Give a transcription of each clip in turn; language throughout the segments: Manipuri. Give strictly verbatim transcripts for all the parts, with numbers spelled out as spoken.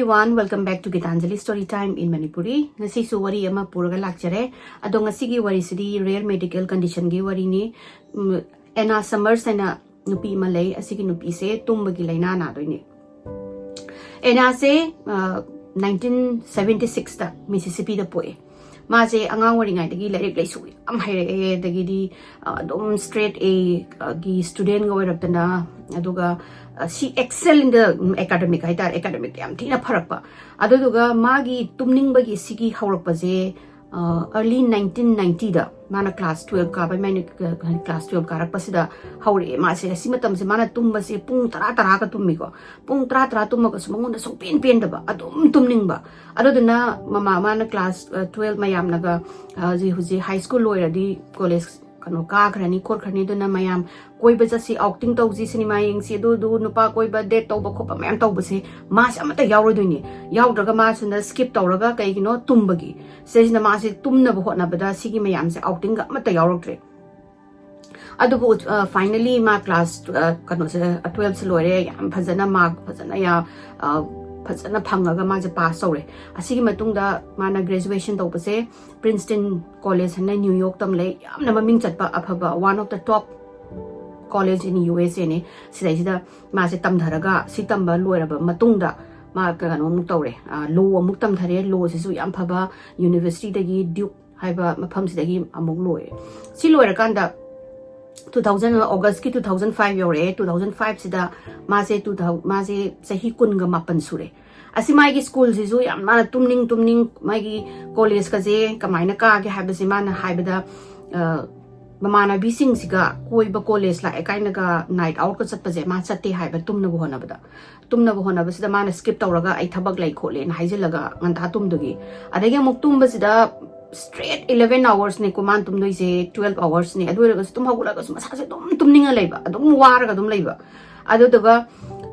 Everyone, welcome back to Gitanjali Story Time in Manipuri. ꯉꯁꯤꯁꯨ ꯋꯥꯔꯤ ꯑꯃ ꯄꯨꯔꯒ ꯂꯥꯛꯆꯔꯦ꯫ ꯑꯗꯣ ꯉꯁꯤꯒꯤ ꯋꯥꯔꯤꯁꯤꯗꯤ rare medical conditionꯒꯤ ꯋꯥꯔꯤꯅꯤ꯫ ꯎꯝ, ꯑꯦꯅꯥ ꯁꯃꯔꯁ ꯍꯥꯏꯅ ꯅꯨꯄꯤ ꯑꯃ ꯂꯩ꯫ ꯑꯁꯤꯒꯤ ꯅꯨꯄꯤꯁꯦ ꯇꯨꯝꯕꯒꯤ ꯂꯥꯏꯅꯥ ꯅꯥꯗꯣꯏꯅꯦ꯫ ꯑꯦꯅꯥꯁꯦ, ꯑ, nineteen seventy sixꯇ ꯃꯤꯁꯤꯁꯤꯄꯤꯗ ꯄꯣꯛꯑꯦ꯫ ꯃꯥꯁꯦ ꯑꯉꯥꯡ ꯑꯣꯏꯔꯤꯉꯩꯗꯒꯤ ꯂꯥꯏꯔꯤꯛ ꯂꯥꯏꯁꯨ ꯌꯥꯝ ꯍꯩꯔꯛꯑꯦ, ꯑꯗꯒꯤꯗꯤ, ꯑ, ꯑꯗꯨꯝ straight Aꯒꯤ studentꯒ ꯑꯣꯏꯔꯛꯇꯅ, ꯑꯗꯨꯒ, ꯑ, she excel in the, um, academic ꯍꯥꯏꯇꯥꯔꯦ, academicꯇ ꯌꯥꯝ ꯊꯤꯅ ꯐꯔꯛꯄ꯫ ꯑꯗꯨꯗꯨꯒ ꯃꯥꯒꯤ ꯇꯨꯝꯅꯤꯡꯕꯒꯤ ꯁꯤꯒꯤ ꯍꯧꯔꯛꯄꯁꯦ, ꯑ, early nineteen ninetyꯗ ꯃꯥꯅ class twelve ꯀꯥꯕ, ꯃꯥꯏꯅ, ꯑ, class twelve ꯀꯥꯔꯛꯄꯁꯤꯗ ꯍꯧꯔꯛꯑꯦ ꯃꯥꯁꯦ꯫ ꯑꯁꯤ ꯃꯇꯝꯁꯦ ꯃꯥꯅ ꯇꯨꯝꯕꯁꯦ ꯄꯨꯡ ꯇꯔꯥ, ꯇꯔꯥꯒ ꯇꯨꯝꯃꯤꯀꯣ꯫ ꯄꯨꯡ ꯇꯔꯥ, ꯇꯔꯥ ꯇꯨꯝꯃꯒꯁꯨ ꯃꯉꯣꯟꯗ ꯁꯨꯡꯄꯦꯟ ꯄꯦꯟꯗꯕ, ꯑꯗꯨꯝ ꯇꯨꯝꯅꯤꯡꯕ꯫ ꯑꯗꯨꯗꯨꯅ ꯃꯃꯥ, ꯃꯥꯅ class, ꯑ, twelve ꯃꯌꯥꯝꯅꯒ, ꯑ, ꯍꯧꯖꯤꯛ, ꯍꯧꯖꯤꯛ high school ꯂꯣꯏꯔꯗꯤ college ꯀꯩꯅꯣ ꯀꯥꯈ꯭ꯔꯅꯤ ꯈꯣꯠꯈ꯭ꯔꯅꯤ, ꯑꯗꯨꯅ ꯃꯌꯥꯝ ꯀꯣꯏꯕ ꯆꯠꯁꯤ, outing ꯇꯧꯁꯤ, ꯁꯤꯅꯦꯃꯥ ꯌꯦꯡꯁꯤ, ꯑꯗꯨ, ꯑꯗꯨ, ꯅꯨꯄꯥ ꯀꯣꯏꯕ, date ꯇꯧꯕ ꯈꯣꯠꯄ ꯃꯌꯥꯝ ꯇꯧꯕꯁꯦ ꯃꯥꯁꯦ ꯑꯃꯠꯇ ꯌꯥꯎꯔꯣꯏꯗꯣꯏꯅꯤ꯫ ꯌꯥꯎꯗ꯭ꯔꯒ ꯃꯥꯁꯤꯅ skip ꯇꯧꯔꯒ, ꯀꯩꯒꯤꯅꯣ? ꯇꯨꯝꯕꯒꯤ꯫ ꯁꯤꯁꯤꯅ ꯃꯥꯁꯦ ꯇꯨꯝꯅꯕ ꯍꯣꯠꯅꯕꯗ ꯁꯤꯒꯤ ꯃꯌꯥꯝꯁꯦ outingꯒ ꯑꯃꯠꯇ ꯌꯥꯎꯔꯛꯇ꯭ꯔꯦ꯫ ꯑꯗꯨꯕꯨ, ꯑ, finally ꯃꯥ class, ꯑ, ꯀꯩꯅꯣꯁꯦ, ꯑ, twelveꯁꯦ ꯂꯣꯏꯔꯦ, ꯌꯥꯝ ꯐꯖꯅ mark ꯐꯖꯅ ꯌꯥ-, ꯑ, ꯐꯖꯅ ꯐꯪꯉꯒ ꯃꯥꯁꯦ pass ꯇꯧꯔꯦ꯫ ꯑꯁꯤꯒꯤ ꯃꯇꯨꯡꯗ ꯃꯥꯅ graduation ꯇꯧꯕꯁꯦ Princeton College ꯍꯥꯏꯅ New Yorkꯇ ꯑꯃ ꯂꯩ, ꯌꯥꯝꯅ ꯃꯃꯤꯡ ꯆꯠꯄ ꯑꯐꯕ, one of the top college in USAꯅꯤ꯫ ꯁꯤꯗꯩꯁꯤꯗ ꯃꯥꯁꯦ ꯇꯝꯊꯔꯒ, ꯁꯤ ꯇꯝꯕ ꯂꯣꯏꯔꯕ ꯃꯇꯨꯡꯗ ꯃꯥ ꯀꯩꯅꯣ ꯑꯃꯨꯛ ꯇꯧꯔꯦ, ꯑ, law ꯑꯃꯨꯛ ꯇꯝꯊꯔꯦ꯫ Lawꯁꯤꯁꯨ ꯌꯥꯝ ꯐꯕ universityꯗꯒꯤ, Duke ꯍꯥꯏꯕ ꯃꯐꯝꯁꯤꯗꯒꯤ ꯑꯃꯨꯛ ꯂꯣꯏꯔꯦ꯫ ꯁꯤ ꯂꯣꯏꯔꯀꯥꯟꯗ two thousand, Augustꯀꯤ two thousand five ꯌꯧꯔꯛꯑꯦ꯫ Two thousand fiveꯁꯤꯗ ꯃꯥꯁꯦ two thou-, ꯃꯥꯁꯦ ꯆꯍꯤ ꯀꯨꯟꯒ ꯃꯥꯄꯟ ꯁꯨꯔꯦ꯫ ꯑꯁꯤ ꯃꯥꯒꯤ schoolꯁꯤꯁꯨ ꯌꯥꯝ ꯃꯥꯅ ꯇꯨꯝꯅꯤꯡ ꯇꯨꯝꯅꯤꯡ, ꯃꯥꯒꯤ collegeꯀꯁꯦ ꯀꯃꯥꯏꯅ ꯀꯥꯒꯦ ꯍꯥꯏꯕꯁꯦ ꯃꯥꯅ ꯍꯥꯏꯕꯗ, ꯑ, ꯃꯃꯥꯟꯅꯕꯤꯁꯤꯡꯁꯤꯒ ꯀꯣꯏꯕ, college ꯂꯥꯛꯑꯦ ꯀꯥꯏꯅꯒ night outꯀ ꯆꯠꯄꯁꯦ ꯃꯥ ꯆꯠꯇꯦ ꯍꯥꯏꯕ, ꯇꯨꯝꯅꯕ ꯍꯣꯠꯅꯕꯗ꯫ ꯇꯨꯝꯅꯕ ꯍꯣꯠꯅꯕꯁꯤꯗ ꯃꯥꯅ skip ꯇꯧꯔꯒ, "ꯑꯩ ꯊꯕꯛ ꯂꯩ ꯈꯣꯠꯂꯦꯅ" ꯍꯥꯏꯖꯤꯜꯂꯒ ꯉꯟꯇꯥ ꯇꯨꯝꯗꯨꯒꯤ꯫ ꯑꯗꯒꯤ ꯑꯃꯨꯛ ꯇꯨꯝꯕꯁꯤꯗ straight eleven hoursꯅꯦꯀꯣ ꯃꯥꯅ ꯇꯨꯝꯗꯣꯏꯁꯦ, twelve hoursꯅꯦ꯫ ꯑꯗꯨ ꯑꯣꯏꯔꯒꯁꯨ ꯇꯨꯝ ꯍꯧꯒꯠꯂꯒꯁꯨ ꯃꯁꯥꯁꯦ ꯑꯗꯨꯝ ꯇꯨꯝꯅꯤꯡꯉ ꯂꯩꯕ, ꯑꯗꯨꯝ ꯋꯥꯔꯒ ꯑꯗꯨꯝ ꯂꯩꯕ꯫ ꯑꯗꯨꯗꯨꯒ,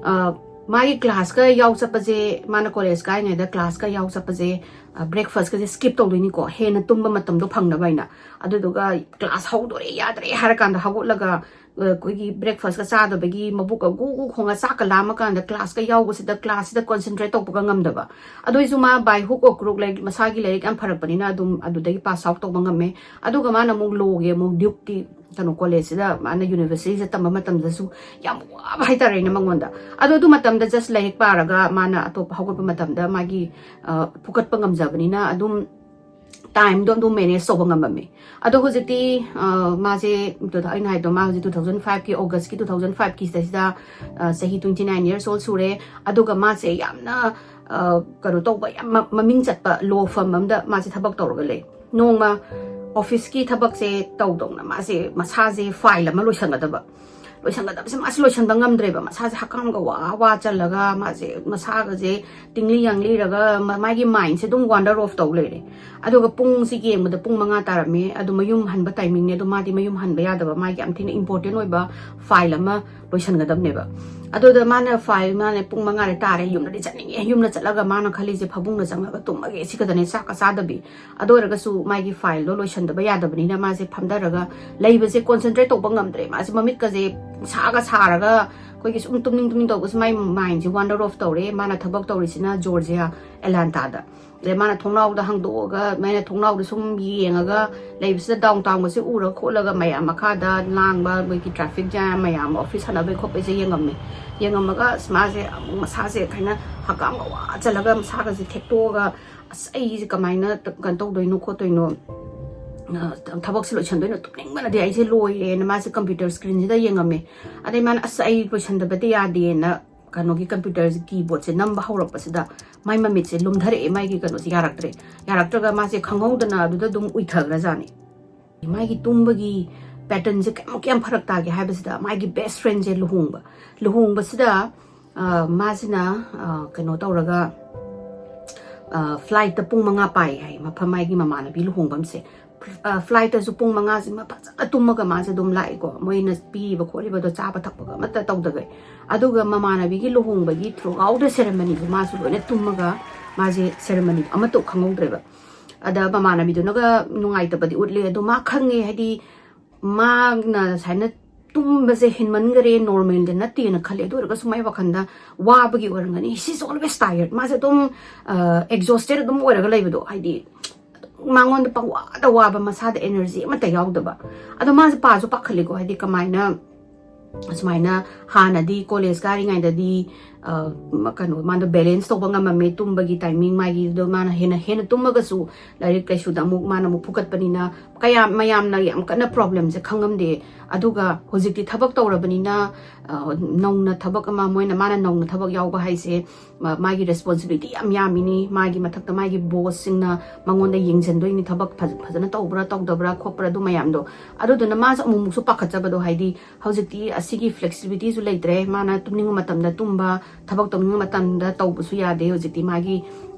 ꯑ, ꯃꯥꯒꯤ classꯀ ꯌꯥꯎ ꯆꯠꯄꯁꯦ, ꯃꯥꯅ college ꯀꯥꯏꯉꯩꯗ classꯀ ꯌꯥꯎ ꯆꯠꯄꯁꯦ, ꯑ, breakfastꯀꯁꯦ skip ꯇꯧꯗꯣꯏꯅꯤꯀꯣ, ꯍꯦꯟꯅ ꯇꯨꯝꯕ ꯃꯇꯝꯗꯣ ꯐꯪꯅꯕ ꯍꯥꯏꯅ꯫ ꯑꯗꯨꯗꯨꯒ class ꯍꯧꯗꯣꯔꯦ, ꯌꯥꯗ꯭ꯔꯦ ꯍꯥꯏꯔꯀꯥꯟꯗ ꯍꯧꯒꯠꯂꯒ ꯑꯩꯈꯣꯏꯒꯤ breakfast ꯀ ꯆꯥꯗꯕꯒꯤ ꯃꯕꯨꯛꯀ ꯒꯨ ꯒꯨ ꯈꯣꯡꯉ ꯆꯥꯛꯀ ꯂꯥꯝꯃꯀꯥꯟꯗ class ꯀ ꯌꯥꯎꯕꯁꯤꯗ class ꯁꯤꯗ concentrate ꯇꯧꯕꯒ ꯉꯝꯗꯕ꯫ ꯑꯗꯨꯏꯁꯨ ꯃꯥ by hook or crook ꯂꯥꯏꯔꯤꯛ, ꯃꯁꯥꯒꯤ ꯂꯥꯏꯔꯤꯛ ꯌꯥꯝ ꯐꯔꯛꯄꯅꯤꯅ ꯑꯗꯨꯝ ꯑꯗꯨꯗꯒꯤ pass out ꯇꯧꯕ ꯉꯝꯃꯦ꯫ ꯑꯗꯨꯒ ꯃꯥꯅ ꯑꯃꯨꯛ law ꯒꯤ ꯑꯃꯨꯛ Duke ꯀꯤ ꯀꯩꯅꯣ college ꯁꯤꯗ ꯃꯥꯅ university ꯗ ꯇꯝꯕ ꯃꯇꯝꯗꯁꯨ ꯌꯥꯝ ꯋꯥꯕ ꯍꯥꯏꯇꯥꯔꯦꯅꯦ ꯃꯉꯣꯟꯗ꯫ ꯑꯗꯣ ꯑꯗꯨ ꯃꯇꯝꯗ just ꯂꯥꯏꯔꯤꯛ ꯄꯥꯔꯒ ꯃꯥꯅ ꯑꯇꯣꯞꯄ ꯍꯧꯒꯠꯄ ꯃꯇꯝꯗ ꯃꯥꯒꯤ, ꯑ, ꯐꯨꯒꯠꯄ ꯉꯝꯖꯕꯅꯤꯅ ꯑꯗꯨꯝ time ꯗꯣ ꯑꯗꯨꯝ manage ꯇꯧꯕ ꯉꯝꯃꯝꯃꯦ꯫ ꯑꯗꯣ ꯍꯧꯖꯤꯛꯇꯤ, ꯑ, ꯃꯥꯁꯦ, ꯑꯗꯨꯗ ꯑꯩꯅ ꯍꯥꯏꯗꯣ, ꯃꯥ ꯍꯧꯖꯤꯛ two thousand five ꯀꯤ, August ꯀꯤ two thousand five ꯀꯤ ꯁꯤꯗꯩꯁꯤꯗ, ꯑ, ꯆꯍꯤ twenty nine years old ꯁꯨꯔꯦ꯫ ꯑꯗꯨꯒ ꯃꯥꯁꯦ ꯌꯥꯝꯅ, ꯑ, ꯀꯩꯅꯣ ꯇꯧꯕ, ꯌꯥꯝ ꯃ-, ꯃꯃꯤꯡ ꯆꯠꯄ law firm ꯑꯝꯗ ꯃꯥꯁꯦ ꯊꯕꯛ ꯇꯧꯔꯒ ꯂꯩ꯫ ꯅꯣꯡꯃ office ꯀꯤ ꯊꯕꯛꯁꯦ ꯇꯧꯗꯧꯅ ꯃꯥꯁꯦ ꯃꯁꯥꯁꯦ file ꯑꯃ ꯂꯣꯏꯁꯟꯒꯗꯕ, ꯂꯣꯏꯁꯟꯒꯗꯕꯁꯦ ꯃꯥꯁꯦ ꯂꯣꯏꯁꯟꯕ ꯉꯝꯗ꯭ꯔꯦꯕ꯫ ꯃꯁꯥꯁꯦ ꯍꯛꯀꯥꯝꯒ ꯋꯥ ꯋꯥ ꯆꯜꯂꯒ ꯃꯥꯁꯦ ꯃꯁꯥꯒꯁꯦ ꯇꯤꯡꯂꯤ ꯌꯥꯡꯂꯤꯔꯒ ꯃ-, ꯃꯥꯒꯤ mind ꯁꯦ ꯑꯗꯨꯝ wander off ꯇꯧ ꯂꯩꯔꯦ꯫ ꯑꯗꯨꯒ ꯄꯨꯡꯁꯤ ꯌꯦꯡꯕꯗ ꯄꯨꯡ ꯃꯉꯥ ꯇꯥꯔꯝꯃꯦ꯫ ꯑꯗꯣ ꯃꯌꯨꯝ ꯍꯟꯕ timing ꯅꯦ꯫ ꯑꯗꯣ ꯃꯥꯗꯤ ꯃꯌꯨꯝ ꯍꯟꯕ ꯌꯥꯗꯕ, ꯃꯥꯒꯤ ꯌꯥꯝ ꯊꯤꯅ important ꯑꯣꯏꯕ file ꯑꯃ ꯂꯣꯏꯁꯟꯒꯗꯕꯅꯦꯕ꯫ ꯑꯗꯨꯗ ꯃꯥꯅ file, ꯃꯥꯅ ꯄꯨꯡ ꯃꯉꯥꯗ ꯇꯥꯔꯦ, ꯌꯨꯝꯗꯗꯤ ꯆꯠꯅꯤꯡꯉꯦ꯫ ꯌꯨꯝꯗ ꯆꯠꯂꯒ ꯃꯥꯅ ꯈꯜꯂꯤꯁꯦ ꯐꯃꯨꯡꯗ ꯆꯪꯉꯒ ꯇꯨꯝꯃꯒꯦ, ꯁꯤ ꯈꯛꯇꯅꯦ, ꯆꯥꯛꯀ ꯆꯥꯗꯕꯤ꯫ ꯑꯗꯨ ꯑꯣꯏꯔꯒꯁꯨ ꯃꯥꯒꯤ file ꯗꯣ ꯂꯣꯏꯁꯟꯗꯕ ꯌꯥꯗꯕꯅꯤꯅ ꯃꯥꯁꯦ ꯐꯝꯊꯔꯒ ꯂꯩꯕꯁꯦ concentrate ꯇꯧꯕ ꯉꯝꯗ꯭ꯔꯦ꯫ ꯃꯥꯁꯦ ꯃꯃꯤꯠꯀꯁꯦ ꯁꯥꯒ ꯁꯥꯔꯒ ꯑꯩꯈꯣꯏꯒꯤ ꯁꯨꯝ ꯇꯨꯝꯅꯤꯡ ꯇꯨꯝꯅꯤꯡ ꯇꯧꯕꯁꯦ ꯃꯥꯏ mind ꯁꯦ wander off ꯇꯧꯔꯦ꯫ ꯃꯥꯅ ꯊꯕꯛ ꯇꯧꯔꯤꯁꯤꯅ Georgia, Atlanta ꯗ꯫ ꯑꯗꯩ ꯃꯥꯅ ꯊꯣꯡꯅꯥꯎꯗ ꯍꯥꯡꯗꯣꯛꯑꯒ, ꯃꯥꯅ ꯊꯣꯡꯅꯥꯎꯗ ꯁꯨꯝ ꯌꯦꯡꯉꯒ ꯂꯩꯕꯁꯤꯗ downtown ꯒꯁꯦ ꯎꯔ ꯈꯣꯠꯂꯒ ꯃꯌꯥꯝ ꯃꯈꯥꯗ ꯂꯥꯡꯕ, ꯃꯣꯏꯒꯤ traffic jam ꯃꯌꯥꯝ, office ꯁꯥꯟꯅꯕꯩ ꯈꯣꯠꯄꯩꯁꯦ ꯌꯦꯡꯉꯝꯃꯦ꯫ ꯌꯦꯡꯉꯝꯃꯒ ꯑꯁ ꯃꯥꯁꯦ ꯑꯃꯨꯛ ꯃꯁꯥꯁꯦ ꯀꯥꯏꯅ ꯍꯛꯀꯥꯝꯒ ꯋꯥ ꯆꯜꯂꯒ ꯃꯁꯥꯒꯁꯦ ꯊꯦꯛꯇꯣꯛꯑꯒ, "ꯑꯁ, ꯑꯩꯁꯦ ꯀꯃꯥꯏꯅ ꯀꯩꯅꯣ ꯇꯧꯗꯣꯏꯅꯣ ꯈꯣꯠꯇꯣꯏꯅꯣ, ꯑ, ꯊꯕꯛꯁꯦ ꯂꯣꯏꯁꯟꯗꯣꯏꯅꯣ, ꯇꯨꯝꯅꯤꯡꯕꯅꯗꯤ ꯑꯩꯁꯦ ꯂꯣꯏꯔꯦꯅ" ꯃꯥꯁꯦ computer screen ꯁꯤꯗ ꯌꯦꯡꯉꯝꯃꯦ꯫ ꯑꯗꯩ ꯃꯥꯅ, "ꯑꯁ, ꯑꯩ ꯂꯣꯏꯁꯟꯗꯕꯗꯤ ꯌꯥꯗꯦꯅ" ꯀꯩꯅꯣꯒꯤ computer keyboard ꯁꯦ ꯅꯝꯕ ꯍꯧꯔꯛꯄꯁꯤꯗ ꯃꯥꯏ ꯃꯃꯤꯠꯁꯦ ꯂꯨꯝꯊꯔꯛꯑꯦ, ꯃꯥꯒꯤ ꯀꯩꯅꯣꯁꯦ ꯌꯥꯔꯛꯇ꯭ꯔꯦ꯫ ꯌꯥꯔꯛꯇ꯭ꯔꯒ ꯃꯥꯁꯦ ꯈꯪꯍꯧꯗꯅ ꯑꯗꯨꯗ ꯑꯗꯨꯝ ꯎꯏꯊꯈ꯭ꯔꯖꯥꯠꯅꯤ꯫ ꯃꯥꯒꯤ ꯇꯨꯝꯕꯒꯤ pattern ꯁꯦ ꯀꯌꯥꯃꯨꯛ ꯌꯥꯝ ꯐꯔꯛ ꯇꯥꯒꯦ ꯍꯥꯏꯕꯁꯤꯗ, ꯃꯥꯒꯤ best friend ꯁꯦ ꯂꯨꯍꯣꯡꯕ, ꯂꯨꯍꯣꯡꯕꯁꯤꯗ, ꯑ, ꯃꯥꯁꯤꯅ, ꯑ, ꯀꯩꯅꯣ ꯇꯧꯔꯒ, ꯑ, flight ꯇ ꯄꯨꯡ ꯃꯉꯥ ꯄꯥꯏ ꯍꯥꯏ, ꯃꯐꯝ ꯃꯥꯒꯤ ꯃꯃꯥꯟꯅꯕꯤ ꯂꯨꯍꯣꯡꯐꯝꯁꯦ꯫ ꯑ, flight ꯇꯁꯨ ꯄꯨꯡ ꯃꯉꯥꯁꯤꯃ ꯐꯖꯅ ꯇꯨꯝꯃꯒ ꯃꯥꯁꯦ ꯑꯗꯨꯝ ꯂꯥꯛꯏꯀꯣ, ꯃꯣꯏꯅ ꯄꯤꯔꯤꯕ ꯈꯣꯠꯂꯤꯕꯗꯣ ꯆꯥꯕ ꯊꯛꯄꯒ ꯑꯃꯠꯇ ꯇꯧꯗꯒꯩ꯫ ꯑꯗꯨꯒ ꯃꯃꯥꯟꯅꯕꯤꯒꯤ ꯂꯨꯍꯣꯡꯕꯒꯤ throughout the ceremony ꯁꯦ ꯃꯥꯁꯨ ꯂꯣꯏꯅ ꯇꯨꯝꯃꯒ ꯃꯥꯁꯦ ceremony ꯑꯃꯠꯇ ꯈꯪꯍꯧꯗ꯭ꯔꯦꯕ꯫ ꯑꯗ ꯃꯃꯥꯟꯅꯕꯤꯗꯨꯅꯒ ꯅꯨꯡꯉꯥꯏꯇꯕꯗꯤ ꯎꯠꯂꯦ, ꯑꯗꯣ ꯃꯥ ꯈꯪꯉꯦ, ꯍꯥꯏꯗꯤ ꯃꯥꯅ ꯁꯨꯃꯥꯏꯅ ꯇꯨꯝꯕꯁꯦ ꯍꯦꯟꯃꯟꯈꯔꯦ, ꯅꯣꯔꯃꯦꯜꯗꯤ ꯅꯠꯇꯦꯅ ꯈꯜꯂꯦ꯫ ꯑꯗꯨ ꯑꯣꯏꯔꯒꯁꯨ ꯃꯥꯏ ꯋꯥꯈꯜꯗ ꯋꯥꯕꯒꯤ ꯑꯣꯏꯔꯝꯒꯅꯤ, she's always tired, ꯃꯥꯁꯦ ꯑꯗꯨꯝ ꯑꯦꯛꯖꯣꯁꯇꯦꯠ ꯑꯗꯨꯝ ꯑꯣꯏꯔꯒ ꯂꯩꯕꯗꯣ, ꯍꯥꯏꯗꯤ ꯃꯉꯣꯟꯗ ꯄꯪꯋꯥꯗ ꯋꯥꯕ, ꯃꯁꯥꯗ ꯑꯦꯅꯔꯖꯤ ꯑꯃꯠꯇ ꯌꯥꯎꯗꯕ꯫ ꯑꯗꯣ ꯃꯥꯁꯦ ꯄꯥꯁꯨ ꯄꯥꯈꯠꯂꯤꯀꯣ, ꯍꯥꯏꯗꯤ ꯀꯃꯥꯏꯅ ꯁꯨꯃꯥꯏꯅ ꯍꯥꯟꯅꯗꯤ ꯀꯣꯂꯦꯖ ꯀꯥꯔꯤꯉꯩꯗꯗꯤ ꯀꯩꯅꯣ ꯃꯥꯗꯣ ꯕꯦꯂꯦꯟꯁ ꯇꯧꯕ ꯉꯝꯃꯝꯃꯦ, ꯇꯨꯝꯕꯒꯤ ꯇꯥꯏꯃꯤꯡ ꯃꯥꯒꯤꯗꯣ, ꯃꯥꯅ ꯍꯦꯟꯅ ꯍꯦꯟꯅ ꯇꯨꯝꯃꯒꯁꯨ ꯂꯥꯏꯔꯤꯛ ꯂꯥꯏꯁꯨꯗ ꯑꯃꯨꯛ ꯃꯥꯅ ꯑꯃꯨꯛ ꯐꯨꯀꯠꯄꯅꯤꯅ ꯀꯌꯥ ꯃꯌꯥꯝꯅ ꯌꯥꯝ ꯀꯟꯅ ꯄ꯭ꯔꯣꯕ꯭ꯂꯦꯝꯁꯦ ꯈꯪꯉꯝꯗꯦ꯫ ꯑꯗꯨꯒ ꯍꯧꯖꯤꯛꯇꯤ ꯊꯕꯛ ꯇꯧꯔꯕꯅꯤꯅ ꯅꯧꯅ ꯊꯕꯛ ꯑꯃ, ꯃꯣꯏꯅ, ꯃꯥꯅ ꯅꯧꯅ ꯊꯕꯛ ꯌꯥꯎꯕ ꯍꯥꯏꯁꯦ ꯃꯥꯒꯤ ꯔꯦꯁꯄꯣꯟꯁꯤꯕꯤꯂꯤꯇꯤ ꯌꯥꯝ ꯌꯥꯝꯃꯤꯅꯤ꯫ ꯃꯥꯒꯤ ꯃꯊꯛꯇ ꯃꯥꯒꯤ ꯕꯣꯁꯁꯤꯡꯅ ꯃꯉꯣꯟꯗ ꯌꯦꯡꯁꯤꯟꯗꯣꯏꯅꯤ, ꯊꯕꯛ ꯐꯖꯅ ꯇꯧꯕ꯭ꯔꯥ ꯇꯧꯗꯕ꯭ꯔꯥ ꯈꯣꯠꯄ꯭ꯔꯥ, ꯑꯗꯨ ꯃꯌꯥꯝꯗꯣ꯫ ꯑꯗꯨꯗꯨꯅ ꯃꯥꯁꯨ ꯑꯃꯨꯛꯃꯨꯛꯁꯨ ꯄꯥꯈꯠꯆꯕꯗꯣ, ꯍꯥꯏꯗꯤ ꯍꯧꯖꯤꯛꯇꯤ ꯑꯁꯤꯒꯤ ꯐ꯭ꯂꯦꯛꯁꯤꯕꯤꯂꯤꯇꯤꯁꯨ ꯂꯩꯇ꯭ꯔꯦ꯫ ꯃꯥꯅ ꯇꯨꯝꯅꯤꯡꯕ ꯃꯇꯝꯗ ꯇꯨꯝꯕ, ꯊꯕꯛ ꯇꯧꯅꯤꯡꯕ ꯃꯇꯝꯗ ꯇꯧꯕꯁꯨ ꯌꯥꯗꯦ꯫ ꯍꯧꯖꯤꯛꯇꯤ ꯃꯥꯒꯤ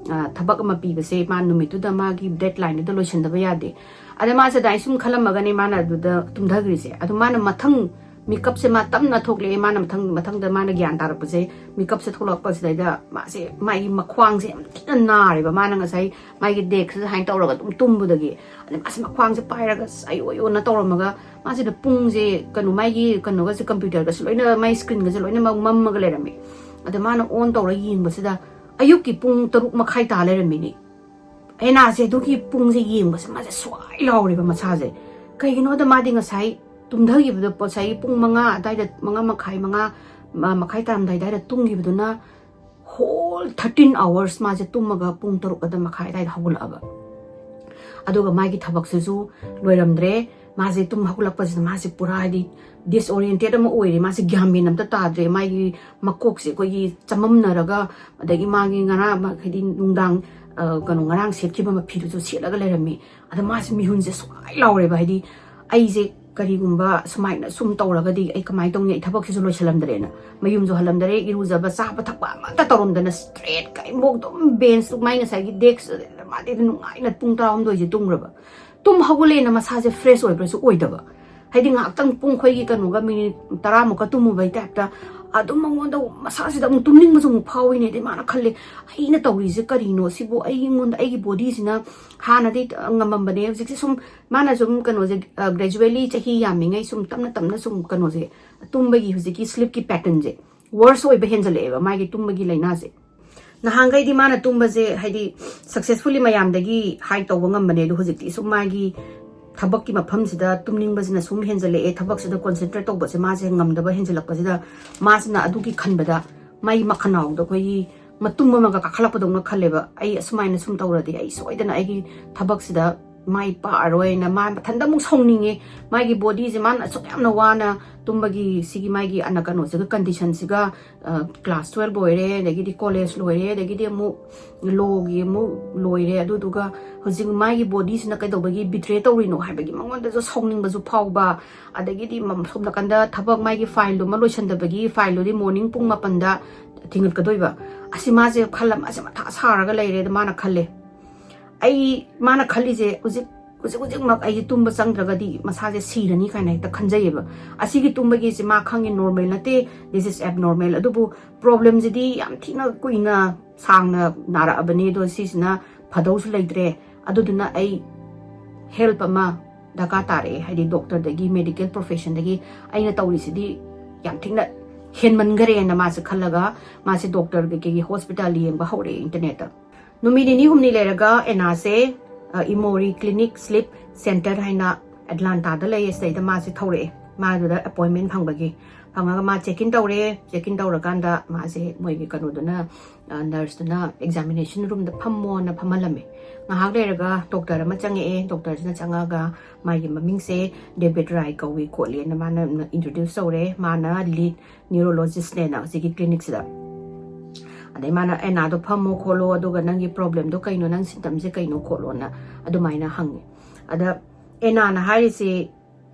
ꯊꯕꯛ ꯑꯃ ꯄꯤꯕꯁꯦ ꯃꯥ ꯅꯨꯃꯤꯠꯇꯨꯗ ꯃꯥꯒꯤ ꯗꯦꯠ ꯂꯥꯏꯟꯗꯨꯗ ꯂꯣꯏꯁꯤꯟꯗꯕ ꯌꯥꯗꯦ꯫ ꯑꯗ ꯃꯥꯁꯦ ꯑꯗꯨꯃꯥꯏꯅ ꯁꯨꯝ ꯈꯜꯂꯝꯃꯒꯅꯦ ꯃꯥꯅ ꯑꯗꯨꯗ ꯇꯨꯝꯊꯈ꯭ꯔꯤꯁꯦ꯫ ꯑꯗꯣ ꯃꯥꯅ ꯃꯊꯪ ꯃꯤꯀꯞꯁꯦ ꯃꯥ ꯇꯞꯅ ꯊꯣꯛꯂꯛꯑꯦ꯫ ꯃꯥꯅ ꯃꯊꯪ ꯃꯊꯪꯗ ꯃꯥꯅ ꯒ꯭ꯌꯥꯟ ꯇꯥꯔꯛꯄꯁꯦ, ꯃꯤꯀꯞꯁꯦ ꯊꯣꯛꯂꯛꯄꯁꯤꯗꯩꯗ ꯃꯥꯁꯦ, ꯃꯥꯒꯤ ꯃꯈ꯭ꯋꯥꯡꯁꯦ ꯌꯥꯝ ꯊꯤꯅ ꯅꯥꯔꯦꯕ꯫ ꯃꯥꯅ ꯉꯁꯥꯏ ꯃꯥꯒꯤ ꯗꯦꯛꯁꯤꯗ ꯁꯨꯃꯥꯏꯅ ꯇꯧꯔꯒ ꯑꯗꯨꯝ ꯇꯨꯝꯕꯗꯒꯤ, ꯑꯗꯩ ꯃꯥꯁꯦ ꯃꯈ꯭ꯋꯥꯡꯁꯦ ꯄꯥꯏꯔꯒ ꯑꯁ ꯑꯌꯣ ꯑꯌꯣꯅ ꯇꯧꯔꯝꯃꯒ, ꯃꯥꯁꯤꯗ ꯄꯨꯡꯁꯦ ꯀꯩꯅꯣ, ꯃꯥꯒꯤ ꯀꯩꯅꯣꯒꯁꯦ, ꯀꯝꯄ꯭ꯌꯨꯇꯔꯒꯁꯦ ꯂꯣꯏꯅ, ꯃꯥꯒꯤ ꯁ꯭ꯀ꯭ꯔꯤꯟꯒꯁꯦ ꯂꯣꯏꯅꯃꯛ ꯃꯝꯃꯒ ꯂꯩꯔꯝꯃꯦ꯫ ꯑꯗ ꯃꯥꯅ ꯑꯣꯟ ꯇꯧꯔ ꯌꯦꯡꯕꯁꯤꯗ ꯑꯌꯨꯛꯀꯤ ꯄꯨꯡ ꯇꯔꯨꯛ ꯃꯈꯥꯏ ꯇꯥ ꯂꯩꯔꯝꯃꯤꯅꯦ꯫ ꯍꯦꯅꯥꯁꯦ ꯑꯗꯨꯒꯤ ꯄꯨꯡꯁꯦ ꯌꯦꯡꯕꯁꯦ ꯃꯥꯁꯦ ꯁ꯭ꯋꯥꯏ ꯂꯥꯎꯔꯦꯕ ꯃꯁꯥꯁꯦ꯫ ꯀꯩꯒꯤꯅꯣꯗ ꯃꯥꯗꯤ ꯉꯁꯥꯏ ꯇꯨꯝꯊꯈꯤꯕꯗ, ꯉꯁꯥꯏꯒꯤ ꯄꯨꯡ ꯃꯉꯥ ꯑꯗꯥꯏꯗ, ꯃꯉꯥ ꯃꯈꯥꯏ, ꯃꯉꯥ ꯃꯈꯥꯏ ꯇꯥꯔꯝꯗꯥꯏ ꯑꯗꯥꯏꯗ ꯇꯨꯝꯈꯤꯕꯗꯨꯅ whole thirteen hours ꯃꯥꯁꯦ ꯇꯨꯝꯃꯒ ꯄꯨꯡ ꯇꯔꯨꯛ ꯑꯗ ꯃꯈꯥꯏ ꯑꯗꯥꯏꯗ ꯍꯧꯒꯠꯂꯛꯑꯕ꯫ ꯑꯗꯨꯒ ꯃꯥꯒꯤ ꯊꯕꯛꯁꯤꯁꯨ ꯂꯣꯏꯔꯝꯗ꯭ꯔꯦ꯫ ꯃꯥꯁꯦ ꯇꯨꯝ ꯍꯧꯒꯠꯂꯛꯄꯁꯤꯗ ꯃꯥꯁꯦ ꯄꯨꯔꯥ ꯍꯥꯏꯗꯤ ꯗꯤꯁꯑꯣꯔꯤꯌꯦꯟꯇꯦꯠ ꯑꯃ ꯑꯣꯏꯔꯦ꯫ ꯃꯥꯁꯦ ꯒ꯭ꯌꯥꯟ ꯃꯦꯟ ꯑꯝꯇ ꯇꯥꯗ꯭ꯔꯦ꯫ ꯃꯥꯒꯤ ꯃꯀꯣꯛꯁꯦ ꯑꯩꯈꯣꯏꯒꯤ ꯆꯃꯝꯅꯔꯒ, ꯑꯗꯒꯤ ꯃꯥꯒꯤ ꯉꯔꯥꯡ ꯃꯥ-, ꯍꯥꯏꯗꯤ ꯅꯨꯡꯗꯥꯡ, ꯑ, ꯀꯩꯅꯣ, ꯉꯔꯥꯡ ꯁꯦꯠꯈꯤꯕ ꯃꯐꯤꯗꯨꯁꯨ ꯁꯦꯠꯂꯒ ꯂꯩꯔꯝꯃꯤ꯫ ꯑꯗ ꯃꯥꯁꯦ ꯃꯤꯍꯨꯟꯁꯦ ꯁꯨꯡꯂꯥꯏ ꯂꯥꯎꯔꯦꯕ꯫ ꯍꯥꯏꯗꯤ ꯑꯩꯁꯦ ꯀꯔꯤꯒꯨꯝꯕ ꯁꯨꯃꯥꯏꯅ ꯁꯨꯝ ꯇꯧꯔꯒꯗꯤ ꯑꯩ ꯀꯃꯥꯏꯅ ꯇꯧꯅꯤ? ꯑꯩ ꯊꯕꯛꯁꯤꯁꯨ ꯂꯣꯏꯁꯤꯜꯂꯝꯗ꯭ꯔꯦꯅ꯫ ꯃꯌꯨꯝꯁꯨ ꯍꯜꯂꯝꯗꯔꯦ, ꯏꯔꯨꯖꯕ ꯆꯥꯕ ꯊꯛꯄ ꯑꯃꯠꯇ ꯇꯧꯔꯝꯗꯅ straight ꯀꯩꯃꯣꯛ ꯑꯗꯨꯝ ꯕꯦꯟꯁꯇꯨ ꯃꯥꯏ ꯉꯁꯥꯏꯒꯤ ꯗꯦꯛꯁ ꯃꯥꯗꯤ ꯑꯗꯨꯝ ꯅꯨꯡꯉꯥꯏꯅ ꯄꯨꯡ ꯇꯔꯥꯍꯨꯝꯗꯣꯏꯁꯦ ꯇꯨꯝꯈ꯭ꯔꯕ꯫ ꯇꯨꯝ ꯍꯧꯒꯠꯂꯦꯅ ꯃꯁꯥꯁꯦ ꯐ꯭ꯔꯦꯁ ꯑꯣꯏꯕ꯭ꯔꯁꯨ ꯑꯣꯏꯗꯕ꯫ ꯍꯥꯏꯗꯤ ꯉꯥꯏꯍꯥꯛꯇꯪ ꯄꯨꯡ ꯑꯩꯈꯣꯏꯒꯤ ꯀꯩꯅꯣꯒ ꯃꯤꯅꯤꯠ ꯇꯔꯥꯃꯨꯛꯀ ꯇꯨꯝꯃꯨꯕꯩ ꯇꯥꯏꯞꯇ ꯑꯗꯨꯝ ꯃꯉꯣꯟꯗ ꯃꯁꯥꯁꯤꯗ ꯑꯃꯨꯛ ꯇꯨꯝꯅꯤꯡꯕꯁꯨ ꯑꯃꯨꯛ ꯐꯥꯎꯏꯅꯦ꯫ ꯑꯗꯩ ꯃꯥꯅ ꯈꯜꯂꯦ, "ꯑꯩꯅ ꯇꯧꯔꯤꯁꯦ ꯀꯔꯤꯅꯣ ꯁꯤꯕꯨ? ꯑꯩꯉꯣꯟꯗ, ꯑꯩꯒꯤ ꯕꯣꯗꯤꯁꯤꯅ ꯍꯥꯟꯅꯗꯤ ꯉꯝꯃꯝꯕꯅꯦ, ꯍꯧꯖꯤꯛꯁꯦ ꯁꯨꯝ", ꯃꯥꯅ ꯁꯨꯝ ꯀꯩꯅꯣꯁꯦ, ꯒ꯭ꯔꯦꯖꯨꯋꯦꯂꯤ ꯆꯍꯤ ꯌꯥꯝꯃꯤꯉꯩ ꯁꯨꯝ ꯇꯞꯅ ꯇꯞꯅ ꯁꯨꯝ ꯀꯩꯅꯣꯁꯦ, ꯇꯨꯝꯕꯒꯤ ꯍꯧꯖꯤꯛꯀꯤ ꯁ꯭ꯂꯤꯞꯀꯤ ꯄꯦꯇꯔꯟꯁꯦ ꯋꯔꯁ ꯑꯣꯏꯕ ꯍꯦꯟꯖꯜꯂꯛꯑꯦꯕ, ꯃꯥꯒꯤ ꯇꯨꯝꯕꯒꯤ ꯂꯥꯏꯅꯥꯁꯦ꯫ ꯅꯍꯥꯟꯈꯩꯗꯤ ꯃꯥꯅ ꯇꯨꯝꯕꯁꯦ ꯍꯥꯏꯗꯤ ꯁꯛꯁꯦꯁꯐꯨꯜꯂꯤ ꯃꯌꯥꯝꯗꯒꯤ ꯍꯥꯏꯠ ꯇꯧꯕ ꯉꯝꯕꯅꯦ, ꯑꯗꯣ ꯍꯧꯖꯤꯛꯇꯤ ꯁꯨꯝ ꯃꯥꯒꯤ ꯊꯕꯛꯀꯤ ꯃꯐꯝꯁꯤꯗ ꯇꯨꯝꯅꯤꯡꯕꯁꯤꯅ ꯁꯨꯝ ꯍꯦꯟꯖꯜꯂꯛꯑꯦ, ꯊꯕꯛꯁꯤꯗ ꯀꯣꯟꯁꯦꯟꯇ꯭ꯔꯦꯠ ꯇꯧꯕꯁꯦ ꯃꯥꯁꯦ ꯉꯝꯗꯕ ꯍꯦꯟꯖꯜꯂꯛꯄꯁꯤꯗ ꯃꯥꯁꯤꯅ ꯑꯗꯨꯒꯤ ꯈꯟꯕꯗ ꯃꯥꯒꯤ ꯃꯈꯅꯥꯎꯗ ꯑꯩꯈꯣꯏꯒꯤ ꯃꯇꯨꯝ ꯑꯃꯒ ꯀꯥꯈꯠꯂꯛꯄꯗꯧꯅ ꯈꯜꯂꯦꯕ꯫ "ꯑꯩ ꯑꯁꯨꯃꯥꯏꯅ ꯁꯨꯝ ꯇꯧꯔꯗꯤ ꯑꯩ ꯁꯣꯏꯗꯅ ꯑꯩꯒꯤ ꯊꯕꯛꯁꯤꯗ ꯃꯥꯏ ꯄꯥꯛꯑꯔꯣꯏꯅ" ꯃꯥ ꯃꯊꯟꯇ ꯑꯃꯨꯛ ꯁꯥꯎꯅꯤꯡꯉꯦ꯫ ꯃꯥꯒꯤ ꯕꯣꯗꯤꯁꯦ ꯃꯥꯅ ꯑꯁꯨꯛ ꯌꯥꯝꯅ ꯋꯥꯅ ꯇꯨꯝꯕꯒꯤ ꯁꯤꯒꯤ ꯃꯥꯒꯤ ꯑꯅ ꯀꯩꯅꯣꯁꯤꯒ ꯀꯟꯗꯤꯁꯟꯁꯤꯒ, ꯀ꯭ꯂꯥꯁ ꯇꯨꯋꯦꯜꯕ ꯂꯣꯏꯔꯦ, ꯑꯗꯒꯤꯗꯤ ꯀꯣꯂꯦꯖ ꯂꯣꯏꯔꯦ, ꯑꯗꯒꯤꯗꯤ ꯑꯃꯨꯛ ꯂꯣꯒꯤ ꯑꯃꯨꯛ ꯂꯣꯏꯔꯦ, ꯑꯗꯨꯗꯨꯒ ꯍꯧꯖꯤꯛ ꯃꯥꯒꯤ ꯕꯣꯗꯤꯁꯤꯅ ꯀꯩꯗꯧꯕꯒꯤ ꯕꯤꯇ꯭ꯔꯦ ꯇꯧꯔꯤꯅꯣ ꯍꯥꯏꯕꯒꯤ ꯃꯉꯣꯟꯗꯁꯨ ꯁꯥꯎꯅꯤꯡꯕꯁꯨ ꯐꯥꯎꯕ, ꯑꯗꯒꯤꯗꯤ ꯃ-, ꯁꯣꯝ ꯅꯥꯀꯟꯗ ꯊꯕꯛ ꯃꯥꯒꯤ ꯐꯥꯏꯜꯗꯨꯃ ꯂꯣꯏꯁꯟꯗꯕꯒꯤ ꯐꯥꯏꯜꯗꯨꯗꯤ ꯃꯣꯔꯅꯤꯡ ꯄꯨꯡ ꯃꯥꯄꯟꯗ ꯊꯤꯡꯒꯠꯀꯗꯣꯏꯕ꯫ ꯑꯁꯤ ꯃꯥꯁꯦ ꯈꯜꯂ, ꯃꯥꯁꯦ ꯃꯊꯥ ꯁꯥꯔꯒ ꯂꯩꯔꯦ꯫ ꯑꯗ ꯃꯥꯅ ꯈꯜꯂꯦ, "ꯑꯩ", ꯃꯥꯅ ꯈꯜꯂꯤꯁꯦ, "ꯍꯧꯖꯤꯛ, ꯍꯧꯖꯤꯛ ꯍꯧꯖꯤꯛꯃꯛ ꯑꯩꯁꯦ ꯇꯨꯝꯕ ꯆꯪꯗ꯭ꯔꯒꯗꯤ ꯃꯁꯥꯁꯦ ꯁꯤꯔꯅꯤ" ꯀꯥꯏꯅ ꯍꯦꯛꯇ ꯈꯟꯖꯩꯌꯦꯕ꯫ ꯑꯁꯤꯒꯤ ꯇꯨꯝꯕꯒꯤꯁꯦ ꯃꯥ ꯈꯪꯉꯤ, ꯅꯣꯔꯃꯦꯜ ꯅꯠꯇꯦ, this is abnormal꯫ ꯑꯗꯨꯕꯨ ꯄ꯭ꯔꯣꯕ꯭ꯂꯦꯝꯁꯤꯗꯤ ꯌꯥꯝ ꯊꯤꯅ ꯀꯨꯏꯅ ꯁꯥꯡꯅ ꯅꯥꯔꯛꯑꯕꯅꯦ, ꯑꯗꯣ ꯁꯤꯁꯤꯅ ꯐꯗꯧꯁꯨ ꯂꯩꯇ꯭ꯔꯦ꯫ ꯑꯗꯨꯗꯨꯅ ꯑꯩ ꯍꯦꯜꯞ ꯑꯃ ꯗꯔꯀꯥꯔ ꯇꯥꯔꯛꯑꯦ, ꯍꯥꯏꯗꯤ ꯗꯣꯛꯇꯔꯗꯒꯤ, ꯃꯦꯗꯤꯀꯦꯜ ꯄ꯭ꯔꯣꯐꯦꯁꯟꯗꯒꯤ꯫ ꯑꯩꯅ ꯇꯧꯔꯤꯁꯤꯗꯤ ꯌꯥꯝ ꯊꯤꯅ ꯍꯦꯟꯃꯟꯈꯔꯦꯅ ꯃꯥꯁꯦ ꯈꯜꯂꯒ ꯃꯥꯁꯦ ꯗꯣꯛꯇꯔ ꯀꯩꯀꯩꯒꯤ ꯍꯣꯁꯄꯤꯇꯥꯜ ꯌꯦꯡꯕ ꯍꯧꯔꯛꯑꯦ ꯏꯟꯇꯔꯅꯦꯠꯇ꯫ ꯅꯨꯃꯤꯠ ꯅꯤꯅꯤ ꯍꯨꯝꯅꯤ ꯂꯩꯔꯒ ꯑꯦꯅꯥꯁꯦ, ꯑ, ꯏꯃꯣꯔꯤ ꯀ꯭ꯂꯤꯅꯤꯛ ꯁ꯭ꯂꯤꯞ ꯁꯦꯟꯇꯔ ꯍꯥꯏꯅ ꯑꯦꯠꯂꯥꯟꯇꯥꯗ ꯂꯩꯌꯦ, ꯁꯤꯗꯩꯗ ꯃꯥꯁꯦ ꯊꯧꯔꯛꯑꯦ꯫ ꯃꯥꯗꯨꯗ ꯑꯦꯄꯣꯏꯟꯃꯦꯟ ꯐꯪꯕꯒꯤ ꯐꯪꯉꯒ ꯃꯥ ꯆꯦꯛ ꯏꯟ ꯇꯧꯔꯦ꯫ ꯆꯦꯛ ꯏꯟ ꯇꯧꯔꯀꯥꯟꯗ ꯃꯥꯁꯦ ꯃꯣꯏꯒꯤ ꯀꯩꯅꯣꯗꯨꯅ, ꯑ, ꯅꯔꯁꯇꯨꯅ ꯑꯦꯛꯖꯥꯃꯤꯅꯦꯁꯟ ꯔꯨꯝꯗ ꯐꯝꯃꯣꯅ ꯐꯝꯍꯜꯂꯝꯃꯦ꯫ ꯉꯥꯏꯍꯥꯛ ꯂꯩꯔꯒ ꯗꯣꯛꯇꯔ ꯑꯃ ꯆꯪꯉꯛꯑꯦ꯫ ꯗꯣꯛꯇꯔꯁꯤꯅ ꯆꯪꯉꯒ ꯃꯥꯒꯤ ꯃꯃꯤꯡꯁꯦ ꯗꯦꯕꯤꯠ ꯔꯥꯏ ꯀꯧꯏ ꯈꯣꯠꯂꯤꯅ ꯃꯥꯅ ꯏꯟꯇ꯭ꯔꯣꯗ꯭ꯌꯨꯁ ꯇꯧꯔꯦ꯫ ꯃꯥꯅ ꯂꯤꯗ ꯅ꯭ꯌꯨꯔꯣꯂꯣꯖꯤꯁꯅꯦꯅ ꯍꯧꯖꯤꯛꯀꯤ ꯀ꯭ꯂꯤꯅꯤꯛꯁꯤꯗ꯫ ꯑꯗꯩ ꯃꯥꯅ, "ꯑꯦꯅꯥꯗꯣ ꯐꯝꯃꯣ ꯈꯣꯠꯂꯣ, ꯑꯗꯨꯒ ꯅꯪꯒꯤ ꯄ꯭ꯔꯣꯕ꯭ꯂꯦꯝꯗꯣ ꯀꯩꯅꯣ, ꯅꯪ ꯁꯤꯝꯇꯝꯁꯦ ꯀꯩꯅꯣ ꯈꯣꯠꯂꯣꯅ" ꯑꯗꯨꯃꯥꯏꯅ ꯍꯪꯉꯦ꯫ ꯑꯗ ꯑꯦꯅꯥꯅ ꯍꯥꯏꯔꯤꯁꯦ,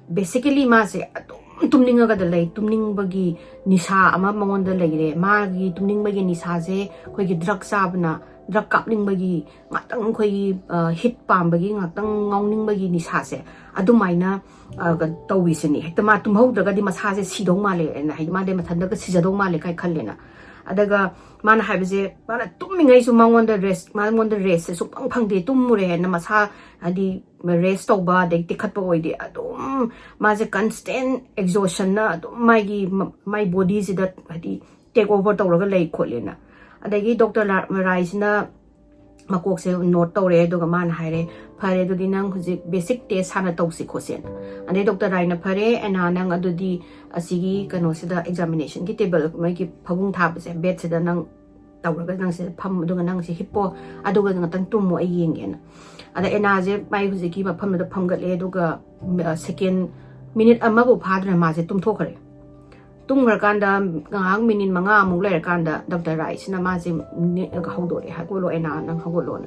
ꯕꯦꯁꯤꯀꯦꯂꯤ ꯃꯥꯁꯦ ꯑꯗꯨꯝ ꯇꯨꯝꯅꯤꯡꯉꯒꯗ ꯂꯩ, ꯇꯨꯝꯅꯤꯡꯕꯒꯤ ꯅꯤꯁꯥ ꯑꯃ ꯃꯉꯣꯟꯗ ꯂꯩꯔꯦ꯫ ꯃꯥꯒꯤ ꯇꯨꯝꯅꯤꯡꯕꯒꯤ ꯅꯤꯁꯥꯁꯦ ꯑꯩꯈꯣꯏꯒꯤ ꯗ꯭ꯔꯒ ꯆꯥꯕꯅ ꯗ꯭ꯔꯛ ꯀꯥꯞꯅꯤꯡꯕꯒꯤ, ꯉꯥꯛꯇꯪ ꯑꯩꯈꯣꯏꯒꯤ ꯍꯤꯠ ꯄꯥꯝꯕꯒꯤ, ꯉꯥꯛꯇꯪ ꯉꯥꯎꯅꯤꯡꯕꯒꯤ ꯅꯤꯁꯥꯁꯦ ꯑꯗꯨꯃꯥꯏꯅ ꯇꯧꯏꯁꯤꯅꯤ꯫ ꯍꯦꯛꯇ ꯃꯥ ꯇꯨꯝꯍꯧꯗ꯭ꯔꯒꯗꯤ ꯃꯁꯥꯁꯦ ꯁꯤꯗꯧ ꯃꯥꯜꯂꯦ ꯍꯥꯏꯅ, ꯍꯥꯏꯗꯤ ꯃꯥꯗꯤ ꯃꯊꯟꯇꯒ ꯁꯤꯖꯗꯧ ꯃꯥꯜꯂꯦ ꯀꯥꯏ ꯈꯜꯂꯦꯅ꯫ ꯑꯗꯨꯒ ꯃꯥꯅ ꯍꯥꯏꯕꯁꯦ, ꯃꯥꯅ ꯇꯨꯝꯃꯤꯉꯩꯁꯨ ꯃꯉꯣꯟꯗ ꯔꯦꯁ, ꯃꯉꯣꯟꯗ ꯔꯦꯁꯁꯦ ꯁꯨꯡꯐꯪ ꯐꯪꯗꯦ, ꯇꯨꯝꯃꯨꯔꯦ ꯍꯥꯏꯅ ꯃꯁꯥ ꯍꯥꯏꯗꯤ ꯔꯦꯁ ꯇꯧꯕ ꯑꯗꯩ ꯇꯦꯛꯈꯠꯄ ꯑꯣꯏꯗꯦ꯫ ꯑꯗꯨꯝ ꯃꯥꯁꯦ ꯀꯟꯁꯇꯦꯟ ꯑꯦꯛꯖꯣꯁꯟꯅ ꯑꯗꯨꯝ ꯃꯥꯒꯤ ꯃꯥꯏ ꯕꯣꯗꯤꯁꯤꯗ ꯍꯥꯏꯗꯤ ꯇꯦꯛ ꯑꯣꯚꯔ ꯇꯧꯔꯒ ꯂꯩ ꯈꯣꯠꯂꯦꯅ꯫ ꯑꯗꯒꯤ ꯗꯣꯛꯇꯔ ꯔꯥꯏꯁꯤꯅ ꯃꯀꯣꯛꯁꯦ ꯅꯣꯠ ꯇꯧꯔꯦ, ꯑꯗꯨꯒ ꯃꯥꯅ ꯍꯥꯏꯔꯦ, "ꯐꯔꯦ, ꯑꯗꯨꯗꯤ ꯅꯪ ꯍꯧꯖꯤꯛ ꯕꯦꯁꯤꯛ ꯇꯦꯁ ꯍꯥꯟꯅ ꯇꯧꯁꯤ ꯈꯣꯠꯁꯦꯅ"꯫ ꯑꯗꯩ ꯗꯣꯛꯇꯔ ꯔꯥꯏꯅ, "ꯐꯔꯦ ꯑꯦꯅꯥ, ꯅꯪ ꯑꯗꯨꯗꯤ ꯑꯁꯤꯒꯤ ꯀꯩꯅꯣꯁꯤꯗ, ꯑꯦꯛꯖꯥꯃꯤꯅꯦꯁꯟꯒꯤ ꯇꯦꯕꯜ, ꯃꯣꯏꯒꯤ ꯐꯃꯨꯡ ꯊꯥꯕꯁꯦ, ꯕꯦꯗꯁꯤꯗ ꯅꯪ ꯇꯧꯔꯒ ꯅꯪꯁꯦ ꯐꯝ, ꯑꯗꯨꯒ ꯅꯪꯁꯦ ꯍꯤꯞꯄꯣ, ꯑꯗꯨꯒ ꯉꯥꯛꯇꯪ ꯇꯨꯝꯃꯣ, ꯑꯩ ꯌꯦꯡꯒꯦꯅ"꯫ ꯑꯗ ꯑꯦꯅꯥꯁꯦ ꯃꯥꯏ ꯍꯧꯖꯤꯛꯀꯤ ꯃꯐꯝꯗꯨꯗ ꯐꯝꯒꯠꯂꯦ, ꯑꯗꯨꯒ ꯁꯦꯀꯦꯟ ꯃꯤꯅꯤꯠ ꯑꯃꯐꯥꯎ ꯐꯥꯗꯅ ꯃꯥꯁꯦ ꯇꯨꯝꯊꯣꯛꯈ꯭ꯔꯦ꯫ ꯇꯨꯝꯈ꯭ꯔꯀꯥꯟꯗ ꯉꯥꯏꯍꯥꯛ ꯃꯤꯅꯤꯠ ꯃꯉꯥꯃꯨꯛ ꯂꯩꯔꯀꯥꯟꯗ ꯗꯣꯛꯇꯔ ꯔꯥꯏꯁꯤꯅ ꯃꯥꯁꯦ ꯅꯦꯠꯂꯒ ꯍꯧꯗꯣꯔꯛꯑꯦ, "ꯍꯧꯒꯠꯂꯣ ꯑꯦꯅꯥ, ꯅꯪ ꯍꯧꯒꯠꯂꯣꯅ"꯫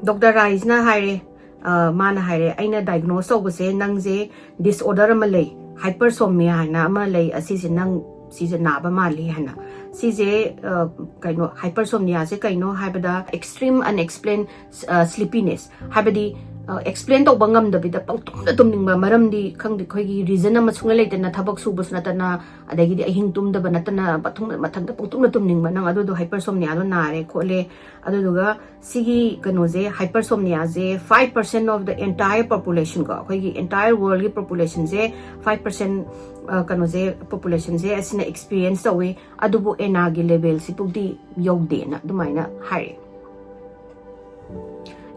ꯗꯣꯛꯇꯔ ꯔꯥꯏꯁꯤꯅ ꯍꯥꯏꯔꯦ, ꯑ, ꯃꯥꯅ ꯍꯥꯏꯔꯦ, "ꯑꯩꯅ ꯗꯥꯏꯒꯅꯣꯁ ꯇꯧꯕꯁꯦ ꯅꯪꯁꯦ ꯗꯤꯁꯑꯣꯔꯗꯔ ꯑꯃ ꯂꯩ, ꯍꯥꯏꯄꯔꯁꯣꯝꯅꯤꯌꯥ ꯍꯥꯏꯅ ꯑꯃ ꯂꯩ, ꯑꯁꯤꯁꯦ ꯅꯪ ꯁꯤꯁꯦ ꯅꯥꯕ ꯃꯥꯜꯂꯤ" ꯍꯥꯏꯅ꯫ ꯁꯤꯁꯦ, ꯑ, ꯀꯩꯅꯣ, ꯍꯥꯏꯄꯔꯁꯣꯝꯅꯤꯌꯥꯁꯦ ꯀꯩꯅꯣ ꯍꯥꯏꯕꯗ, extreme unexplained, ꯑ, sleepiness, ꯍꯥꯏꯕꯗꯤ, ꯑ, ꯑꯦꯛꯁꯄ꯭ꯂꯦꯟ ꯇꯧꯕ ꯉꯝꯗꯕꯤꯗ ꯄꯪꯇꯨꯝꯗ ꯇꯨꯝꯅꯤꯡꯕ, ꯃꯔꯝꯗꯤ ꯈꯪꯗꯦ, ꯑꯩꯈꯣꯏꯒꯤ ꯔꯤꯖꯟ ꯑꯃ ꯁꯨꯡꯂꯩ ꯂꯩꯇꯅ, ꯊꯕꯛ ꯁꯨꯕꯁꯨ ꯅꯠꯇꯅ, ꯑꯗꯒꯤꯗꯤ ꯑꯍꯤꯡ ꯇꯨꯝꯗꯕ ꯅꯠꯇꯅ, ꯃꯊꯪ-, ꯃꯊꯟꯇ ꯄꯪꯇꯨꯝꯗ ꯇꯨꯝꯅꯤꯡꯕ, ꯅꯪ ꯑꯗꯨꯗꯣ ꯍꯥꯏꯄꯔꯁꯣꯝꯅꯤꯌꯥꯗꯣ ꯅꯥꯔꯦ ꯈꯣꯠꯂꯦ꯫ ꯑꯗꯨꯗꯨꯒ ꯁꯤꯒꯤ ꯀꯩꯅꯣꯁꯦ, ꯍꯥꯏꯄꯔꯁꯣꯝꯅꯤꯌꯥꯁꯦ five percent of the entire population ꯀꯣ, ꯑꯩꯈꯣꯏꯒꯤ entire worldꯒꯤ populationꯁꯦ, five percent, ꯑ, ꯀꯩꯅꯣꯁꯦ, populationꯁꯦ ꯑꯁꯤꯅ experience ꯇꯧꯋꯤ, ꯑꯗꯨꯕꯨ ꯑꯦꯅꯥꯒꯤ ꯂꯦꯚꯦꯜꯁꯤꯕꯨꯗꯤ ꯌꯧꯗꯦꯅ ꯑꯗꯨꯃꯥꯏꯅ ꯍꯥꯏꯔꯛꯑꯦ꯫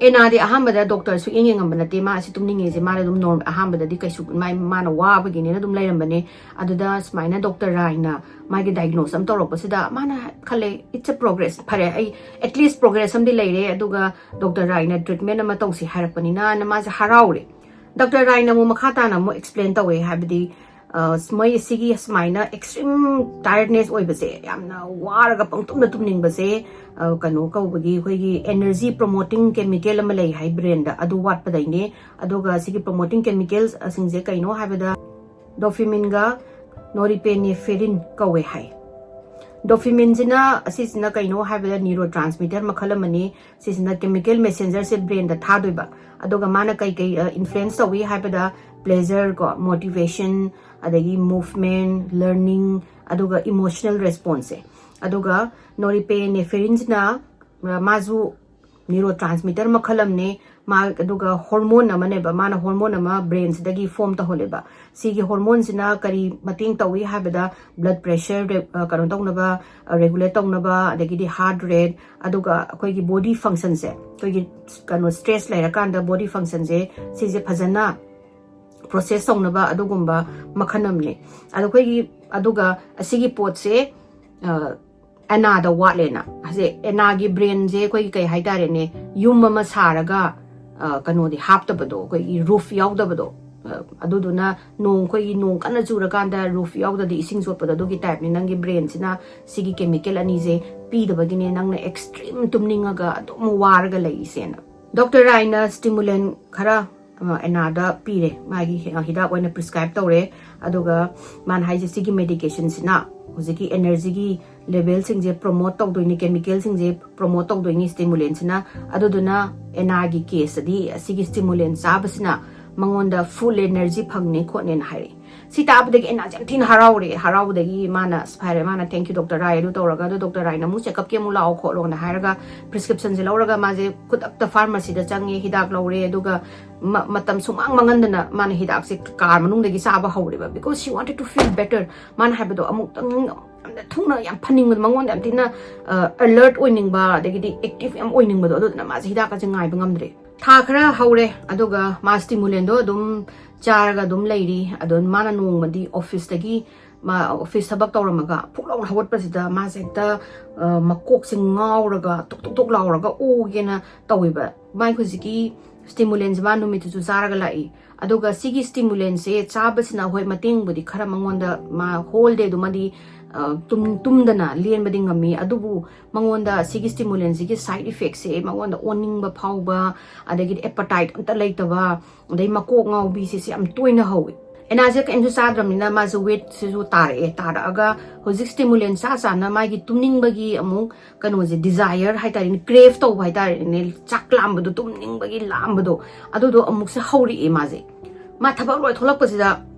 ꯑꯦꯅꯥꯗꯤ ꯑꯍꯥꯟꯕꯗ ꯗꯣꯛꯇꯔ ꯁꯨꯛꯌꯦꯡ ꯌꯦꯡꯉꯝꯕ ꯅꯠꯇꯦ, ꯃꯥ ꯑꯁꯤ ꯇꯨꯝꯅꯤꯡꯉꯦꯁꯦ ꯃꯥꯅ ꯑꯗꯨꯝ ꯅꯣꯔ-, ꯑꯍꯥꯟꯕꯗꯗꯤ ꯀꯩꯁꯨ ꯃꯥꯏ-, ꯃꯥꯅ ꯋꯥꯕꯒꯤꯅꯦꯅ ꯑꯗꯨꯝ ꯂꯩꯔꯝꯕꯅꯦ꯫ ꯑꯗꯨꯗ ꯁꯨꯃꯥꯏꯅ ꯗꯣꯛꯇꯔ ꯔꯥꯏꯅ ꯃꯥꯒꯤ ꯗꯥꯏꯒꯅꯣꯁ ꯑꯃ ꯇꯧꯔꯛꯄꯁꯤꯗ ꯃꯥꯅ ꯈꯜꯂꯦ, "It's a progress, ꯐꯔꯦ, ꯑꯩ at least progress ꯑꯃꯗꯤ ꯂꯩꯔꯦ, ꯑꯗꯨꯒ ꯗꯣꯛꯇꯔ ꯔꯥꯏꯅ ꯇ꯭ꯔꯤꯠꯃꯦꯟ ꯑꯃ ꯇꯧꯁꯤ ꯍꯥꯏꯔꯛꯄꯅꯤꯅ"ꯅ ꯃꯥꯁꯦ ꯍꯔꯥꯎꯔꯦ꯫ ꯗꯣꯛꯇꯔ ꯔꯥꯏꯅ ꯑꯃꯨꯛ ꯃꯈꯥ ꯇꯥꯅ ꯑꯃꯨꯛ ꯑꯦꯛꯁꯄ꯭ꯂꯦꯟ ꯇꯧꯋꯦ, ꯍꯥꯏꯕꯗꯤ, ꯑ, ꯃꯣꯏ ꯁꯤꯒꯤ ꯁꯨꯃꯥꯏꯅ extreme tiredness ꯑꯣꯏꯕꯁꯦ, ꯌꯥꯝꯅ ꯋꯥꯔꯒ ꯄꯪꯇꯨꯝꯗ ꯇꯨꯝꯅꯤꯡꯕꯁꯦ, ꯑ, ꯀꯩꯅꯣ ꯀꯧꯕꯒꯤ, ꯑꯩꯈꯣꯏꯒꯤ energy promoting chemical ꯑꯃ ꯂꯩ ꯍꯥꯏ ꯕ꯭ꯔꯦꯟꯗ, ꯑꯗꯨ ꯋꯥꯠꯄꯗꯩꯅꯦ꯫ ꯑꯗꯨꯒ ꯁꯤꯒꯤ promoting chemicals ꯁꯤꯡꯁꯦ ꯀꯩꯅꯣ ꯍꯥꯏꯕꯗ, dopamineꯒ norepinephrine ꯀꯧꯋꯦ ꯍꯥꯏ꯫ Dopamineꯁꯤꯅ, ꯑꯁꯤꯁꯤꯅ ꯀꯩꯅꯣ ꯍꯥꯏꯕꯗ neurotransmitter ꯃꯈꯜ ꯑꯃꯅꯤ꯫ ꯁꯤꯁꯤꯅ chemical messengerꯁꯦ brainꯗ ꯊꯥꯗꯣꯏꯕ꯫ ꯑꯗꯨꯒ ꯃꯥꯅ ꯀꯩ ꯀꯩ, ꯑ, influence ꯇꯧꯏ ꯍꯥꯏꯕꯗ pleasure ꯀꯣ, motivation, ꯑꯗꯒꯤ movement, learning, ꯑꯗꯨꯒ emotional responseꯁꯦ꯫ ꯑꯗꯨꯒ norepinephrineꯁꯤꯅ, ꯑ, ꯃꯥꯁꯨ neurotransmitter ꯃꯈꯜ ꯑꯃꯅꯦ꯫ ꯃꯥ, ꯑꯗꯨꯒ hormone ꯑꯃꯅꯦꯕ, ꯃꯥꯅ hormone ꯑꯃ brainꯁꯤꯗꯒꯤ form ꯇꯧꯍꯜꯂꯦꯕ꯫ ꯁꯤꯒꯤ hormoneꯁꯤꯅ ꯀꯔꯤ ꯃꯇꯦꯡ ꯇꯧꯏ ꯍꯥꯏꯕꯗ blood pressure ꯔꯦ-, ꯑ, ꯀꯩꯅꯣ ꯇꯧꯅꯕ, ꯑ, regulate ꯇꯧꯅꯕ, ꯑꯗꯒꯤꯗꯤ heart rate, ꯑꯗꯨꯒ ꯑꯩꯈꯣꯏꯒꯤ body functionꯁꯦ, ꯑꯩꯈꯣꯏꯒꯤ ꯀꯩꯅꯣ stress ꯂꯩꯔꯀꯥꯟꯗ body functionꯁꯦ ꯁꯤꯁꯦ ꯐꯖꯅ process ꯇꯧꯅꯕ ꯑꯗꯨꯒꯨꯝꯕ ꯃꯈꯜ ꯑꯃꯅꯦ꯫ ꯑꯗꯣ ꯑꯩꯈꯣꯏꯒꯤ, ꯑꯗꯨꯒ ꯑꯁꯤꯒꯤ ꯄꯣꯠꯁꯦ, ꯑ, ꯑꯦꯅꯥꯗ ꯋꯥꯠꯂꯦꯅ꯫ ꯍꯧꯖꯤꯛ ꯑꯦꯅꯥꯒꯤ brainꯁꯦ ꯑꯩꯈꯣꯏꯒꯤ ꯀꯩ ꯍꯥꯏꯇꯥꯔꯦꯅꯦ, ꯌꯨꯝ ꯑꯃ ꯁꯥꯔꯒ, ꯑ, ꯀꯩꯅꯣꯗꯤ ꯍꯥꯞꯇꯕꯗꯣ, ꯑꯩꯈꯣꯏꯒꯤ roof ꯌꯥꯎꯗꯕꯗꯣ, ꯑ, ꯑꯗꯨꯗꯨꯅ ꯅꯣꯡ, ꯑꯩꯈꯣꯏꯒꯤ ꯅꯣꯡ ꯀꯟꯅ ꯆꯨꯔꯀꯥꯟꯗ roof ꯌꯥꯎꯗꯗꯤ ꯏꯁꯤꯡ ꯆꯣꯠꯄꯗꯣ, ꯑꯗꯨꯒꯤ typeꯅꯤ꯫ ꯅꯪꯒꯤ brainꯁꯤꯅ ꯁꯤꯒꯤ chemical ꯑꯅꯤꯁꯦ ꯄꯤꯗꯕꯒꯤꯅꯦ ꯅꯪꯅ extreme ꯇꯨꯝꯅꯤꯡꯉꯒ ꯑꯗꯨꯝ ꯋꯥꯔꯒ ꯂꯩꯔꯤꯁꯦꯅ꯫ Doctor Ryeꯅ stimulant ꯈꯔ, ꯑ, ꯑꯦꯅꯥꯗ ꯄꯤꯔꯦ, ꯃꯥꯒꯤ ꯍꯤ-, ꯍꯤꯗꯥꯛ ꯑꯣꯏꯅ prescribe ꯇꯧꯔꯦ꯫ ꯑꯗꯨꯒ ꯃꯥꯅ ꯍꯥꯏꯁꯦ, ꯁꯤꯒꯤ medicationꯁꯤꯅ ꯍꯧꯖꯤꯛꯀꯤ energyꯒꯤ levelꯁꯤꯡꯁꯦ promote ꯇꯧꯗꯣꯏꯅꯤ, chemicalꯁꯤꯡꯁꯦ promote ꯇꯧꯗꯣꯏꯅꯤ stimulantꯁꯤꯅ꯫ ꯑꯗꯨꯗꯨꯅ ꯑꯦꯅꯥꯒꯤ caseꯇꯗꯤ ꯑꯁꯤꯒꯤ stimulant ꯆꯥꯕꯁꯤꯅ ꯃꯉꯣꯟꯗ full energy ꯐꯪꯅꯤ ꯈꯣꯠꯅꯦꯅ ꯍꯥꯏꯔꯛꯏ꯫ ꯁꯤ ꯇꯥꯕꯗꯒꯤ ꯑꯦꯅꯥꯁꯦ ꯌꯥꯝ ꯊꯤꯅ ꯍꯔꯥꯎꯔꯦ꯫ ꯍꯔꯥꯎꯕꯗꯒꯤ ꯃꯥꯅ ꯑꯁ ꯍꯥꯏꯔꯦ, ꯃꯥꯅ, "Thank you, Doctor Rye," ꯑꯗꯨ ꯇꯧꯔꯒ, ꯑꯗꯣ Doctor Ryeꯅ ꯑꯃꯨꯛ checkupꯀꯤ ꯑꯃꯨꯛ ꯂꯥꯛꯑꯣ ꯈꯣꯠꯂꯣꯅ ꯍꯥꯏꯔꯒ prescriptionꯁꯦ ꯂꯧꯔꯒ ꯃꯥꯁꯦ ꯈꯨꯗꯛꯇ pharmacyꯗ ꯆꯪꯉꯦ, ꯍꯤꯗꯥꯛ ꯂꯧꯔꯦ, ꯑꯗꯨꯒ ꯃ-, ꯃꯇꯝ ꯁꯨꯡꯃꯥꯡ ꯃꯥꯡꯍꯟꯗꯅ ꯃꯥꯅ ꯍꯤꯗꯥꯛꯁꯦ car ꯃꯅꯨꯡꯗꯒꯤ ꯆꯥꯕ ꯍꯧꯔꯦꯕ, because she wanted to feel better꯫ ꯃꯥꯅ ꯍꯥꯏꯕꯗꯣ ꯑꯃꯨꯛꯇꯪ ꯌꯥꯝꯅ ꯊꯨꯅ ꯌꯥꯝ ꯐꯅꯤꯡꯕꯗꯣ, ꯃꯉꯣꯟꯗ ꯌꯥꯝ ꯊꯤꯅ, ꯑ, alert ꯑꯣꯏꯅꯤꯡꯕ, ꯑꯗꯒꯤꯗꯤ active ꯌꯥꯝ ꯑꯣꯏꯅꯤꯡꯕꯗꯣ, ꯑꯗꯨꯗꯨꯅ ꯃꯥꯁꯦ ꯍꯤꯗꯥꯛꯀꯁꯦ ꯉꯥꯏꯕ ꯉꯝꯗ꯭ꯔꯦ꯫ ꯊꯥ ꯈꯔ ꯍꯧꯔꯦ, ꯑꯗꯨꯒ ꯃꯥ stimulantꯗꯣ ꯑꯗꯨꯝ ꯆꯥꯔꯒ ꯑꯗꯨꯝ ꯂꯩꯔꯤ꯫ ꯑꯗꯣ ꯃꯥꯅ ꯅꯣꯡꯃꯗꯤ officeꯇꯒꯤ, ꯃꯥ office ꯊꯕꯛ ꯇꯧꯔꯝꯃꯒ ꯐꯨꯛ ꯂꯥꯎꯅ ꯍꯧꯒꯠꯄꯁꯤꯗ ꯃꯥꯁꯦ ꯍꯦꯛꯇ, ꯑ, ꯃꯀꯣꯛꯁꯦ ꯉꯥꯎꯔꯒ ꯇꯨꯛ ꯇꯨꯛ ꯇꯨꯛ ꯂꯥꯎꯔꯒ ꯑꯣꯒꯦꯅ ꯇꯧꯋꯦꯕ꯫ ꯃꯥꯏ ꯍꯧꯖꯤꯛꯀꯤ stimulantꯁꯦ ꯃꯥ ꯅꯨꯃꯤꯠꯇꯨꯁꯨ ꯆꯥꯔꯒ ꯂꯥꯛꯏ꯫ ꯑꯗꯨꯒ ꯁꯤꯒꯤ stimulantꯁꯦ ꯆꯥꯕꯁꯤꯅ ꯍꯣꯏ ꯃꯇꯦꯡꯕꯨꯗꯤ ꯈꯔ ꯃꯉꯣꯟꯗ ꯃꯥ whole dayꯗꯨꯃꯗꯤ, ꯑ, ꯇꯨꯝ-, ꯇꯨꯝꯗꯅ ꯂꯦꯟꯕꯗꯤ ꯉꯝꯃꯤ꯫ ꯑꯗꯨꯕꯨ ꯃꯉꯣꯟꯗ ꯁꯤꯒꯤ stimulantꯁꯤꯒꯤ side effectꯁꯦ ꯃꯉꯣꯟꯗ ꯑꯣꯅꯤꯡꯕ ꯐꯥꯎꯕ, ꯑꯗꯒꯤꯗꯤ appetite ꯑꯝꯇ ꯂꯩꯇꯕ, ꯑꯗꯩ ꯃꯀꯣꯛ ꯉꯥꯎꯕꯤꯁꯦ ꯁꯤ ꯌꯥꯝ ꯇꯣꯏꯅ ꯍꯧꯋꯤ꯫ ꯑꯦꯅꯥꯁꯦ ꯀꯩꯝꯁꯨ ꯆꯥꯗ꯭ꯔꯕꯅꯤꯅ ꯃꯥꯁꯦ ꯋꯦꯠꯁꯤꯁꯨ ꯇꯥꯔꯛꯑꯦ꯫ ꯇꯥꯔꯛꯑꯒ ꯍꯧꯖꯤꯛ ꯁ꯭ꯇꯤꯃꯨꯂꯦꯟ ꯆꯥ ꯆꯥꯅ ꯃꯥꯒꯤ ꯇꯨꯝꯅꯤꯡꯕꯒꯤ ꯑꯃꯨꯛ ꯀꯩꯅꯣꯁꯦ, ꯗꯤꯖꯥꯌꯔ ꯍꯥꯏꯇꯥꯔꯦꯅꯦ, ꯀ꯭ꯔꯦꯞ ꯇꯧꯕ ꯍꯥꯏꯇꯥꯔꯦꯅꯦ, ꯆꯥꯛ ꯂꯥꯝꯕꯗꯣ, ꯇꯨꯝꯅꯤꯡꯕꯒꯤ ꯂꯥꯝꯕꯗꯣ, ꯑꯗꯨꯗꯣ ꯑꯃꯨꯛꯁꯦ ꯍꯧꯔꯛꯑꯦ ꯃꯥꯁꯦ꯫ ꯃꯥ ꯊꯕꯛ ꯂꯣꯏ ꯊꯣꯛꯂꯛꯄꯁꯤꯗ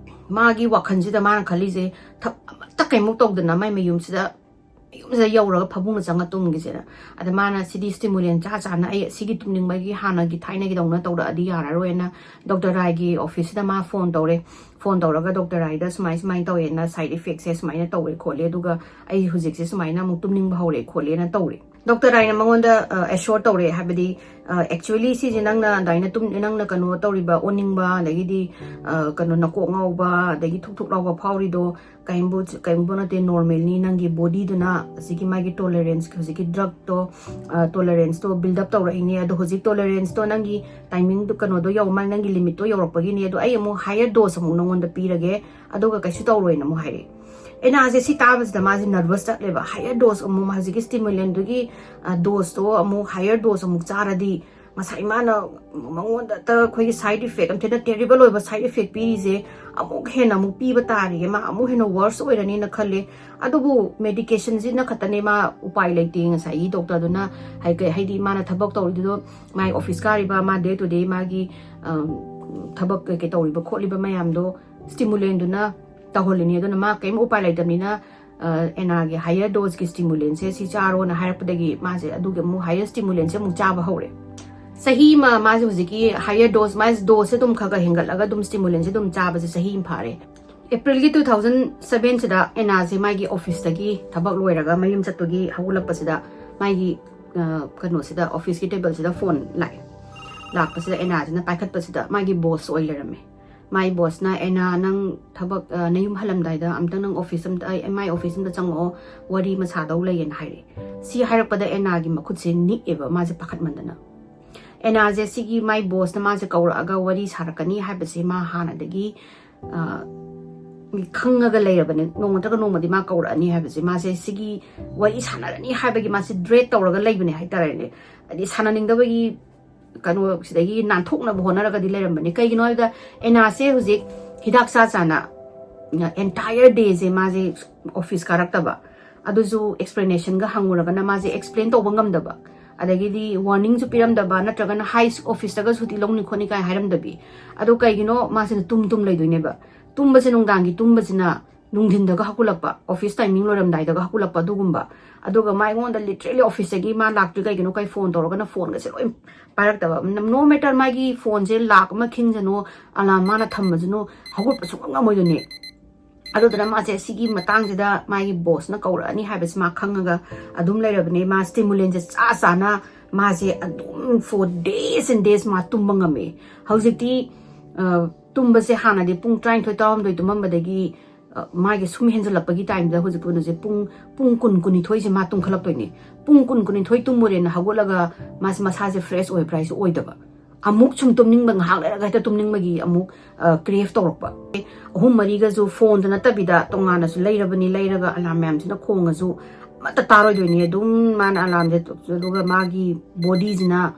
ꯃꯥꯒꯤ ꯋꯥꯈꯜꯁꯤꯗ ꯃꯥꯅ ꯈꯜꯂꯤꯁꯦ, ꯊꯕꯛ ꯑꯃꯠꯇ ꯀꯩꯃꯨꯛ ꯇꯧꯗꯅ ꯃꯥꯏ ꯃꯌꯨꯝꯁꯤꯗ ꯌꯨꯝꯁꯤꯗ ꯌꯧꯔꯒ ꯐꯃꯨꯡꯗ ꯆꯪꯉ ꯇꯨꯝꯈꯤꯁꯦꯅ꯫ ꯑꯗ ꯃꯥꯅ ꯁꯤꯗꯤ ꯁ꯭ꯇꯤꯃꯨꯂꯦꯟ ꯆꯥ ꯆꯥꯅ ꯑꯩ ꯁꯤꯒꯤ ꯇꯨꯝꯅꯤꯡꯕꯒꯤ ꯍꯥꯟꯅꯒꯤ ꯊꯥꯏꯅꯒꯤꯗꯧꯅ ꯇꯧꯔꯛꯑꯗꯤ ꯌꯥꯔꯔꯣꯏꯅ ꯗꯣꯛꯇꯔ ꯔꯥꯏꯒꯤ ꯑꯣꯐꯤꯁꯁꯤꯗ ꯃꯥ ꯐꯣꯟ ꯇꯧꯔꯦ꯫ ꯐꯣꯟ ꯇꯧꯔꯒ ꯗꯣꯛꯇꯔ ꯔꯥꯏꯗ ꯁꯨꯃꯥꯏ ꯁꯨꯃꯥꯏꯅ ꯇꯧꯋꯦꯅ, ꯁꯥꯏꯠ ꯏꯐꯦꯛꯁꯦ ꯁꯨꯃꯥꯏꯅ ꯇꯧꯋꯦ ꯈꯣꯠꯂꯦ, ꯑꯗꯨꯒ ꯑꯩ ꯍꯧꯖꯤꯛꯁꯦ ꯁꯨꯃꯥꯏꯅ ꯑꯃꯨꯛ ꯇꯨꯝꯅꯤꯡꯕ ꯍꯧꯔꯦ ꯈꯣꯠꯂꯦꯅ ꯇꯧꯔꯦ꯫ ꯗꯣꯛꯇꯔ ꯔꯥꯏꯅ ꯃꯉꯣꯟꯗ ꯑꯦꯁꯣꯔ ꯇꯧꯔꯦ, ꯍꯥꯏꯕꯗꯤ ꯑꯦꯛꯆꯨꯋꯦꯂꯤ ꯁꯤꯁꯦ ꯅꯪꯅ ꯑꯗꯨꯃꯥꯏꯅ ꯇꯨꯝ ꯅꯪꯅ ꯀꯩꯅꯣ ꯇꯧꯔꯤꯕ, ꯑꯣꯅꯤꯡꯕ, ꯑꯗꯒꯤꯗꯤ ꯑ, ꯀꯩꯅꯣ ꯅꯀꯣꯛ ꯉꯥꯎꯕ, ꯑꯗꯒꯤ ꯊꯨꯛ ꯊꯨꯛ ꯂꯥꯎꯕ ꯐꯥꯎꯔꯤꯗꯣ ꯀꯔꯤꯝꯕꯨ ꯀꯔꯤꯝꯕꯨ ꯅꯠꯇꯦ, ꯅꯣꯔꯃꯦꯜꯅꯤ꯫ ꯅꯪꯒꯤ ꯕꯣꯗꯤꯗꯨꯅ ꯑꯁꯤꯒꯤ ꯃꯥꯒꯤ ꯇꯣꯂꯔꯦꯟꯁ, ꯍꯧꯖꯤꯛꯀꯤ ꯗ꯭ꯔꯛꯇꯣ ꯇꯣꯂꯔꯦꯟꯁꯇꯣ ꯕꯤꯜꯗ ꯑꯞ ꯇꯧꯔꯛꯏꯅꯦ꯫ ꯑꯗꯣ ꯍꯧꯖꯤꯛ ꯇꯣꯂꯔꯦꯟꯁꯇꯣ ꯅꯪꯒꯤ ꯇꯥꯏꯃꯤꯡꯗꯣ, ꯀꯩꯅꯣꯗꯣ ꯌꯧ ꯃꯥ ꯅꯪꯒꯤ ꯂꯤꯃꯤꯠꯇꯣ ꯌꯧꯔꯛꯄꯒꯤꯅꯦ꯫ ꯑꯗꯣ ꯑꯩ ꯑꯃꯨꯛ ꯍꯥꯏꯌꯔ ꯗꯣꯁ ꯑꯃꯨꯛ ꯅꯉꯣꯟꯗ ꯄꯤꯔꯒꯦ, ꯑꯗꯨꯒ ꯀꯩꯁꯨ ꯇꯧꯔꯣꯏꯅ ꯑꯃꯨꯛ ꯍꯥꯏꯔꯛꯑꯦ꯫ ꯑꯦꯅꯥꯁꯦ ꯁꯤ ꯇꯥꯕꯁꯤꯗ ꯃꯥꯁꯦ ꯅꯔꯚꯁ ꯆꯠꯂꯦꯕ꯫ ꯍꯥꯏꯌꯔ ꯗꯣꯁ ꯑꯃꯨꯛ ꯍꯧꯖꯤꯛꯀꯤ ꯁ꯭ꯇꯤꯃꯨꯂꯦꯟꯗꯨꯒꯤ ꯗꯣꯁꯇꯣ ꯑꯃꯨꯛ ꯍꯥꯏꯌꯔ ꯗꯣꯁ ꯑꯃꯨꯛ ꯆꯥꯔꯗꯤ ꯉꯁꯥꯏ ꯃꯥꯅ ꯃꯉꯣꯟꯗ ꯑꯩꯈꯣꯏꯒꯤ ꯁꯥꯏꯠ ꯏꯐꯦꯛ, ꯌꯥꯝ ꯊꯤꯅ ꯇꯦꯔꯤꯕꯜ ꯑꯣꯏꯕ ꯁꯥꯏꯠ ꯏꯐꯦꯛ ꯄꯤꯔꯤꯁꯦ ꯑꯃꯨꯛ ꯍꯦꯟꯅ ꯑꯃꯨꯛ ꯄꯤꯕ ꯇꯥꯔꯦ, ꯃꯥ ꯑꯃꯨꯛ ꯍꯦꯟꯅ ꯋꯔꯁ ꯑꯣꯏꯔꯅꯤꯅ ꯈꯜꯂꯦ꯫ ꯑꯗꯨꯕꯨ ꯃꯦꯗꯤꯀꯦꯁꯟꯁꯤꯅ ꯈꯛꯇꯅꯦ ꯃꯥ ꯎꯄꯥꯏ ꯂꯩꯇꯦ꯫ ꯉꯁꯥꯏꯒꯤ ꯗꯣꯛꯇꯔꯗꯨꯅ ꯍꯥꯏ-, ꯀꯩ-, ꯍꯥꯏꯗꯤ ꯃꯥꯅ ꯊꯕꯛ ꯇꯧꯔꯤꯗꯨꯗꯣ, ꯃꯥꯒꯤ ꯑꯣꯐꯤꯁ ꯀꯥꯔꯤꯕ, ꯃꯥ ꯗꯦ ꯇꯨ ꯗꯦ ꯃꯥꯒꯤ, ꯑꯝ, ꯊꯕꯛ ꯀꯩꯀꯩ ꯇꯧꯔꯤꯕ ꯈꯣꯠꯂꯤꯕ ꯃꯌꯥꯝꯗꯣ ꯁ꯭ꯇꯤꯃꯨꯂꯦꯟꯗꯨꯅ ꯇꯧꯍꯜꯂꯤꯅꯤ꯫ ꯑꯗꯨꯅ ꯃꯥ ꯀꯔꯤꯝ ꯎꯄꯥꯏ ꯂꯩꯇꯕꯅꯤꯅ, ꯑ, ꯑꯦꯅꯥꯒꯤ ꯍꯥꯏꯌꯔ ꯗꯣꯁꯀꯤ ꯁ꯭ꯇꯤꯃꯨꯂꯦꯟꯁꯦ ꯁꯤ ꯆꯥꯔꯣꯅ ꯍꯥꯏꯔꯛꯄꯗꯒꯤ ꯃꯥꯁꯦ ꯑꯗꯨꯒꯤ ꯑꯃꯨꯛ ꯍꯥꯏꯌꯔ ꯁ꯭ꯇꯤꯃꯨꯂꯦꯟꯁꯦ ꯑꯃꯨꯛ ꯆꯥꯕ ꯍꯧꯔꯦ꯫ ꯆꯍꯤ ꯑꯃ ꯃꯥꯁꯦ ꯍꯧꯖꯤꯛꯀꯤ ꯍꯥꯏꯌꯔ ꯗꯣꯁ, ꯃꯥꯁꯦ ꯗꯣꯁꯁꯦ ꯑꯗꯨꯝ ꯈꯔ ꯈꯔ ꯍꯦꯟꯒꯠꯂꯒ ꯑꯗꯨꯝ ꯁ꯭ꯇꯤꯃꯨꯂꯦꯟꯁꯦ ꯑꯗꯨꯝ ꯆꯥꯕꯁꯦ ꯆꯍꯤ ꯑꯃ ꯐꯥꯔꯦ꯫ ꯑꯦꯄ꯭ꯔꯤꯜꯒꯤ ꯇꯨ ꯊꯥꯎꯖꯟ ꯁꯕꯦꯟꯁꯤꯗ ꯑꯦꯅꯥꯁꯦ ꯃꯥꯒꯤ ꯑꯣꯐꯤꯁꯇꯒꯤ ꯊꯕꯛ ꯂꯣꯏꯔꯒ ꯃꯌꯨꯝ ꯆꯠꯄꯒꯤ ꯍꯧꯒꯠꯂꯛꯄꯁꯤꯗ ꯃꯥꯒꯤ, ꯑ, ꯀꯩꯅꯣꯁꯤꯗ, ꯑꯣꯐꯤꯁꯀꯤ ꯇꯦꯕꯜꯁꯤꯗ ꯐꯣꯟ ꯂꯥꯛꯑꯦ꯫ ꯂꯥꯛꯄꯁꯤꯗ ꯑꯦꯅꯥꯁꯤꯅ ꯄꯥꯏꯈꯠꯄꯁꯤꯗ ꯃꯥꯒꯤ ꯕꯣꯁ ꯑꯣꯏ ꯂꯩꯔꯝꯃꯦ꯫ ꯃꯥꯏ ꯕꯣꯁꯅ, "ꯑꯦꯅꯥ, ꯅꯪ ꯊꯕꯛ, ꯑ, ꯅꯌꯨꯝ ꯍꯜꯂꯝꯗꯥꯏꯗ ꯑꯝꯇꯪ ꯅꯪ ꯑꯣꯐꯤꯁ ꯑꯝꯇ, ꯑꯩ, ꯃꯥꯏ ꯑꯣꯐꯤꯁ ꯑꯝꯇ ꯆꯪꯉꯛꯑꯣ, ꯋꯥꯔꯤ ꯑꯃ ꯁꯥꯗꯧ ꯂꯩꯌꯦꯅ" ꯍꯥꯏꯔꯛꯑꯦ꯫ ꯁꯤ ꯍꯥꯏꯔꯛꯄꯗ ꯑꯦꯅꯥꯒꯤ ꯃꯈꯨꯠꯁꯦ ꯅꯤꯛꯑꯦꯕ, ꯃꯥꯁꯦ ꯄꯥꯈꯠꯃꯟꯗꯅ꯫ ꯑꯦꯅꯥꯁꯦ ꯁꯤꯒꯤ ꯃꯥꯏ ꯕꯣꯁꯅ ꯃꯥꯁꯦ ꯀꯧꯔꯛꯑꯒ ꯋꯥꯔꯤ ꯁꯥꯔꯛꯀꯅꯤ ꯍꯥꯏꯕꯁꯦ ꯃꯥ ꯍꯥꯟꯅꯗꯒꯤ, ꯑ, ꯈꯪꯉꯒ ꯂꯩꯔꯕꯅꯦ꯫ ꯅꯣꯡꯃ ꯅꯠꯇ꯭ꯔꯒ ꯅꯣꯡꯃꯗꯤ ꯃꯥ ꯀꯧꯔꯛꯑꯅꯤ ꯍꯥꯏꯕꯁꯦ꯫ ꯃꯥꯁꯦ ꯁꯤꯒꯤ ꯋꯥꯔꯤ ꯁꯥꯟꯅꯔꯅꯤ ꯍꯥꯏꯕꯒꯤ ꯃꯥꯁꯦ ꯗ꯭ꯔꯦꯠ ꯇꯧꯔꯒ ꯂꯩꯕꯅꯦ ꯍꯥꯏꯇꯥꯔꯦꯅꯦ꯫ ꯍꯥꯏꯗꯤ ꯁꯥꯟꯅꯅꯤꯡꯗꯕꯒꯤ ꯀꯩꯅꯣ ꯁꯤꯗꯒꯤ ꯅꯥꯟꯊꯣꯛꯅꯕ ꯍꯣꯠꯅꯔꯒꯗꯤ ꯂꯩꯔꯝꯕꯅꯤ꯫ ꯀꯩꯒꯤꯅꯣ ꯍꯥꯏꯕꯗ ꯑꯦꯅꯥꯁꯦ ꯍꯧꯖꯤꯛ ꯍꯤꯗꯥꯛ ꯆꯥ ꯆꯥꯅ entire dayꯁꯦ ꯃꯥꯁꯦ office ꯀꯥꯔꯛꯇꯕ꯫ ꯑꯗꯨꯁꯨ explanationꯒ ꯍꯪꯉꯨꯔꯒꯅ ꯃꯥꯁꯦ explain ꯇꯧꯕ ꯉꯝꯗꯕ, ꯑꯗꯒꯤꯗꯤ warningꯁꯨ ꯄꯤꯔꯝꯗꯕ, ꯅꯠꯇ꯭ꯔꯒꯅ high officeꯇꯒ ꯁꯨꯇꯤ ꯂꯧꯅꯤ ꯈꯣꯠꯅꯤ ꯀꯥꯏ ꯍꯥꯏꯔꯝꯗꯕꯤ꯫ ꯑꯗꯣ ꯀꯩꯒꯤꯅꯣ ꯃꯥꯁꯤꯅ ꯇꯨꯝ ꯇꯨꯝ ꯂꯩꯗꯣꯏꯅꯦꯕ? ꯇꯨꯝꯕꯁꯦ, ꯅꯨꯡꯗꯥꯡꯒꯤ ꯇꯨꯝꯕꯁꯤꯅ ꯅꯨꯡꯊꯤꯟꯗꯒ ꯍꯧꯒꯠꯂꯛꯄ, office timing ꯂꯣꯏꯔꯝꯗꯥꯏꯗꯒ ꯍꯧꯒꯠꯂꯛꯄ, ꯑꯗꯨꯒꯨꯝꯕ꯫ ꯑꯗꯨꯒ ꯃꯥ ꯑꯩꯉꯣꯟꯗ literally officeꯇꯒꯤ ꯃꯥ ꯂꯥꯛꯇ꯭ꯔꯤ ꯀꯩꯒꯤꯅꯣ ꯀꯩ phone ꯇꯧꯔꯒꯅ phoneꯒꯁꯦ ꯂꯣꯏ ꯄꯥꯏꯔꯛꯇꯕ꯫ No matter ꯃꯥꯒꯤ phoneꯁꯦ ꯂꯥꯛ ꯑꯃ ꯈꯤꯡꯖꯅꯨ, alarm ꯃꯥꯅ ꯊꯝꯃꯁꯅꯨ, ꯍꯧꯒꯠꯄ ꯁꯨꯡꯉꯝ ꯉꯝꯃꯣꯏꯗꯣꯏꯅꯦ꯫ ꯑꯗꯨꯗꯨꯅ ꯃꯥꯁꯦ ꯁꯤꯒꯤ ꯃꯇꯥꯡꯁꯤꯗ ꯃꯥꯒꯤ bossꯅ ꯀꯧꯔꯛꯑꯅꯤ ꯍꯥꯏꯕꯁꯤ ꯃꯥ ꯈꯪꯉꯒ ꯑꯗꯨꯝ ꯂꯩꯔꯕꯅꯦ꯫ ꯃꯥ stimulantꯁꯦ ꯆꯥ ꯆꯥꯅ ꯃꯥꯁꯦ ꯑꯗꯨꯝ for days and days ꯃꯥ ꯇꯨꯝꯕ ꯉꯝꯃꯦ꯫ ꯍꯧꯖꯤꯛꯇꯤ, ꯑ, ꯇꯨꯝꯕꯁꯦ ꯍꯥꯟꯅꯗꯤ ꯄꯨꯡ ꯇꯔꯥꯅꯤꯊꯣꯏ, ꯇꯔꯥꯍꯨꯝꯗꯣꯏ ꯇꯨꯝꯃꯝꯕꯗꯒꯤ, ꯑ, ꯃꯥꯒꯤ ꯁꯨꯝ ꯍꯦꯟꯖꯜꯂꯛꯄꯒꯤ timeꯗ ꯍꯧꯖꯤꯛ ꯀꯩꯅꯣꯁꯦ ꯄꯨꯡ, ꯄꯨꯡ ꯀꯨꯟ, ꯀꯨꯟꯅꯤꯊꯣꯏꯁꯦ ꯃꯥ ꯇꯨꯝꯈꯠꯂꯛꯇꯣꯏꯅꯦ꯫ ꯄꯨꯡ ꯀꯨꯟ, ꯀꯨꯟꯅꯤꯊꯣꯏ ꯇꯨꯝꯃꯨꯔꯦꯅ ꯍꯧꯒꯠꯂꯒ ꯃꯥꯁꯦ ꯃꯁꯥꯁꯦ fresh ꯑꯣꯏꯕ꯭ꯔꯥ ꯍꯥꯏꯁꯦ ꯑꯣꯏꯗꯕ꯫ ꯑꯃꯨꯛ ꯁꯨꯝ ꯇꯨꯝꯅꯤꯡꯕ, ꯉꯥꯏꯍꯥꯛ ꯂꯩꯔꯒ ꯍꯦꯛꯇ ꯇꯨꯝꯅꯤꯡꯕꯒꯤ ꯑꯃꯨꯛ, ꯑ, crave ꯇꯧꯔꯛꯄ꯫ ꯑꯍꯨꯝ ꯃꯔꯤꯒꯁꯨ phoneꯗ ꯅꯠꯇꯕꯤꯗ ꯇꯣꯉꯥꯟꯅꯁꯨ ꯂꯩꯔꯕꯅꯤ, ꯂꯩꯔꯒ alarm ꯃꯌꯥꯝꯁꯤꯅ ꯈꯣꯡꯉꯁꯨ ꯑꯃꯠꯇ ꯇꯥꯔꯣꯏꯗꯣꯏꯅꯤ꯫ ꯑꯗꯨꯝ ꯃꯥꯅ alarmꯁꯦ, ꯑꯗꯨꯒ ꯃꯥꯒꯤ bodyꯁꯤꯅ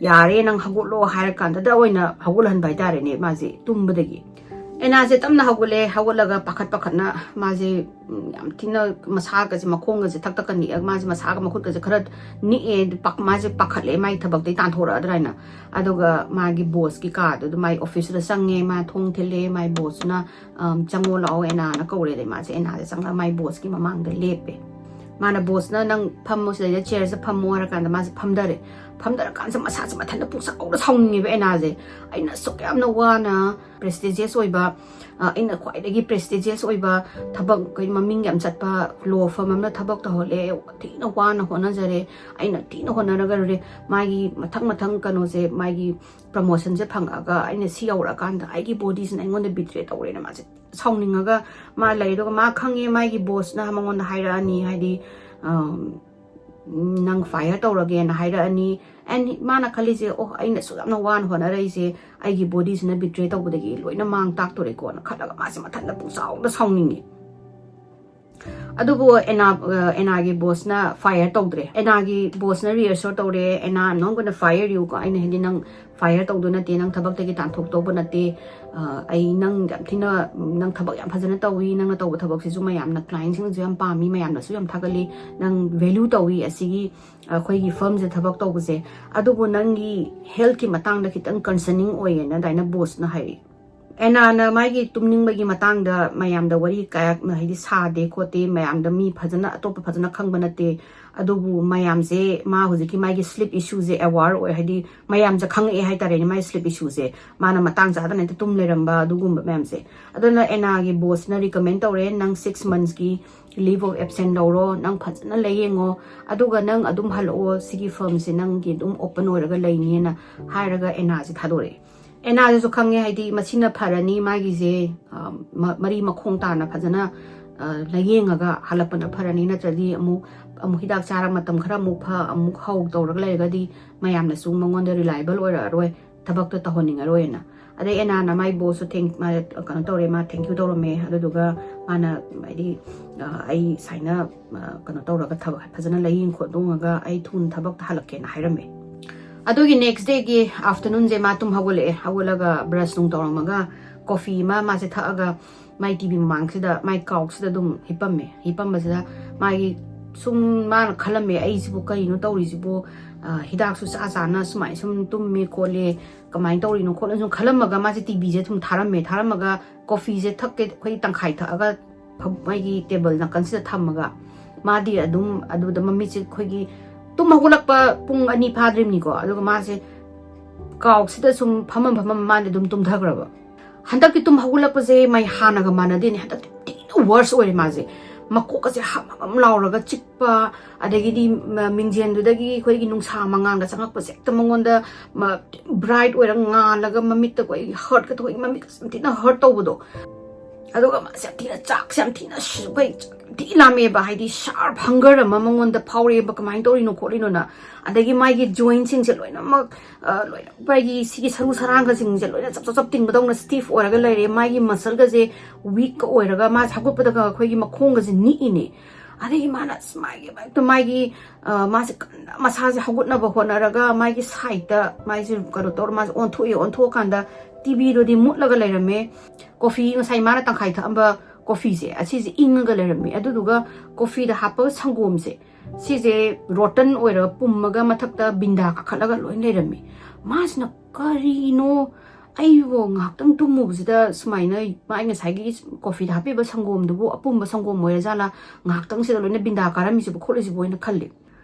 "ꯌꯥꯔꯦ, ꯅꯪ ꯍꯧꯒꯠꯂꯣ" ꯍꯥꯏꯔ ꯀꯥꯟꯗꯗ ꯑꯣꯏꯅ ꯍꯧꯒꯠꯍꯟꯕ ꯍꯥꯏꯇꯥꯔꯦꯅꯦ ꯃꯥꯁꯦ ꯇꯨꯝꯕꯗꯒꯤ꯫ ꯑꯦꯅꯥꯁꯦ ꯇꯞꯅ ꯍꯧꯒꯠꯂꯦ꯫ ꯍꯧꯒꯠꯂꯒ ꯄꯥꯈꯠ ꯄꯥꯈꯠꯅ ꯃꯥꯁꯦ, ꯎꯝ, ꯌꯥꯝ ꯊꯤꯅ ꯃꯁꯥꯒꯁꯦ, ꯃꯈꯣꯡꯒꯁꯦ ꯊꯛ ꯊꯛꯀ ꯅꯤꯛꯑꯒ, ꯃꯥꯁꯦ ꯃꯁꯥꯒ ꯃꯈꯨꯠꯀꯁꯦ ꯈꯔ ꯅꯤꯛꯑꯦ, ꯄꯥꯛ-, ꯃꯥꯁꯦ ꯄꯥꯈꯠꯂꯦ ꯃꯥꯒꯤ ꯊꯕꯛꯇꯩ ꯇꯥꯟꯊꯣꯔꯛꯑꯗ꯭ꯔꯥ ꯍꯥꯏꯅ꯫ ꯑꯗꯨꯒ ꯃꯥꯒꯤ bossꯀꯤ ꯀꯥꯗꯨꯗ ꯃꯥꯏ officeꯇꯨꯗ ꯆꯪꯉꯦ꯫ ꯃꯥ ꯊꯣꯡ ꯊꯤꯜꯂꯦ꯫ ꯃꯥꯏ bossꯅ, ꯑꯝ, "ꯆꯪꯉꯣ ꯂꯥꯛꯑꯣ ꯑꯦꯅꯥꯅ" ꯀꯧꯔꯦ꯫ ꯑꯗꯩ ꯃꯥꯁꯦ ꯑꯦꯅꯥꯁꯦ ꯆꯪꯉꯒ ꯃꯥꯏ bossꯀꯤ ꯃꯃꯥꯡꯗ ꯂꯦꯞꯄꯦ꯫ ꯃꯥꯅ, "Boss, ꯅꯪ ꯐꯝꯃꯣ ꯁꯤꯗꯩꯗ, chairꯁꯦ ꯐꯝꯃꯣ" ꯍꯥꯏꯔꯀꯥꯟꯗ ꯃꯥꯁꯦ ꯐꯝꯊꯔꯦ꯫ ꯐꯝꯊꯔꯀꯥꯟꯁꯤꯗ ꯃꯁꯥꯁꯦ ꯃꯊꯟꯇ ꯄꯨꯡꯁꯥꯎꯗ ꯁꯥꯎꯅꯤꯡꯉꯦꯕ ꯑꯦꯅꯥꯁꯦ꯫ "ꯑꯩꯅ ꯑꯁꯨꯛ ꯌꯥꯝꯅ ꯋꯥꯅ prestigious ꯑꯣꯏꯕ, ꯑ, ꯑꯩꯅ ꯈ꯭ꯋꯥꯏꯗꯒꯤ prestigious ꯑꯣꯏꯕ ꯊꯕꯛ, ꯑꯩꯈꯣꯏ ꯃꯃꯤꯡ ꯌꯥꯝ ꯆꯠꯄ law firm ꯑꯃꯅ ꯊꯕꯛ ꯇꯧꯍꯜꯂꯦ, ꯊꯤꯅ ꯋꯥꯅ ꯍꯣꯠꯅꯖꯔꯦ, ꯑꯩꯅ ꯊꯤꯅ ꯍꯣꯠꯅꯔꯒ ꯂꯣꯏꯔꯦ, ꯃꯥꯒꯤ ꯃꯊꯪ ꯃꯊꯪ ꯀꯩꯅꯣꯁꯦ, ꯃꯥꯒꯤ promotionꯁꯦ ꯐꯪꯉꯛꯑꯒ ꯑꯩꯅ ꯁꯤ ꯌꯧꯔꯛꯑꯀꯥꯟꯗ ꯑꯩꯒꯤ bodyꯁꯤꯅ ꯑꯩꯉꯣꯟꯗ betray ꯇꯧꯔꯦꯅ" ꯃꯥꯁꯦ ꯁꯥꯎꯅꯤꯡꯉꯒ ꯃꯥ ꯂꯩ꯫ ꯑꯗꯨꯒ ꯃꯥ ꯈꯪꯉꯦ ꯃꯥꯒꯤ bossꯅ ꯃꯉꯣꯟꯗ ꯍꯥꯏꯔꯛꯑꯅꯤ, ꯍꯥꯏꯗꯤ, ꯑꯝ, "ꯅꯪ fire ꯇꯧꯔꯒꯦꯅ" ꯍꯥꯏꯔꯛꯑꯅꯤ꯫ And ꯃꯥꯅ ꯈꯜꯂꯤꯁꯦ, "ꯑꯣ, ꯑꯩꯅ ꯑꯁꯨꯛ ꯌꯥꯝꯅ ꯋꯥꯅ ꯍꯣꯠꯅꯔꯛꯏꯁꯦ ꯑꯩꯒꯤ bodyꯁꯤꯅ betray ꯇꯧꯕꯗꯒꯤ ꯂꯣꯏꯅ ꯃꯥꯡ ꯇꯥꯛꯇꯣꯔꯦꯀꯣꯅ" ꯈꯜꯂꯒ ꯃꯥꯁꯦ ꯃꯊꯟꯇ ꯄꯨꯡꯁꯥꯎꯗ ꯁꯥꯎꯅꯤꯡꯉꯦ꯫ ꯑꯗꯨꯕꯨ ꯑꯦꯅꯥ ꯑꯦꯅꯥꯒꯤ ꯕꯣꯁꯅ ꯐꯥꯏꯌꯔ ꯇꯧꯗ꯭ꯔꯦ꯫ ꯑꯦꯅꯥꯒꯤ ꯕꯣꯁꯅ ꯔꯤꯑꯦꯁꯣꯔ ꯇꯧꯔꯦ, "ꯑꯦꯅꯥ, I'm not gonna fire you ꯀꯣ, ꯑꯩꯅ ꯍꯥꯏꯗꯤ ꯅꯪ ꯐꯥꯏꯌꯔ ꯇꯧꯗꯣꯏ ꯅꯠꯇꯦ, ꯅꯪ ꯊꯕꯛꯇꯒꯤ ꯇꯥꯟꯊꯣꯛꯇꯧꯕ ꯅꯠꯇꯦ, ꯑꯩ ꯅꯪ ꯌꯥꯝ ꯊꯤꯅ, ꯅꯪ ꯊꯕꯛ ꯌꯥꯝ ꯐꯖꯅ ꯇꯧꯏ, ꯅꯪꯅ ꯇꯧꯕ ꯊꯕꯛꯁꯤꯁꯨ ꯃꯌꯥꯝꯅ, ꯀ꯭ꯂꯥꯏꯟꯁꯤꯡꯅꯁꯨ ꯌꯥꯝ ꯄꯥꯝꯃꯤ, ꯃꯌꯥꯝꯅꯁꯨ ꯌꯥꯝ ꯊꯥꯒꯠꯂꯤ, ꯅꯪ ꯚꯦꯂ꯭ꯌꯨ ꯇꯧꯏ ꯑꯁꯤꯒꯤ ꯑꯩꯈꯣꯏꯒꯤ ꯐꯔꯝꯁꯦ ꯊꯕꯛ ꯇꯧꯕꯁꯦ꯫ ꯑꯗꯨꯕꯨ ꯅꯪꯒꯤ ꯍꯦꯜꯠꯀꯤ ꯃꯇꯥꯡꯗ ꯈꯤꯇꯪ ꯀꯟꯁꯔꯅꯤꯡ ꯑꯣꯏꯌꯦꯅ" ꯑꯗꯨꯃꯥꯏꯅ ꯕꯣꯁꯅ ꯍꯥꯏꯔꯛꯏ꯫ ꯑꯦꯅꯥꯅ ꯃꯥꯒꯤ ꯇꯨꯝꯅꯤꯡꯕꯒꯤ ꯃꯇꯥꯡꯗ ꯃꯌꯥꯝꯗ ꯋꯥꯔꯤ ꯀꯌꯥ, ꯍꯥꯏꯗꯤ, ꯁꯥꯗꯦ ꯈꯣꯠꯇꯦ, ꯃꯌꯥꯝꯗ ꯃꯤ ꯐꯖꯅ, ꯑꯇꯣꯞꯄ ꯐꯖꯅ ꯈꯪꯕ ꯅꯠꯇꯦ꯫ ꯑꯗꯨꯕꯨ ꯃꯌꯥꯝꯁꯦ, ꯃꯥ ꯍꯧꯖꯤꯛꯀꯤ ꯃꯥꯒꯤ ꯁ꯭ꯂꯤꯞ ꯏꯁꯨꯁꯦ ꯑꯦꯋꯥꯔ ꯑꯣꯏ, ꯍꯥꯏꯗꯤ ꯃꯌꯥꯝꯁꯦ ꯈꯪꯉꯛꯑꯦ ꯍꯥꯏꯇꯥꯔꯦꯅꯦ, ꯃꯥꯒꯤ ꯁ꯭ꯂꯤꯞ ꯏꯁꯨꯁꯦ꯫ ꯃꯥꯅ ꯃꯇꯥꯡ ꯆꯥꯗꯅ ꯍꯦꯛꯇ ꯇꯨꯝ ꯂꯩꯔꯝꯕ, ꯑꯗꯨꯒꯨꯝꯕ ꯃꯌꯥꯝꯁꯦ꯫ ꯑꯗꯨꯅ ꯑꯦꯅꯥꯒꯤ ꯕꯣꯁꯅ ꯔꯤꯀꯃꯦꯟ ꯇꯧꯔꯦ, "ꯅꯪ ꯁꯤꯛꯁ ꯃꯟꯁꯀꯤ ꯂꯤꯚ ꯑꯣꯐ ꯑꯦꯕꯁꯦꯟ ꯂꯧꯔꯣ, ꯅꯪ ꯐꯖꯅ ꯂꯥꯏꯌꯦꯡꯉꯣ, ꯑꯗꯨꯒ ꯅꯪ ꯑꯗꯨꯝ ꯍꯜꯂꯛꯑꯣ, ꯁꯤꯒꯤ ꯐꯔꯝꯁꯦ ꯅꯪꯒꯤ ꯑꯗꯨꯝ ꯑꯣꯄꯟ ꯑꯣꯏꯔꯒ ꯂꯩꯅꯤꯅ" ꯍꯥꯏꯔꯒ ꯑꯦꯅꯥꯁꯦ ꯊꯥꯗꯣꯔꯛꯑꯦ꯫ ꯑꯦꯅꯥꯁꯤꯁꯨ ꯈꯪꯉꯦ, ꯍꯥꯏꯗꯤ ꯃꯁꯤꯅ ꯐꯔꯅꯤ, ꯃꯥꯒꯤꯁꯦ, ꯑ, ꯃ-, ꯃꯔꯤ ꯃꯈꯣꯡ ꯇꯥꯅ ꯐꯖꯅ, ꯑ, ꯂꯥꯏꯌꯦꯡꯉꯒ ꯍꯜꯂꯛꯄꯅ ꯐꯔꯅꯤ, ꯅꯠꯇ꯭ꯔꯗꯤ ꯑꯃꯨꯛ, ꯑꯃꯨꯛ ꯍꯤꯗꯥꯛ ꯆꯥꯔ ꯃꯇꯝ ꯈꯔ ꯑꯃꯨꯛ ꯐ-, ꯑꯃꯨꯛ ꯍꯧ ꯇꯧꯔꯒ ꯂꯩꯔꯒꯗꯤ ꯃꯌꯥꯝꯅꯁꯨ ꯃꯉꯣꯟꯗ ꯔꯤꯂꯥꯏꯕꯜ ꯑꯣꯏꯔꯛꯑꯔꯣꯏ, ꯊꯕꯛꯇꯣ ꯇꯧꯍꯟꯅꯤꯡꯉꯔꯣꯏꯅ꯫ ꯑꯗꯩ ꯑꯦꯅꯥꯅ ꯃꯥꯏ ꯕꯣꯁꯁꯨ ꯊꯦꯡ-, ꯃꯥ ꯀꯩꯅꯣ ꯇꯧꯔꯦ, ꯃꯥ ꯊꯦꯡꯀ꯭ꯌꯨ ꯇꯧꯔꯝꯃꯦ꯫ ꯑꯗꯨꯗꯨꯒ ꯃꯥꯅ, ꯍꯥꯏꯗꯤ, ꯑ, "ꯑꯩ ꯁꯨꯃꯥꯏꯅ, ꯑ, ꯀꯩꯅꯣ ꯇꯧꯔꯒ ꯊꯕꯛ ꯐꯖꯅ ꯂꯥꯏꯌꯦꯡ ꯈꯣꯠꯂꯣꯡꯉꯒ ꯑꯩ ꯊꯨꯅ ꯊꯕꯛꯇ ꯍꯜꯂꯛꯀꯦꯅ" ꯍꯥꯏꯔꯝꯃꯦ꯫ ꯑꯗꯨꯒꯤ ꯅꯦꯛꯁ ꯗꯦꯒꯤ ꯑꯥꯐꯇꯔꯅꯨꯟꯁꯦ ꯃꯥ ꯇꯨꯝ ꯍꯧꯒꯠꯂꯛꯑꯦ꯫ ꯍꯧꯒꯠꯂꯒ ꯕ꯭ꯔꯁ ꯅꯨꯡ ꯇꯧꯔꯝꯃꯒ ꯀꯣꯐꯤ ꯑꯃ ꯃꯥꯁꯦ ꯊꯛꯑꯒ ꯃꯥꯏ ꯇꯤꯚꯤ ꯃꯃꯥꯡꯁꯤꯗ, ꯃꯥꯏ ꯀꯥꯎꯆꯁꯤꯗ ꯑꯗꯨꯝ ꯍꯤꯞꯄꯝꯃꯦ꯫ ꯍꯤꯞꯄꯝꯕꯁꯤꯗ ꯃꯥꯒꯤ ꯁꯨꯝ ꯃꯥꯅ ꯈꯜꯂꯝꯃꯦ, "ꯑꯩꯁꯤꯕꯨ ꯀꯔꯤꯅꯣ ꯇꯧꯔꯤꯁꯤꯕꯨ? ꯑ, ꯍꯤꯗꯥꯛꯁꯨ ꯆꯥ ꯆꯥꯅ ꯁꯨꯃꯥꯏꯅ ꯁꯨꯝ ꯇꯨꯝꯃꯤ ꯈꯣꯠꯂꯤ, ꯀꯃꯥꯏꯅ ꯇꯧꯔꯤꯅꯣ ꯈꯣꯠꯂꯤꯅꯣ?" ꯁꯨꯝ ꯈꯜꯂꯝꯃꯒ ꯃꯥꯁꯦ ꯇꯤꯚꯤꯁꯦ ꯁꯨꯝ ꯊꯥꯔꯝꯃꯦ꯫ ꯊꯥꯔꯝꯃꯒ ꯀꯣꯐꯤꯁꯦ ꯊꯛꯀꯦ, ꯑꯩꯈꯣꯏ ꯇꯪꯈꯥꯏ ꯊꯛꯑꯒ ꯐꯝ-, ꯃꯥꯒꯤ ꯇꯦꯕꯜ ꯅꯥꯀꯟꯁꯤꯗ ꯊꯝꯃꯒ ꯃꯥꯗꯤ ꯑꯗꯨꯝ ꯑꯗꯨꯗ ꯃꯃꯤꯠꯁꯦ ꯑꯩꯈꯣꯏꯒꯤ ꯇꯨꯝ ꯍꯧꯒꯠꯂꯛꯄ ꯄꯨꯡ ꯑꯅꯤ ꯐꯥꯗ꯭ꯔꯤꯕꯅꯤꯀꯣ꯫ ꯑꯗꯨꯒ ꯃꯥꯁꯦ ꯀꯥꯎꯆꯁꯤꯗ ꯁꯨꯝ ꯐꯝꯃ ꯐꯝꯃ ꯃꯥꯗꯤ ꯑꯗꯨꯝ ꯇꯨꯝꯊꯈ꯭ꯔꯕ꯫ ꯍꯟꯗꯛꯀꯤ ꯇꯨꯝ ꯍꯧꯒꯠꯂꯛꯄꯁꯦ ꯃꯥꯏ ꯍꯥꯟꯅꯒ ꯃꯥꯟꯅꯗꯦꯅꯦ꯫ ꯍꯟꯗꯛꯇꯤ ꯊꯤꯅ ꯋꯥꯔꯁ ꯑꯣꯏꯔꯦ ꯃꯥꯁꯦ꯫ ꯃꯀꯣꯛꯀꯁꯦ ꯍꯝ ꯍꯝ ꯂꯥꯎꯔꯒ ꯆꯤꯛꯄ, ꯑꯗꯒꯤꯗꯤ ꯃ-, ꯃꯤꯡꯖꯦꯜꯗꯨꯗꯒꯤ ꯑꯩꯈꯣꯏꯒꯤ ꯅꯨꯡꯁꯥ ꯃꯉꯥꯜꯒ ꯆꯪꯉꯛꯄꯁꯦ ꯍꯦꯛꯇ ꯃꯉꯣꯟꯗ ꯃ-, ꯕ꯭ꯔꯥꯏꯠ ꯑꯣꯏꯔꯒ ꯉꯥꯜꯂꯒ ꯃꯃꯤꯠꯇ ꯑꯩꯈꯣꯏ ꯍꯔꯠꯀ ꯊꯣꯛꯏ, ꯃꯃꯤꯠꯀꯁꯦ ꯌꯥꯝ ꯊꯤꯅ ꯍꯔꯠ ꯇꯧꯕꯗꯣ꯫ ꯑꯗꯨꯒ ꯃꯥꯁꯦ ꯌꯥꯝ ꯊꯤꯅ ꯆꯥꯛꯁꯦ ꯌꯥꯝ ꯊꯤꯅ ꯁꯨ- ꯑꯩꯈꯣꯏ ꯆꯥꯛ ꯌꯥꯝ ꯊꯤ ꯂꯥꯝꯃꯦꯕ, ꯍꯥꯏꯗꯤ sharp hunger ꯑꯃ ꯃꯉꯣꯟꯗ ꯐꯥꯎꯔꯛꯑꯦꯕ, ꯀꯃꯥꯏꯅ ꯇꯧꯔꯤꯅꯣ ꯈꯣꯠꯂꯤꯅꯣꯅ꯫ ꯑꯗꯒꯤ ꯃꯥꯒꯤ jointꯁꯤꯡꯁꯦ ꯂꯣꯏꯅꯃꯛ, ꯑ, ꯂꯣꯏꯅ ꯃꯥꯒꯤ ꯁꯤꯒꯤ ꯁꯔꯨ ꯁꯔꯥꯡꯒꯁꯤꯡꯁꯦ ꯂꯣꯏꯅ ꯆꯞ ꯆꯞ ꯆꯞ ꯇꯤꯡꯕꯗꯧꯅ stiff ꯑꯣꯏꯔꯒ ꯂꯩꯔꯦ, ꯃꯥꯒꯤ muscleꯒꯁꯦ weakꯀ ꯑꯣꯏꯔꯒ ꯃꯥꯁꯦ ꯍꯧꯒꯠꯄꯗꯒ ꯑꯩꯈꯣꯏꯒꯤ ꯃꯈꯣꯡꯒꯁꯦ ꯅꯤꯛꯏꯅꯦ꯫ ꯑꯗꯒꯤ ꯃꯥꯅ ꯑꯁ ꯃꯥꯒꯤ ꯍꯦꯛꯇ ꯃꯥꯒꯤ, ꯑ, ꯃꯥꯁꯦ ꯀꯟꯅ ꯃꯁꯥꯁꯦ ꯍꯧꯒꯠꯅꯕ ꯍꯣꯠꯅꯔꯒ ꯃꯥꯒꯤ sideꯇ ꯃꯥꯁꯦ ꯀꯩꯅꯣ ꯇꯧꯔ ꯃꯥꯁꯦ ꯑꯣꯟꯊꯣꯛꯑꯦ꯫ ꯑꯣꯟꯊꯣꯛꯑꯀꯥꯟꯗ TVꯗꯨꯗꯤ ꯃꯨꯠꯂꯒ ꯂꯩꯔꯝꯃꯦ꯫ Coffee ꯉꯁꯥꯏ ꯃꯥꯅ ꯇꯪꯈꯥꯏ ꯊꯛꯑꯝꯕ coffeeꯁꯦ ꯑꯁꯤꯁꯦ ꯏꯪꯉꯒ ꯂꯩꯔꯝꯃꯦ꯫ ꯑꯗꯨꯗꯨꯒ coffeeꯗ ꯍꯥꯞꯄ ꯁꯪꯒꯣꯝꯁꯦ ꯁꯤꯁꯦ rotten ꯑꯣꯏꯔꯒ ꯄꯨꯝꯃꯒ ꯃꯊꯛꯇ ꯕꯤꯟꯗꯥ ꯀꯥꯈꯠꯂꯒ ꯂꯣꯏ ꯂꯩꯔꯝꯃꯤ꯫ ꯃꯥꯁꯤꯅ ꯀꯔꯤꯅꯣ, ꯑꯩꯕꯨ ꯉꯥꯏꯍꯥꯛꯇꯪ ꯇꯨꯝꯃꯨꯕꯁꯤꯗ ꯁꯨꯃꯥꯏꯅ ꯃꯥꯏ ꯉꯁꯥꯏꯒꯤ coffeeꯗ ꯍꯥꯞꯄꯤꯕ ꯁꯪꯒꯣꯝꯗꯨꯕꯨ ꯑꯄꯨꯝꯕ ꯁꯪꯒꯣꯝ ꯑꯣꯏꯔꯖꯥꯠꯂꯥ, ꯉꯥꯏꯍꯥꯛꯇꯪꯁꯤꯗ ꯂꯣꯏꯅ ꯕꯤꯟꯗꯥ ꯀꯥꯔꯝꯃꯤꯁꯤꯕꯨ ꯈꯣꯠꯂꯤꯁꯤꯕꯨ ꯍꯥꯏꯅ ꯈꯜꯂꯤ꯫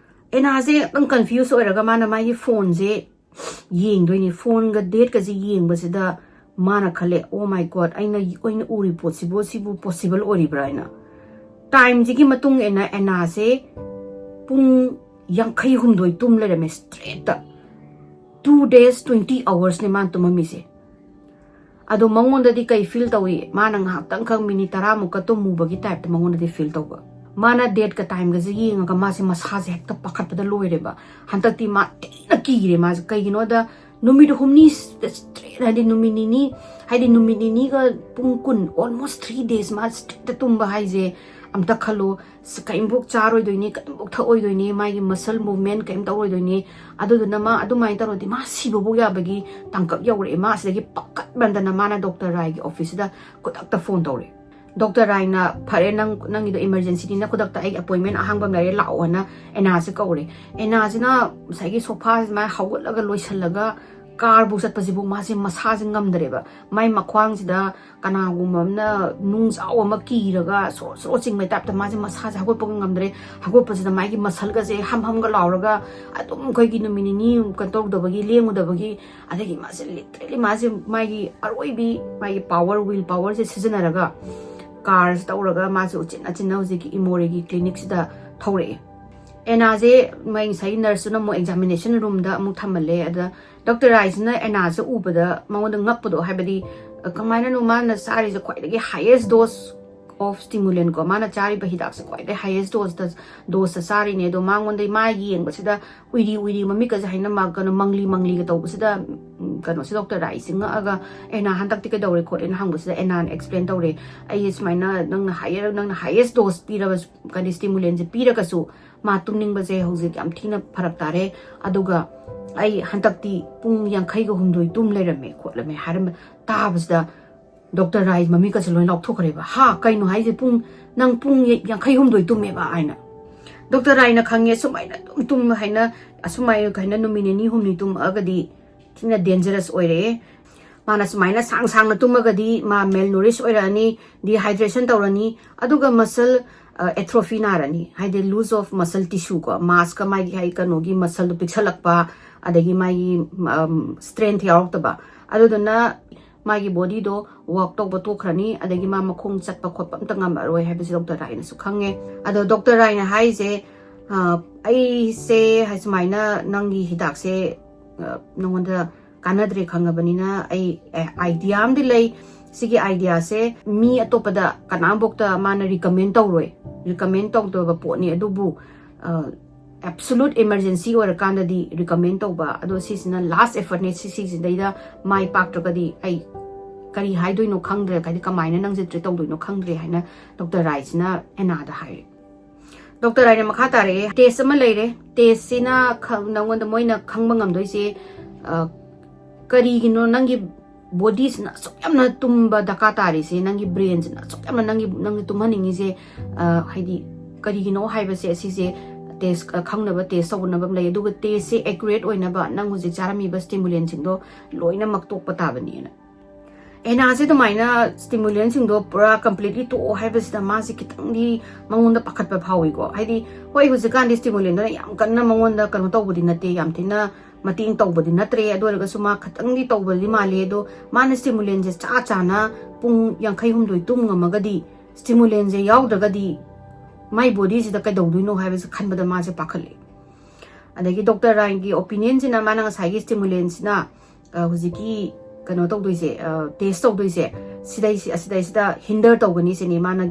ꯑꯦꯅꯥꯁꯦ ꯉꯥꯛꯇꯪ confuse ꯑꯣꯏꯔꯒ ꯃꯥꯅ ꯃꯥꯒꯤ phoneꯁꯦ ꯌꯦꯡꯗꯣꯏꯅꯤ꯫ Phoneꯒ dateꯀꯁꯦ ꯌꯦꯡꯕꯁꯤꯗ ꯃꯥꯅ ꯈꯜꯂꯦ, "Oh my God, ꯑꯩꯅ, ꯑꯩꯅ ꯎꯔꯤ ꯄꯣꯠꯁꯤꯕꯨ ꯁꯤꯕꯨ possible ꯑꯣꯏꯔꯤꯕ꯭ꯔꯥ?" ꯍꯥꯏꯅ꯫ Timeꯁꯤꯒꯤ ꯃꯇꯨꯡ ꯏꯟꯅ ꯑꯦꯅꯥꯁꯦ ꯄꯨꯡ ꯌꯥꯡꯈꯩ ꯍꯨꯝꯗꯣꯏ ꯇꯨꯝ ꯂꯩꯔꯝꯃꯦ straightꯇ꯫ Two days, twenty hoursꯅꯦ ꯃꯥꯅ ꯇꯨꯝꯃꯝꯃꯤꯁꯦ꯫ ꯑꯗꯣ ꯃꯉꯣꯟꯗꯗꯤ ꯀꯩ feel ꯇꯧꯏ? ꯃꯥꯅ ꯉꯥꯏꯍꯥꯛꯇꯪꯈꯛ minute ꯇꯔꯥꯃꯨꯛꯀ ꯇꯨꯝꯃꯨꯕꯒꯤ typeꯇ ꯃꯉꯣꯟꯗꯗꯤ feel ꯇꯧꯕ꯫ ꯃꯥꯅ dateꯀ timeꯒꯁꯦ ꯌꯦꯡꯉꯒ ꯃꯥꯁꯦ ꯃꯁꯥꯁꯦ ꯍꯦꯛꯇ ꯄꯥꯈꯠꯄꯗ ꯂꯣꯏꯔꯦꯕ꯫ ꯍꯟꯗꯛꯇꯤ ꯃꯥ ꯊꯤꯅ ꯀꯤꯔꯦ꯫ ꯃꯥꯁꯦ ꯀꯩꯒꯤꯅꯣꯗ ꯅꯨꯃꯤꯠ ꯍꯨꯝꯅꯤ straight, ꯍꯥꯏꯗꯤ ꯅꯨꯃꯤꯠ ꯅꯤꯅꯤ, ꯍꯥꯏꯗꯤ ꯅꯨꯃꯤꯠ ꯅꯤꯅꯤꯒ ꯄꯨꯡ ꯀꯨꯟ, almost three days ꯃꯥ straightꯇ ꯇꯨꯝꯕ ꯍꯥꯏꯁꯦ ꯑꯝꯇ ꯈꯜꯂꯣ꯫ ꯁ-, ꯀꯔꯤꯝꯐꯥꯎ ꯆꯥꯔꯣꯏꯗꯣꯏꯅꯤ, ꯀꯔꯤꯝꯐꯥꯎ ꯊꯛꯑꯣꯏꯗꯣꯏꯅꯤ, ꯃꯥꯒꯤ muscle movement ꯀꯔꯤꯝ ꯇꯧꯔꯣꯏꯗꯣꯏꯅꯤ꯫ ꯑꯗꯨꯗꯨꯅ ꯃꯥ ꯑꯗꯨꯃꯥꯏꯅ ꯇꯧꯔꯗꯤ ꯃꯥ ꯁꯤꯕꯐꯧ ꯌꯥꯕꯒꯤ ꯇꯥꯡꯀꯛ ꯌꯧꯔꯛꯑꯦ꯫ ꯃꯥ ꯑꯁꯤꯗꯒꯤ ꯄꯥꯈꯠꯃꯟꯗꯅ ꯃꯥꯅ doctor ꯔꯥꯏꯒꯤ officeꯁꯤꯗ ꯈꯨꯗꯛꯇ phone ꯇꯧꯔꯦ꯫ "Doctor ꯔꯥꯏꯅ, ꯐꯔꯦ, ꯅꯪ, ꯅꯪꯒꯤꯗꯣ emergencyꯅꯤꯅ ꯈꯨꯗꯛꯇ ꯑꯩꯒꯤ appointment ꯑꯍꯥꯡꯕ ꯑꯃ ꯂꯩꯔꯦ, ꯂꯥꯛꯑꯣ" ꯍꯥꯏꯅ ꯑꯦꯅꯥꯁꯦ ꯀꯧꯔꯦ꯫ ꯑꯦꯅꯥꯁꯤꯅ ꯉꯁꯥꯏꯒꯤ sofaꯁꯦ ꯃꯥ ꯍꯧꯒꯠꯂꯒ ꯂꯣꯏꯁꯤꯜꯂꯒ carꯕꯨ ꯆꯠꯄꯁꯤꯕꯨ ꯃꯥꯁꯦ ꯃꯁꯥꯁꯦ ꯉꯝꯗ꯭ꯔꯦꯕ꯫ ꯃꯥꯏ ꯃꯈ꯭ꯋꯥꯡꯁꯤꯗ ꯀꯅꯥꯒꯨꯝꯕ ꯑꯃꯅ ꯅꯨꯡꯖꯥꯎ ꯑꯃ ꯀꯤꯔꯒ ꯁꯣꯔ ꯁꯣꯔ ꯆꯤꯡꯕꯩ typeꯇ ꯃꯥꯁꯦ ꯃꯁꯥꯁꯦ ꯍꯧꯒꯠꯄꯒ ꯉꯝꯗ꯭ꯔꯦ꯫ ꯍꯧꯒꯠꯄꯁꯤꯗ ꯃꯥꯒꯤ muscleꯒꯁꯦ ꯍꯝ ꯍꯝꯒ ꯂꯥꯎꯔꯒ ꯑꯗꯨꯝ ꯑꯩꯈꯣꯏꯒꯤ ꯅꯨꯃꯤꯠ ꯅꯤꯅꯤ ꯀꯩꯅꯣ ꯇꯧꯗꯕꯒꯤ, ꯂꯦꯡꯉꯨꯗꯕꯒꯤ, ꯑꯗꯒꯤ ꯃꯥꯁꯦ literally ꯃꯥꯁꯦ ꯃꯥꯒꯤ ꯑꯔꯣꯏꯕꯤ ꯃꯥꯒꯤ power, will powerꯁꯦ ꯁꯤꯖꯤꯟꯅꯔꯒ carꯁꯦ ꯇꯧꯔꯒ ꯃꯥꯁꯦ ꯎꯆꯤꯟ ꯅꯥꯆꯤꯟꯅ ꯍꯧꯖꯤꯛꯀꯤ ꯏꯃꯣꯔꯦꯒꯤ clinicꯁꯤꯗ ꯊꯧꯔꯛꯑꯦ꯫ ꯑꯦꯅꯥꯁꯦ ꯃꯣꯏ ꯉꯁꯥꯏꯒꯤ nurseꯇꯨꯅ ꯑꯃꯨꯛ examination roomꯗ ꯑꯃꯨꯛ ꯊꯝꯍꯜꯂꯦ꯫ ꯑꯗ doctor ꯔꯥꯏꯁꯤꯅ ꯑꯦꯅꯥꯁꯦ ꯎꯕꯗ ꯃꯉꯣꯟꯗ ꯉꯛꯄꯗꯣ, ꯍꯥꯏꯕꯗꯤ, ꯀꯃꯥꯏꯅꯅꯣ ꯃꯥꯅ ꯆꯥꯔꯤꯁꯦ? ꯈ꯭ꯋꯥꯏꯗꯒꯤ highest dose of stimulant ꯀꯣ, ꯃꯥꯅ ꯆꯥꯔꯤꯕ ꯍꯤꯗꯥꯛꯁꯦ ꯈ꯭ꯋꯥꯏꯗꯒꯤ highest dose ꯗ ꯗꯣꯁꯇ ꯆꯥꯔꯤꯅꯦ꯫ ꯑꯗꯣ ꯃꯉꯣꯟꯗ ꯃꯥ ꯌꯦꯡꯕꯁꯤꯗ ꯎꯏꯔꯤ ꯎꯏꯔꯤ, ꯃꯃꯤꯠꯀꯁꯦ ꯍꯥꯏꯅ ꯃꯥ ꯀꯩꯅꯣ ꯃꯪꯂꯤ ꯃꯪꯂꯤꯒ ꯇꯧꯕꯁꯤꯗ, ꯎꯝ, ꯀꯩꯅꯣꯁꯦ, ꯗꯣꯛꯇꯔ ꯔꯥꯏꯁꯦ ꯉꯛꯑꯒ, "ꯑꯦ, ꯅꯥ, ꯍꯟꯗꯛꯇꯤ ꯀꯩꯗꯧꯔꯦ ꯈꯣꯠꯂꯦꯅ?" ꯍꯪꯕꯁꯤꯗ ꯑꯦꯅꯥꯅ explain ꯇꯧꯔꯦ, "ꯑꯩ ꯁꯨꯃꯥꯏꯅ ꯅꯪꯅ higher, ꯅꯪꯅ highest dose ꯄꯤꯔꯕ ꯀꯔꯤ stimulantꯁꯦ ꯄꯤꯔꯒꯁꯨ ꯃꯥ ꯇꯨꯝꯅꯤꯡꯕꯁꯦ ꯍꯧꯖꯤꯛ ꯌꯥꯝ ꯊꯤꯅ ꯐꯔꯛ ꯇꯥꯔꯦ꯫ ꯑꯗꯨꯒ ꯑꯩ ꯍꯟꯗꯛꯇꯤ ꯄꯨꯡ ꯌꯥꯡꯈꯩꯒ ꯍꯨꯝꯗꯣꯏ ꯇꯨꯝ ꯂꯩꯔꯝꯃꯦ ꯈꯣꯠꯂꯝꯃꯦ" ꯍꯥꯏꯔꯝꯕ ꯇꯥꯕꯁꯤꯗ ꯗꯣꯛꯇꯔ ꯔꯥꯏ ꯃꯃꯤꯠꯀꯁꯦ ꯂꯣꯏ ꯂꯥꯎꯊꯣꯛꯈ꯭ꯔꯦꯕ꯫ "ꯍꯥ, ꯀꯩꯅꯣ ꯍꯥꯏꯁꯦ? ꯄꯨꯡ, ꯅꯪ ꯄꯨꯡ ꯌꯥꯡꯈꯩ ꯍꯨꯝꯗꯣꯏ ꯇꯨꯝꯃꯦꯕ?" ꯍꯥꯏꯅ꯫ ꯗꯣꯛꯇꯔ ꯔꯥꯏꯅ ꯈꯪꯉꯦ, ꯁꯨꯃꯥꯏꯅ ꯑꯗꯨꯝ ꯇꯨꯝ ꯍꯥꯏꯅ, ꯑꯁꯨꯃꯥꯏꯅ ꯍꯥꯏꯅ ꯅꯨꯃꯤꯠ ꯅꯤꯅꯤ ꯍꯨꯝꯅꯤ ꯇꯨꯝꯃꯛꯑꯒꯗꯤ ꯊꯤꯅ dangerous ꯑꯣꯏꯔꯛꯑꯦ꯫ ꯃꯥꯅ ꯁꯨꯃꯥꯏꯅ ꯁꯥꯡ ꯁꯥꯡꯅ ꯇꯨꯝꯃꯒꯗꯤ ꯃꯥ malnourish ꯑꯣꯏꯔꯛꯑꯅꯤ, dehydration ꯇꯧꯔꯅꯤ, ꯑꯗꯨꯒ muscle, ꯑ, atrophy ꯅꯥꯔꯅꯤ, ꯍꯥꯏꯗꯤ loss of muscle tissue ꯀꯣ, mass ꯀ ꯃꯥꯒꯤ ꯍꯥꯏ ꯀꯩꯅꯣꯒꯤ muscle ꯗꯣ ꯄꯤꯛꯁꯜꯂꯛꯄ, ꯑꯗꯒꯤ ꯃꯥꯒꯤ, ꯎꯝ, strength ꯌꯥꯎꯔꯛꯇꯕ, ꯑꯗꯨꯗꯨꯅ ꯃꯥꯒꯤ body ꯗꯣ work ꯇꯧꯕ ꯇꯣꯛꯈ꯭ꯔꯅꯤ, ꯑꯗꯒꯤ ꯃꯥ ꯃꯈꯣꯡ ꯆꯠꯄ ꯈꯣꯠꯄ ꯑꯝꯇ ꯉꯝꯃꯔꯣꯏ ꯍꯥꯏꯕꯁꯦ ꯗꯣꯛꯇꯔ ꯔꯥꯏꯅꯁꯨ ꯈꯪꯉꯦ꯫ ꯑꯗꯣ ꯗꯣꯛꯇꯔ ꯔꯥꯏꯅ ꯍꯥꯏꯁꯦ, ꯑ, ꯑꯩꯁꯦ ꯍꯥꯏ ꯁꯨꯃꯥꯏꯅ ꯅꯪꯒꯤ ꯍꯤꯗꯥꯛꯁꯦ, ꯑ, ꯅꯉꯣꯟꯗ ꯀꯥꯟꯅꯗ꯭ꯔꯦ ꯈꯪꯉꯕꯅꯤꯅ ꯑꯩ, ꯑꯦ, idea ꯑꯃꯗꯤ ꯂꯩ꯫ ꯁꯤꯒꯤ idea ꯁꯦ ꯃꯤ ꯑꯇꯣꯞꯄꯗ ꯀꯅꯥꯝꯐꯧꯇ ꯃꯥꯅ recommend ꯇꯧꯔꯣꯏ꯫ Recommend ꯇꯧꯗꯕ ꯄꯣꯠꯅꯤ, ꯑꯗꯨꯕꯨ, ꯑ, absolute emergency ꯑꯣꯏꯔꯀꯥꯟꯗꯗꯤ recommend ꯇꯧꯕ꯫ ꯑꯗꯣ ꯁꯤꯁꯤꯅ last effort ꯅꯦ꯫ ꯁꯤ, ꯁꯤꯁꯤꯗꯩꯗ ꯃꯥꯏ ꯄꯥꯛꯇ꯭ꯔꯒꯗꯤ ꯑꯩ ꯀꯔꯤ ꯍꯥꯏꯗꯣꯏꯅꯣ ꯈꯪꯗ꯭ꯔꯦ, ꯍꯥꯏꯗꯤ ꯀꯃꯥꯏꯅ ꯅꯪꯁꯦ treat ꯇꯧꯗꯣꯏꯅꯣ ꯈꯪꯗ꯭ꯔꯦ ꯍꯥꯏꯅ ꯗꯣꯛꯇꯔ ꯔꯥꯏꯁꯤꯅ ꯑꯦꯅꯥꯗ ꯍꯥꯏꯔꯦ꯫ ꯗꯣꯛꯇꯔ ꯔꯥꯏꯅ ꯃꯈꯥ ꯇꯥꯔꯛꯑꯦ, "Test ꯑꯃ ꯂꯩꯔꯦ꯫ Test ꯁꯤꯅ ꯈ-, ꯅꯪꯉꯣꯟꯗ, ꯃꯣꯏꯅ ꯈꯪꯕ ꯉꯝꯗꯣꯏꯁꯦ, ꯑ, ꯀꯔꯤꯒꯤꯅꯣ ꯅꯪꯒꯤ body ꯁꯤꯅ ꯑꯁꯨꯛ ꯌꯥꯝꯅ ꯇꯨꯝꯕ ꯗꯔꯀꯥꯔ ꯇꯥꯔꯤꯁꯦ, ꯅꯪꯒꯤ brain ꯁꯤꯅ ꯑꯁꯨꯛ ꯌꯥꯝꯅ ꯅꯪꯒꯤ, ꯅꯪꯒꯤ ꯇꯨꯝꯍꯟꯅꯤꯡꯉꯤꯁꯦ, ꯑ, ꯍꯥꯏꯗꯤ ꯀꯔꯤꯒꯤꯅꯣ ꯍꯥꯏꯕꯁꯦ, ꯑꯁꯤꯁꯦ test, ꯑ, ꯈꯪꯅꯕ test ꯇꯧꯅꯕ ꯑꯃ ꯂꯩ꯫ ꯑꯗꯨꯒ test ꯁꯦ accurate ꯑꯣꯏꯅꯕ ꯅꯪ ꯍꯧꯖꯤꯛ ꯆꯥꯔꯝꯃꯤꯕ stimulant ꯁꯤꯡꯗꯣ ꯂꯣꯏꯅꯃꯛ ꯇꯣꯛꯄ ꯇꯥꯕꯅꯤꯅ"꯫ ꯑꯦꯅꯥꯁꯦ ꯑꯗꯨꯃꯥꯏꯅ stimulant ꯁꯤꯡꯗꯣ ꯄꯨꯔꯥ completely ꯇꯣꯛꯑꯣ ꯍꯥꯏꯕꯁꯤꯗ ꯃꯥꯁꯦ ꯈꯤꯇꯪꯗꯤ ꯃꯉꯣꯟꯗ ꯄꯥꯈꯠꯄ ꯐꯥꯎꯏꯀꯣ꯫ ꯍꯥꯏꯗꯤ, ꯍꯣꯏ, ꯍꯧꯖꯤꯛꯀꯥꯟꯗꯤ stimulant ꯗꯨꯅ ꯌꯥꯝ ꯀꯟꯅ ꯃꯉꯣꯟꯗ ꯀꯩꯅꯣ ꯇꯧꯕꯗꯤ ꯅꯠꯇꯦ, ꯌꯥꯝ ꯊꯤꯅ ꯃꯇꯦꯡ ꯇꯧꯕꯗꯤ ꯅꯠꯇ꯭ꯔꯦ꯫ ꯑꯗꯨ ꯑꯣꯏꯔꯒꯁꯨ ꯃꯥ ꯈꯤꯇꯪꯗꯤ ꯇꯧꯕꯗꯤ ꯃꯥꯜꯂꯦ꯫ ꯑꯗꯣ ꯃꯥꯅ stimulant ꯁꯦ ꯆꯥ ꯆꯥꯅ ꯄꯨꯡ ꯌꯥꯡꯈꯩ ꯍꯨꯝꯗꯣꯏ ꯇꯨꯝ ꯉꯝꯃꯒꯗꯤ, stimulant ꯁꯦ ꯌꯥꯎꯗ꯭ꯔꯒꯗꯤ ꯃꯥꯏ body ꯁꯤꯗ ꯀꯩꯗꯧꯗꯣꯏꯅꯣ ꯍꯥꯏꯕꯁꯦ ꯈꯟꯕꯗ ꯃꯥꯁꯦ ꯄꯥꯈꯠꯂꯦ꯫ ꯑꯗꯒꯤ ꯗꯣꯛꯇꯔ ꯔꯥꯏꯟꯒꯤ opinion ꯁꯤꯅ, ꯃꯥꯅ ꯉꯁꯥꯏꯒꯤ stimulant ꯁꯤꯅ, ꯑ, ꯍꯧꯖꯤꯛꯀꯤ ꯀꯩꯅꯣ ꯇꯧꯗꯣꯏꯁꯦ, ꯇꯦꯁ ꯇꯧꯗꯣꯏꯁꯦ, ꯁꯤꯗꯩꯁꯤ ꯑꯁꯤꯗꯩꯁꯤꯗ ꯍꯤꯟꯗꯔ ꯇꯧꯒꯅꯤ ꯁꯤꯅꯤ ꯃꯥꯅ꯫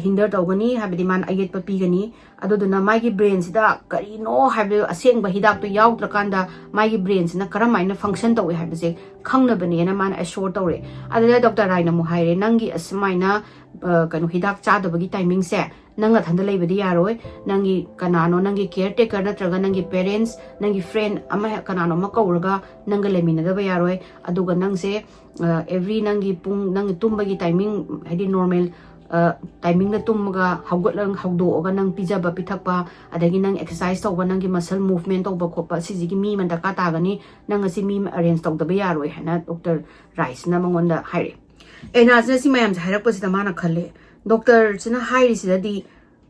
ꯍꯤꯟꯗꯔ ꯇꯧꯒꯅꯤ ꯍꯥꯏꯕꯗꯤ ꯃꯥꯅ ꯑꯌꯦꯠꯄ ꯄꯤꯒꯅꯤ꯫ ꯑꯗꯨꯗꯨꯅ ꯃꯥꯒꯤ ꯕ꯭ꯔꯦꯟꯁꯤꯗ ꯀꯔꯤꯅꯣ ꯍꯥꯏꯕꯗꯨ, ꯑꯁꯦꯡꯕ ꯍꯤꯗꯥꯛꯇꯣ ꯌꯥꯎꯗ꯭ꯔꯀꯥꯟꯗ ꯃꯥꯒꯤ ꯕ꯭ꯔꯦꯟꯁꯤꯅ ꯀꯔꯝ ꯍꯥꯏꯅ ꯐꯪꯁꯟ ꯇꯧꯏ ꯍꯥꯏꯕꯁꯦ ꯈꯪꯅꯕꯅꯦꯅ ꯃꯥꯅ ꯑꯦꯁꯣꯔ ꯇꯧꯔꯦ꯫ ꯑꯗꯨꯗ ꯗꯣꯛꯇꯔ ꯔꯥꯏꯅ ꯑꯃꯨꯛ ꯍꯥꯏꯔꯦ, "ꯅꯪꯒꯤ ꯑꯁꯨꯃꯥꯏꯅ, ꯑ, ꯀꯩꯅꯣ, ꯍꯤꯗꯥꯛ ꯆꯥꯗꯕꯒꯤ ꯇꯥꯏꯃꯤꯡꯁꯦ ꯅꯪ ꯅꯊꯟꯗ ꯂꯩꯕꯗꯤ ꯌꯥꯔꯣꯏ꯫ ꯅꯪꯒꯤ ꯀꯅꯥꯅꯣ, ꯅꯪꯒꯤ ꯀꯤꯌꯔ ꯇꯦꯀꯔ ꯅꯠꯇ꯭ꯔꯒ ꯅꯪꯒꯤ ꯄꯦꯔꯦꯟꯁ, ꯅꯪꯒꯤ ꯐ꯭ꯔꯦꯟ ꯑꯃ ꯍꯦꯛ, ꯀꯅꯥꯅꯣ ꯑꯃ ꯀꯧꯔꯒ ꯅꯪꯒ ꯂꯩꯃꯤꯟꯅꯗꯕ ꯌꯥꯔꯣꯏ꯫ ꯑꯗꯨꯒ ꯅꯪꯁꯦ, ꯑ, ꯑꯦꯚ꯭ꯔꯤ ꯅꯪꯒꯤ ꯄꯨꯡ, ꯅꯪꯒꯤ ꯇꯨꯝꯕꯒꯤ ꯇꯥꯏꯃꯤꯡ, ꯍꯥꯏꯗꯤ ꯅꯣꯔꯃꯦꯜ, ꯑ, ꯇꯥꯏꯃꯤꯡꯗ ꯇꯨꯝꯃꯒ ꯍꯧꯒꯠꯂꯒ ꯍꯧꯗꯣꯛꯑꯒ ꯅꯪ ꯄꯤꯖꯕ ꯄꯤꯊꯛꯄ, ꯑꯗꯒꯤ ꯅꯪ ꯑꯦꯛꯁꯔꯁꯥꯏꯁ ꯇꯧꯕ, ꯅꯪꯒꯤ ꯃꯁꯜ ꯃꯨꯚꯃꯦꯟ ꯇꯧꯕ ꯈꯣꯠꯄ, ꯁꯤꯁꯤꯒꯤ ꯃꯤ ꯑꯃ ꯗꯔꯀꯥꯔ ꯇꯥꯒꯅꯤ꯫ ꯅꯪ ꯑꯁꯤ ꯃꯤ ꯑꯃ ꯑꯔꯦꯟꯖ ꯇꯧꯗꯕ ꯌꯥꯔꯣꯏ" ꯍꯥꯏꯅ ꯗꯣꯛꯇꯔ ꯔꯥꯏꯁꯅ ꯃꯉꯣꯟꯗ ꯍꯥꯏꯔꯛꯑꯦ꯫ ꯑꯦꯅꯥꯁꯤꯅ ꯁꯤ ꯃꯌꯥꯝꯁꯦ ꯍꯥꯏꯔꯛꯄꯁꯤꯗ ꯃꯥꯅ ꯈꯜꯂꯦ, "ꯗꯣꯛꯇꯔꯁꯤꯅ ꯍꯥꯏꯔꯤꯁꯤꯗꯗꯤ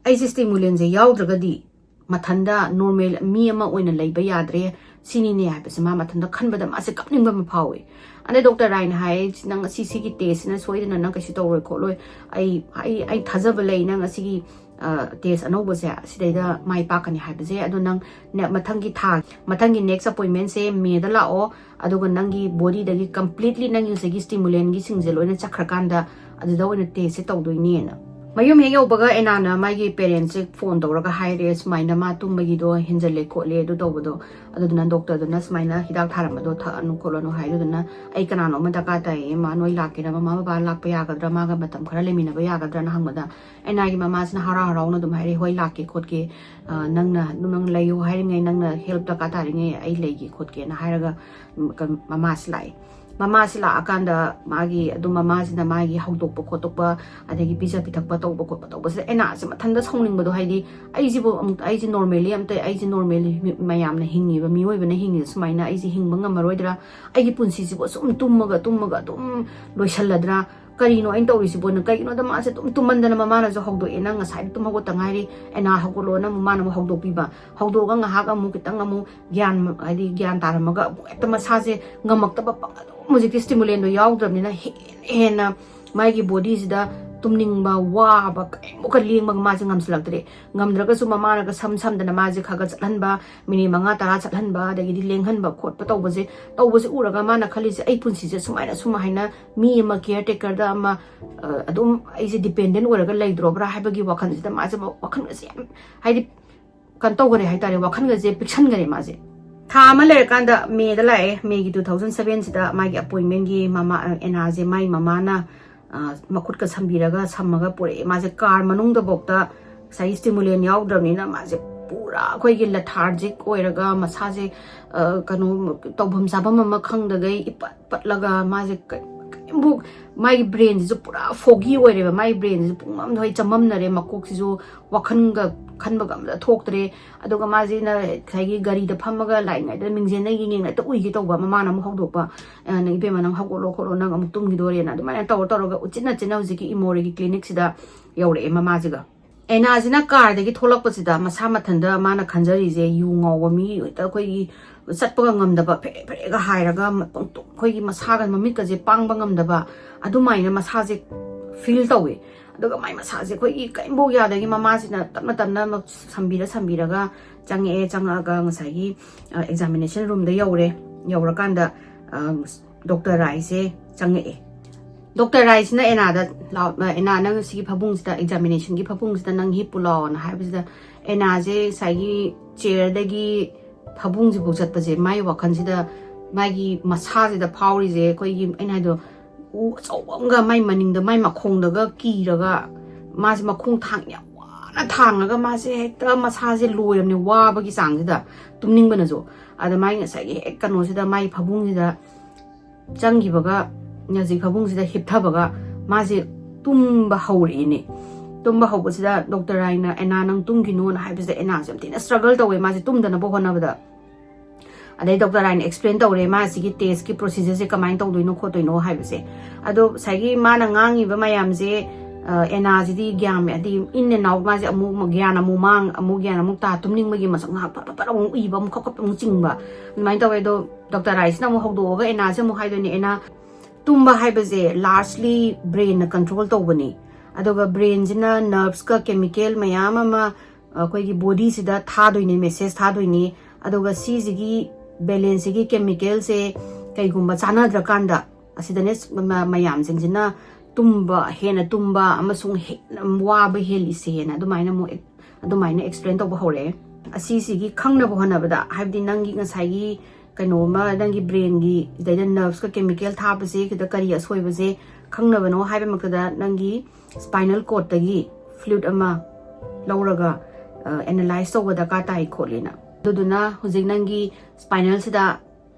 ꯑꯩꯁꯦ ꯁ꯭ꯇꯤꯃꯨꯂꯦꯟꯁꯦ ꯌꯥꯎꯗ꯭ꯔꯒꯗꯤ ꯃꯊꯟꯇ ꯅꯣꯔꯃꯦꯜ ꯃꯤ ꯑꯃ ꯑꯣꯏꯅ ꯂꯩꯕ ꯌꯥꯗ꯭ꯔꯦ ꯁꯤꯅꯤꯅꯦ" ꯍꯥꯏꯕꯁꯦ ꯃꯥ ꯃꯊꯟꯇ ꯈꯟꯕꯗ ꯃꯥꯁꯦ ꯀꯞꯅꯤꯡꯕ ꯑꯃ ꯐꯥꯎꯋꯦ꯫ ꯑꯗꯩ ꯗꯣꯛꯇꯔ ꯔꯥꯏꯅ ꯍꯥꯏ, "ꯅꯪ ꯑꯁꯤ, ꯁꯤꯒꯤ ꯇꯦꯁꯁꯤꯅ ꯁꯣꯏꯗꯅ ꯅꯪ ꯀꯩꯁꯨ ꯇꯧꯔꯣꯏ ꯈꯣꯠꯂꯣꯏ, ꯑꯩ, ꯑꯩ, ꯑꯩ ꯊꯥꯖꯕ ꯂꯩ, ꯅꯪ ꯑꯁꯤꯒꯤ, ꯑ, ꯇꯦꯁ ꯑꯅꯧꯕꯁꯦ ꯁꯤꯗꯩꯗ ꯃꯥꯏ ꯄꯥꯛꯀꯅꯤ ꯍꯥꯏꯕꯁꯦ꯫ ꯑꯗꯣ ꯅꯪ ꯅ-, ꯃꯊꯪꯒꯤ ꯊꯥ, ꯃꯊꯪꯒꯤ ꯅꯦꯛꯁ ꯑꯄꯣꯏꯟꯃꯦꯟꯁꯦ ꯃꯦꯗ ꯂꯥꯛꯑꯣ, ꯑꯗꯨꯒ ꯅꯪꯒꯤ ꯕꯣꯗꯤꯗꯒꯤ ꯀꯝꯄ꯭ꯂꯤꯠꯂꯤ ꯅꯪꯒꯤ ꯉꯁꯥꯏꯒꯤ ꯁ꯭ꯇꯤꯃꯨꯂꯦꯟꯒꯤꯁꯤꯡꯁꯦ ꯂꯣꯏꯅ ꯆꯠꯈ꯭ꯔꯀꯥꯟꯗ ꯑꯗꯨꯗ ꯑꯣꯏꯅ ꯇꯦꯁꯁꯦ ꯇꯧꯗꯣꯏꯅꯦꯅ"꯫ ꯃꯌꯨꯝ ꯍꯦꯛ ꯌꯧꯕꯒ ꯑꯦꯅꯥꯅ ꯃꯥꯒꯤ ꯄꯦꯔꯦꯟꯁꯁꯦ ꯐꯣꯟ ꯇꯧꯔꯒ ꯍꯥꯏꯔꯦ, "ꯁꯨꯃꯥꯏꯅ ꯃꯥ ꯇꯨꯝꯕꯒꯤꯗꯣ ꯍꯦꯟꯖꯜꯂꯦ ꯈꯣꯠꯂꯦ ꯑꯗꯨ ꯇꯧꯕꯗꯣ"꯫ ꯑꯗꯨꯗꯨꯅ ꯗꯣꯛꯇꯔꯗꯨꯅ ꯁꯨꯃꯥꯏꯅ ꯍꯤꯗꯥꯛ ꯊꯥꯔꯝꯕꯗꯣ ꯊꯛꯑꯅꯨ ꯈꯣꯠꯂꯅꯨ ꯍꯥꯏ꯫ ꯑꯗꯨꯗꯨꯅ "ꯑꯩ ꯀꯅꯥꯅꯣ ꯑꯃ ꯗꯔꯀꯥꯔ ꯇꯥꯏꯌꯦ, ꯃꯥ ꯅꯣꯏ ꯂꯥꯛꯀꯦꯔꯥ, ꯃꯃꯥ ꯕꯕꯥ ꯂꯥꯛꯄ ꯌꯥꯒꯗ꯭ꯔꯥ, ꯃꯥꯒ ꯃꯇꯝ ꯈꯔ ꯂꯩꯃꯤꯟꯅꯕ ꯌꯥꯒꯗ꯭ꯔꯥꯅ" ꯍꯪꯕꯗ ꯑꯦꯅꯥꯒꯤ ꯃꯃꯥꯁꯤꯅ ꯍꯔꯥꯎ ꯍꯔꯥꯎꯅ ꯑꯗꯨꯝ ꯍꯥꯏꯔꯛꯑꯦ, "ꯍꯣꯏ, ꯂꯥꯛꯀꯦ ꯈꯣꯠꯀꯦ, ꯑ, ꯅꯪꯅ, ꯅꯪ ꯂꯩꯌꯣ ꯍꯥꯏꯔꯤꯉꯩ, ꯅꯪꯅ ꯍꯦꯜꯞ ꯗꯔꯀꯥꯔ ꯇꯥꯔꯤꯉꯩ ꯑꯩ ꯂꯩꯒꯦ ꯈꯣꯠꯀꯦꯅ" ꯍꯥꯏꯔꯒ, ꯎꯝ, ꯀ-, ꯃꯃꯥꯁꯤ ꯂꯥꯛꯑꯦ꯫ ꯃꯃꯥꯁꯤ ꯂꯥꯛꯑꯀꯥꯟꯗ ꯃꯥꯒꯤ, ꯑꯗꯨꯝ ꯃꯃꯥꯁꯤꯅ ꯃꯥꯒꯤ ꯍꯧꯗꯣꯛꯄ ꯈꯣꯠꯇꯣꯛꯄ, ꯑꯗꯒꯤ ꯄꯤꯖ ꯄꯤꯊꯛꯄ ꯇꯧꯕ ꯈꯣꯠꯄ ꯇꯧꯕꯁꯤꯗ ꯑꯦꯅꯥꯁꯦ ꯃꯊꯟꯇ ꯁꯥꯎꯅꯤꯡꯕꯗꯣ, ꯍꯥꯏꯗꯤ, "ꯑꯩꯁꯤꯕꯨ ꯑꯃꯨꯛ, ꯑꯩꯁꯦ ꯅꯣꯔꯃꯦꯜꯂꯤ ꯑꯝꯇ, ꯑꯩꯁꯦ ꯅꯣꯔꯃꯦꯜꯂꯤ ꯃꯤ-, ꯃꯌꯥꯝꯅ ꯍꯤꯡꯉꯤꯕ ꯃꯤꯑꯣꯏꯕꯅ ꯍꯤꯡꯉꯤꯁꯦ ꯁꯨꯃꯥꯏꯅ ꯑꯩꯁꯦ ꯍꯤꯡꯕ ꯉꯝꯃꯔꯣꯏꯗ꯭ꯔꯥ? ꯑꯩꯒꯤ ꯄꯨꯟꯁꯤꯁꯤꯕꯨ ꯑꯁꯨꯝ ꯇꯨꯝꯃꯒ, ꯇꯨꯝꯃꯒ ꯑꯗꯨꯝ ꯂꯣꯏꯁꯜꯂꯗ꯭ꯔꯥ? ꯀꯔꯤꯅꯣ ꯑꯩꯅ ꯇꯧꯔꯤꯁꯤꯕꯣꯅ?" ꯀꯩꯒꯤꯅꯣꯗ ꯃꯥꯁꯦ ꯑꯗꯨꯝ ꯇꯨꯝꯃꯟꯗꯅ ꯃꯃꯥꯅꯁꯨ ꯍꯧꯗꯣꯛꯑꯦ, "ꯅꯪ ꯉꯁꯥꯏꯗ ꯇꯨꯝ ꯍꯧꯒꯠꯇ ꯉꯥꯏꯔꯤ, ꯑꯦꯅꯥ ꯍꯧꯒꯠꯂꯣꯅ" ꯑꯃꯨꯛ ꯃꯥꯅ ꯑꯃꯨꯛ ꯍꯧꯗꯣꯛꯄꯤꯕ꯫ ꯍꯧꯗꯣꯛꯑꯒ ꯉꯥꯏꯍꯥꯛ ꯑꯃꯨꯛ ꯈꯤꯇꯪ ꯑꯃꯨꯛ ꯒ꯭ꯌꯥꯟ, ꯍꯥꯏꯗꯤ ꯒ꯭ꯌꯥꯟ ꯇꯥꯔꯝꯃꯒ ꯑꯃꯨꯛ ꯍꯦꯛꯇ ꯃꯁꯥꯁꯦ ꯉꯝꯃꯛꯇꯕ, ꯄꯪ-, ꯑꯗꯨꯝ ꯍꯧꯖꯤꯛꯇꯤ ꯁ꯭ꯇꯤꯃꯨꯂꯦꯟꯗꯣ ꯌꯥꯎꯗ꯭ꯔꯕꯅꯤꯅ ꯍꯦꯟꯅ ꯍꯦꯟꯅ ꯃꯥꯒꯤ ꯕꯣꯗꯤꯁꯤꯗ ꯇꯨꯝꯅꯤꯡꯕ, ꯋꯥꯕ, ꯀꯔꯤꯃꯨꯛꯀ ꯂꯦꯡꯕꯒ ꯃꯥꯁꯦ ꯉꯝꯁꯤꯜꯂꯛꯇ꯭ꯔꯦ꯫ ꯉꯝꯗ꯭ꯔꯒꯁꯨ ꯃꯃꯥꯅꯒ ꯁꯝ ꯁꯝꯗꯅ ꯃꯥꯁꯦ ꯈꯔ ꯈꯔ ꯆꯠꯍꯟꯕ, ꯃꯤꯅꯤꯠ ꯃꯉꯥ ꯇꯔꯥ ꯆꯠꯍꯟꯕ, ꯑꯗꯒꯤꯗꯤ ꯂꯦꯡꯍꯟꯕ ꯈꯣꯠꯄ ꯇꯧꯕꯁꯦ, ꯇꯧꯕꯁꯦ ꯎꯔꯒ ꯃꯥꯅ ꯈꯜꯂꯤꯁꯦ, "ꯑꯩ ꯄꯨꯟꯁꯤꯁꯦ ꯁꯨꯃꯥꯏꯅ, ꯁꯨꯝ ꯍꯥꯏꯅ ꯃꯤ ꯑꯃ, ꯀꯤꯌꯔ ꯇꯦꯀꯔꯗ ꯑꯃ, ꯑ, ꯑꯗꯨꯝ ꯑꯩꯁꯦ ꯗꯤꯄꯦꯟꯗꯦꯟ ꯑꯣꯏꯔꯒ ꯂꯩꯗ꯭ꯔꯣꯕ꯭ꯔꯥ?" ꯍꯥꯏꯕꯒꯤ ꯋꯥꯈꯜꯁꯤꯗ ꯃꯥꯁꯦ ꯋꯥꯈꯜꯒꯁꯦ ꯌꯥꯝ, ꯍꯥꯏꯗꯤ, ꯀꯩꯅꯣ ꯇꯧꯈꯔꯦ ꯍꯥꯏꯇꯥꯔꯦ, ꯋꯥꯈꯜꯒꯁꯦ ꯄꯤꯛꯁꯟꯈꯔꯦ ꯃꯥꯁꯦ꯫ ꯊꯥ ꯑꯃ ꯂꯩꯔꯀꯥꯟꯗ ꯃꯦꯗ ꯂꯥꯛꯑꯦ, ꯃꯦꯒꯤ ꯇꯨ ꯊꯥꯎꯖꯟ ꯁꯚꯦꯟꯁꯤꯗ ꯃꯥꯒꯤ ꯑꯦꯄꯣꯏꯟꯃꯦꯟꯒꯤ ꯃꯃꯥ, ꯑꯦꯅꯥꯁꯦ ꯃꯥꯏ ꯃꯃꯥꯅ, ꯑ, ꯃꯈꯨꯠꯀ ꯁꯝꯕꯤꯔꯒ, ꯁꯝꯃꯒ ꯄꯨꯔꯛꯑꯦ꯫ ꯃꯥꯁꯦ ꯀꯥꯔ ꯃꯅꯨꯡꯗꯐꯥꯎꯗ ꯉꯁꯥꯏꯒꯤ ꯁ꯭ꯇꯤꯃꯨꯂꯦꯟ ꯌꯥꯎꯗ꯭ꯔꯕꯅꯤꯅ ꯃꯥꯁꯦ ꯄꯨꯔꯥ ꯑꯩꯈꯣꯏꯒꯤ ꯂꯦꯊꯥꯔꯖꯤꯛ ꯑꯣꯏꯔꯒ, ꯃꯁꯥꯁꯦ, ꯑ, ꯀꯩꯅꯣ, ꯇꯧꯐꯝ ꯆꯥꯐꯝ ꯑꯃ ꯈꯪꯗꯈꯩ ꯏꯄꯠ ꯄꯠꯂꯒ, ꯃꯥꯁꯦ ꯀ-, ꯀꯔꯤꯝꯐꯥꯎ, ꯃꯥꯒꯤ ꯕ꯭ꯔꯦꯟꯁꯤꯁꯨ ꯄꯨꯔꯥ ꯐꯣꯒꯤ ꯑꯣꯏꯔꯦꯕ꯫ ꯃꯥꯒꯤ ꯕ꯭ꯔꯦꯟꯁꯤꯁꯨ ꯄꯨꯡꯃꯝꯗ ꯍꯣꯏ ꯆꯃꯝꯅꯔꯦ, ꯃꯀꯣꯛꯁꯤꯁꯨ ꯋꯥꯈꯜꯒ ꯈꯟꯕꯒ ꯑꯝꯇ ꯊꯣꯛꯇ꯭ꯔꯦ꯫ ꯑꯗꯨꯒ ꯃꯥꯁꯤꯅ ꯉꯁꯥꯏꯒꯤ ꯒꯥꯔꯤꯗ ꯐꯝꯃꯒ ꯂꯥꯏꯔꯤꯛ ꯉꯥꯏꯗ ꯃꯤꯡꯁꯦꯜꯅ ꯌꯦꯡ ꯌꯦꯡꯅ ꯍꯦꯛꯇ ꯎꯏꯒꯦ ꯇꯧꯕ꯫ ꯃꯃꯥꯅ ꯑꯃꯨꯛ ꯍꯧꯗꯣꯛꯄ, "ꯑ, ꯅꯪ ꯏꯕꯦꯝꯃ, ꯅꯪ ꯍꯧꯒꯠꯂꯣ ꯈꯣꯠꯂꯣ, ꯅꯪ ꯑꯃꯨꯛ ꯇꯨꯝꯈꯤꯗꯣꯔꯦꯅ", ꯑꯗꯨꯃꯥꯏꯅ ꯇꯧꯔ ꯇꯧꯔꯒ ꯎꯆꯤꯟ ꯅꯥꯆꯤꯟꯅ ꯍꯧꯖꯤꯛꯀꯤ ꯏꯃꯣꯔꯦꯒꯤ ꯀ꯭ꯂꯤꯅꯤꯛꯁꯤꯗ ꯌꯧꯔꯛꯑꯦ ꯃꯃꯥꯁꯤꯒ꯫ ꯑꯦꯅꯥꯁꯤꯅ ꯀꯥꯔꯗꯒꯤ ꯊꯣꯛꯂꯛꯄꯁꯤꯗ ꯃꯁꯥ ꯃꯊꯟꯇ ꯃꯥꯅ ꯈꯟꯖꯔꯤꯁꯦ, ꯌꯨ ꯉꯥꯎꯕ ꯃꯤ ꯍꯦꯛꯇ ꯑꯩꯈꯣꯏꯒꯤ ꯆꯠꯄꯒ ꯉꯝꯗꯕ, ꯐꯦꯔꯦ ꯐꯦꯔꯦꯒ ꯍꯥꯏꯔꯒ, ꯃ-, ꯄꯪꯇꯨꯝ-, ꯑꯩꯈꯣꯏꯒꯤ ꯃꯁꯥꯒ ꯃꯃꯤꯠꯀꯁꯦ ꯄꯥꯡꯕ ꯉꯝꯗꯕ, ꯑꯗꯨꯃꯥꯏꯅ ꯃꯁꯥꯁꯦ ꯐꯤꯜ ꯇꯧꯋꯦ꯫ ꯑꯗꯨꯒ ꯃꯥꯏ ꯃꯁꯥꯁꯦ ꯑꯩꯈꯣꯏꯒꯤ ꯀꯔꯤꯝꯐꯥꯎ ꯌꯥꯗꯒꯤ ꯃꯃꯥꯁꯤꯅ ꯇꯞꯅ ꯇꯞꯅ ꯃ-, ꯁꯝꯕꯤꯔ ꯁꯝꯕꯤꯔꯒ ꯆꯪꯉꯛꯑꯦ꯫ ꯆꯪꯉꯛꯑꯒ ꯉꯁꯥꯏꯒꯤ, ꯑ, ꯑꯦꯛꯖꯥꯃꯤꯅꯦꯁꯟ ꯔꯨꯝꯗ ꯌꯧꯔꯦ꯫ ꯌꯧꯔꯀꯥꯟꯗ, ꯑ, ꯗꯣꯛꯇꯔ ꯔꯥꯏꯁꯦ ꯆꯪꯉꯛꯑꯦ꯫ ꯗꯣꯛꯇꯔ ꯔꯥꯏꯁꯤꯅ ꯑꯦꯅꯥꯗ, "ꯂꯥꯎ, ꯑꯦꯅꯥ, ꯅꯪ ꯁꯤꯒꯤ ꯐꯃꯨꯡꯁꯤꯗ, ꯑꯦꯛꯖꯥꯃꯤꯅꯦꯁꯟꯒꯤ ꯐꯃꯨꯡꯁꯤꯗ ꯅꯪ ꯍꯤꯞꯄꯨ ꯂꯥꯎꯅ" ꯍꯥꯏꯕꯁꯤꯗ, ꯑꯦꯅꯥꯁꯦ ꯉꯁꯥꯏꯒꯤ ꯆꯤꯌꯔꯗꯒꯤ ꯐꯃꯨꯡꯁꯤꯐꯥꯎ ꯆꯠꯄꯁꯦ, ꯃꯥꯒꯤ ꯋꯥꯈꯜꯁꯤꯗ ꯃꯥꯒꯤ ꯃꯁꯥꯁꯤꯗ ꯐꯥꯎꯔꯤꯁꯦ, ꯑꯩꯈꯣꯏꯒꯤ, ꯑꯩꯅ ꯍꯥꯏꯗꯣ, ꯎ ꯑꯆꯧꯕ ꯑꯃꯒ ꯃꯥꯏ ꯃꯅꯤꯡꯗ, ꯃꯥꯏ ꯃꯈꯣꯡꯗꯒ ꯀꯤꯔꯒ, ꯃꯥꯁꯦ ꯃꯈꯣꯡ ꯊꯥꯡ ꯌꯥꯝ ꯋꯥꯅ ꯊꯥꯡꯉꯒ, ꯃꯥꯁꯦ ꯍꯦꯛꯇ ꯃꯁꯥꯁꯦ ꯂꯣꯏꯔꯕꯅꯦ, ꯋꯥꯕꯒꯤ ꯆꯥꯡꯁꯤꯗ, ꯇꯨꯝꯅꯤꯡꯕꯅꯁꯨ꯫ ꯑꯗ ꯃꯥꯏ ꯉꯁꯥꯏꯒꯤ ꯍꯦꯛ ꯀꯩꯅꯣꯁꯤꯗ, ꯃꯥꯏ ꯐꯃꯨꯡꯁꯤꯗ ꯆꯪꯈꯤꯕꯒ, ꯍꯧꯖꯤꯛ ꯐꯃꯨꯡꯁꯤꯗ ꯍꯤꯞꯊꯕꯒ, ꯃꯥꯁꯦ ꯇꯨꯝꯕ ꯍꯧꯔꯛꯑꯦꯅꯦ꯫ ꯇꯨꯝꯕ ꯍꯧꯕꯁꯤꯗ ꯗꯣꯛꯇꯔ ꯔꯥꯏꯅ, "ꯑꯦꯅꯥ, ꯅꯪ ꯇꯨꯝꯈꯤꯅꯣꯅ" ꯍꯥꯏꯕꯁꯤꯗ, ꯑꯦꯅꯥꯁꯦ ꯌꯥꯝ ꯊꯤꯅ ꯁ꯭ꯇ꯭ꯔꯒꯜ ꯇꯧꯋꯦ ꯃꯥꯁꯦ ꯇꯨꯝꯗꯅꯕ ꯍꯣꯠꯅꯕꯗ꯫ ꯑꯗꯩ ꯗꯣꯛꯇꯔ ꯔꯥꯏꯅ ꯑꯦꯛꯁꯄ꯭ꯂꯦꯟ ꯇꯧꯔꯦ, ꯃꯥ ꯁꯤꯒꯤ ꯇꯦꯁꯀꯤ ꯄ꯭ꯔꯣꯁꯤꯖꯔꯁꯦ ꯀꯃꯥꯏꯅ ꯇꯧꯗꯣꯏꯅꯣ ꯈꯣꯠꯇꯣꯏꯅꯣ ꯍꯥꯏꯕꯁꯦ꯫ ꯑꯗꯣ ꯉꯁꯥꯏꯒꯤ ꯃꯥꯅ ꯉꯥꯡꯉꯤꯕ ꯃꯌꯥꯝꯁꯦ, ꯑ, ꯑꯦꯅꯥꯁꯤꯗꯤ ꯒ꯭ꯌꯥꯟ, ꯍꯥꯏꯗꯤ, in and out, ꯃꯥꯁꯦ ꯑꯃꯨꯛ ꯒ꯭ꯌꯥꯟ ꯑꯃꯨꯛ ꯃꯥꯡ, ꯑꯃꯨꯛ ꯒ꯭ꯌꯥꯟ ꯑꯃꯨꯛ ꯇꯥ, ꯇꯨꯝꯅꯤꯡꯕꯒꯤ ꯃꯁꯛ ꯉꯥꯏꯍꯥꯛ ꯐꯠ ꯐꯠ ꯐꯠ ꯑꯃꯨꯛ ꯎꯏꯕ, ꯑꯃꯨꯛ ꯈꯞ ꯈꯞ ꯑꯃꯨꯛ ꯆꯤꯡꯕ, ꯑꯗꯨꯃꯥꯏꯅ ꯇꯧꯋꯦ꯫ ꯑꯗꯣ ꯗꯣꯛꯇꯔ ꯔꯥꯏꯁꯤꯅ ꯑꯃꯨꯛ ꯍꯧꯗꯣꯛꯑꯒ ꯑꯦꯅꯥꯁꯦ ꯑꯃꯨꯛ ꯍꯥꯏꯗꯣꯏꯅꯦ, "ꯑꯦꯅꯥ, ꯇꯨꯝꯕ ꯍꯥꯏꯕꯁꯦ largely brainꯅ control ꯇꯧꯕꯅꯤ꯫ ꯑꯗꯨꯒ ꯕ꯭ꯔꯦꯟꯁꯤꯅ ꯅꯔꯚꯁꯀ ꯀꯦꯃꯤꯀꯦꯜ ꯃꯌꯥꯝ ꯑꯃ ꯑꯩꯈꯣꯏꯒꯤ ꯕꯣꯗꯤꯁꯤꯗ ꯊꯥꯗꯣꯏꯅꯤ, ꯃꯦꯁꯦꯖ ꯊꯥꯗꯣꯏꯅꯤ꯫ ꯑꯗꯨꯒ ꯁꯤꯁꯤꯒꯤ ꯕꯦꯂꯦꯟꯁꯤꯒꯤ ꯀꯦꯃꯤꯀꯦꯜꯁꯦ ꯀꯩꯒꯨꯝꯕ ꯆꯥꯟꯅꯗ꯭ꯔꯀꯥꯟꯗ, ꯑꯁꯤꯗꯅꯦ ꯃ- ꯃꯌꯥꯝꯁꯤꯡꯁꯤꯅ ꯇꯨꯝꯕ, ꯍꯦꯟꯅ ꯇꯨꯝꯕ ꯑꯃꯁꯨꯡ ꯍꯦꯟꯅ ꯋꯥꯕ ꯍꯦꯜꯂꯤꯁꯦꯅ ꯑꯗꯨꯃꯥꯏꯅ ꯑꯃꯨꯛ ꯑꯗꯨꯃꯥꯏꯅ ꯑꯦꯛꯁꯄ꯭ꯂꯦꯟ ꯇꯧꯕ ꯍꯧꯔꯛꯑꯦ꯫ ꯑꯁꯤꯁꯤꯒꯤ ꯈꯪꯅꯕ ꯍꯣꯠꯅꯕꯗ, ꯍꯥꯏꯕꯗꯤ ꯅꯪꯒꯤ ꯉꯁꯥꯏꯒꯤ ꯀꯩꯅꯣꯝꯃ, ꯅꯪꯒꯤ ꯕ꯭ꯔꯦꯟꯒꯤ ꯁꯤꯗꯩꯗ ꯅꯔꯚꯁꯀ ꯀꯦꯃꯤꯀꯦꯜ ꯊꯥꯕꯁꯦ ꯈꯤꯇ ꯀꯔꯤ ꯑꯁꯣꯏꯕꯁꯦ ꯈꯪꯅꯕꯅꯣ ꯍꯥꯏꯕꯃꯛꯇꯗ, ꯅꯪꯒꯤ ꯁ꯭ꯄꯥꯏꯅꯦꯜ ꯀꯣꯔꯠꯇꯒꯤ ꯐ꯭ꯂꯨꯏꯗ ꯑꯃ ꯂꯧꯔꯒ ꯑꯦꯅꯥꯂꯥꯏꯁ ꯇꯧꯕ ꯗꯔꯀꯥꯔ ꯇꯥꯏ ꯈꯣꯠꯂꯤꯅ꯫ ꯑꯗꯨꯗꯨꯅ ꯍꯧꯖꯤꯛ ꯅꯪꯒꯤ ꯁ꯭ꯄꯥꯏꯅꯦꯜꯁꯤꯗ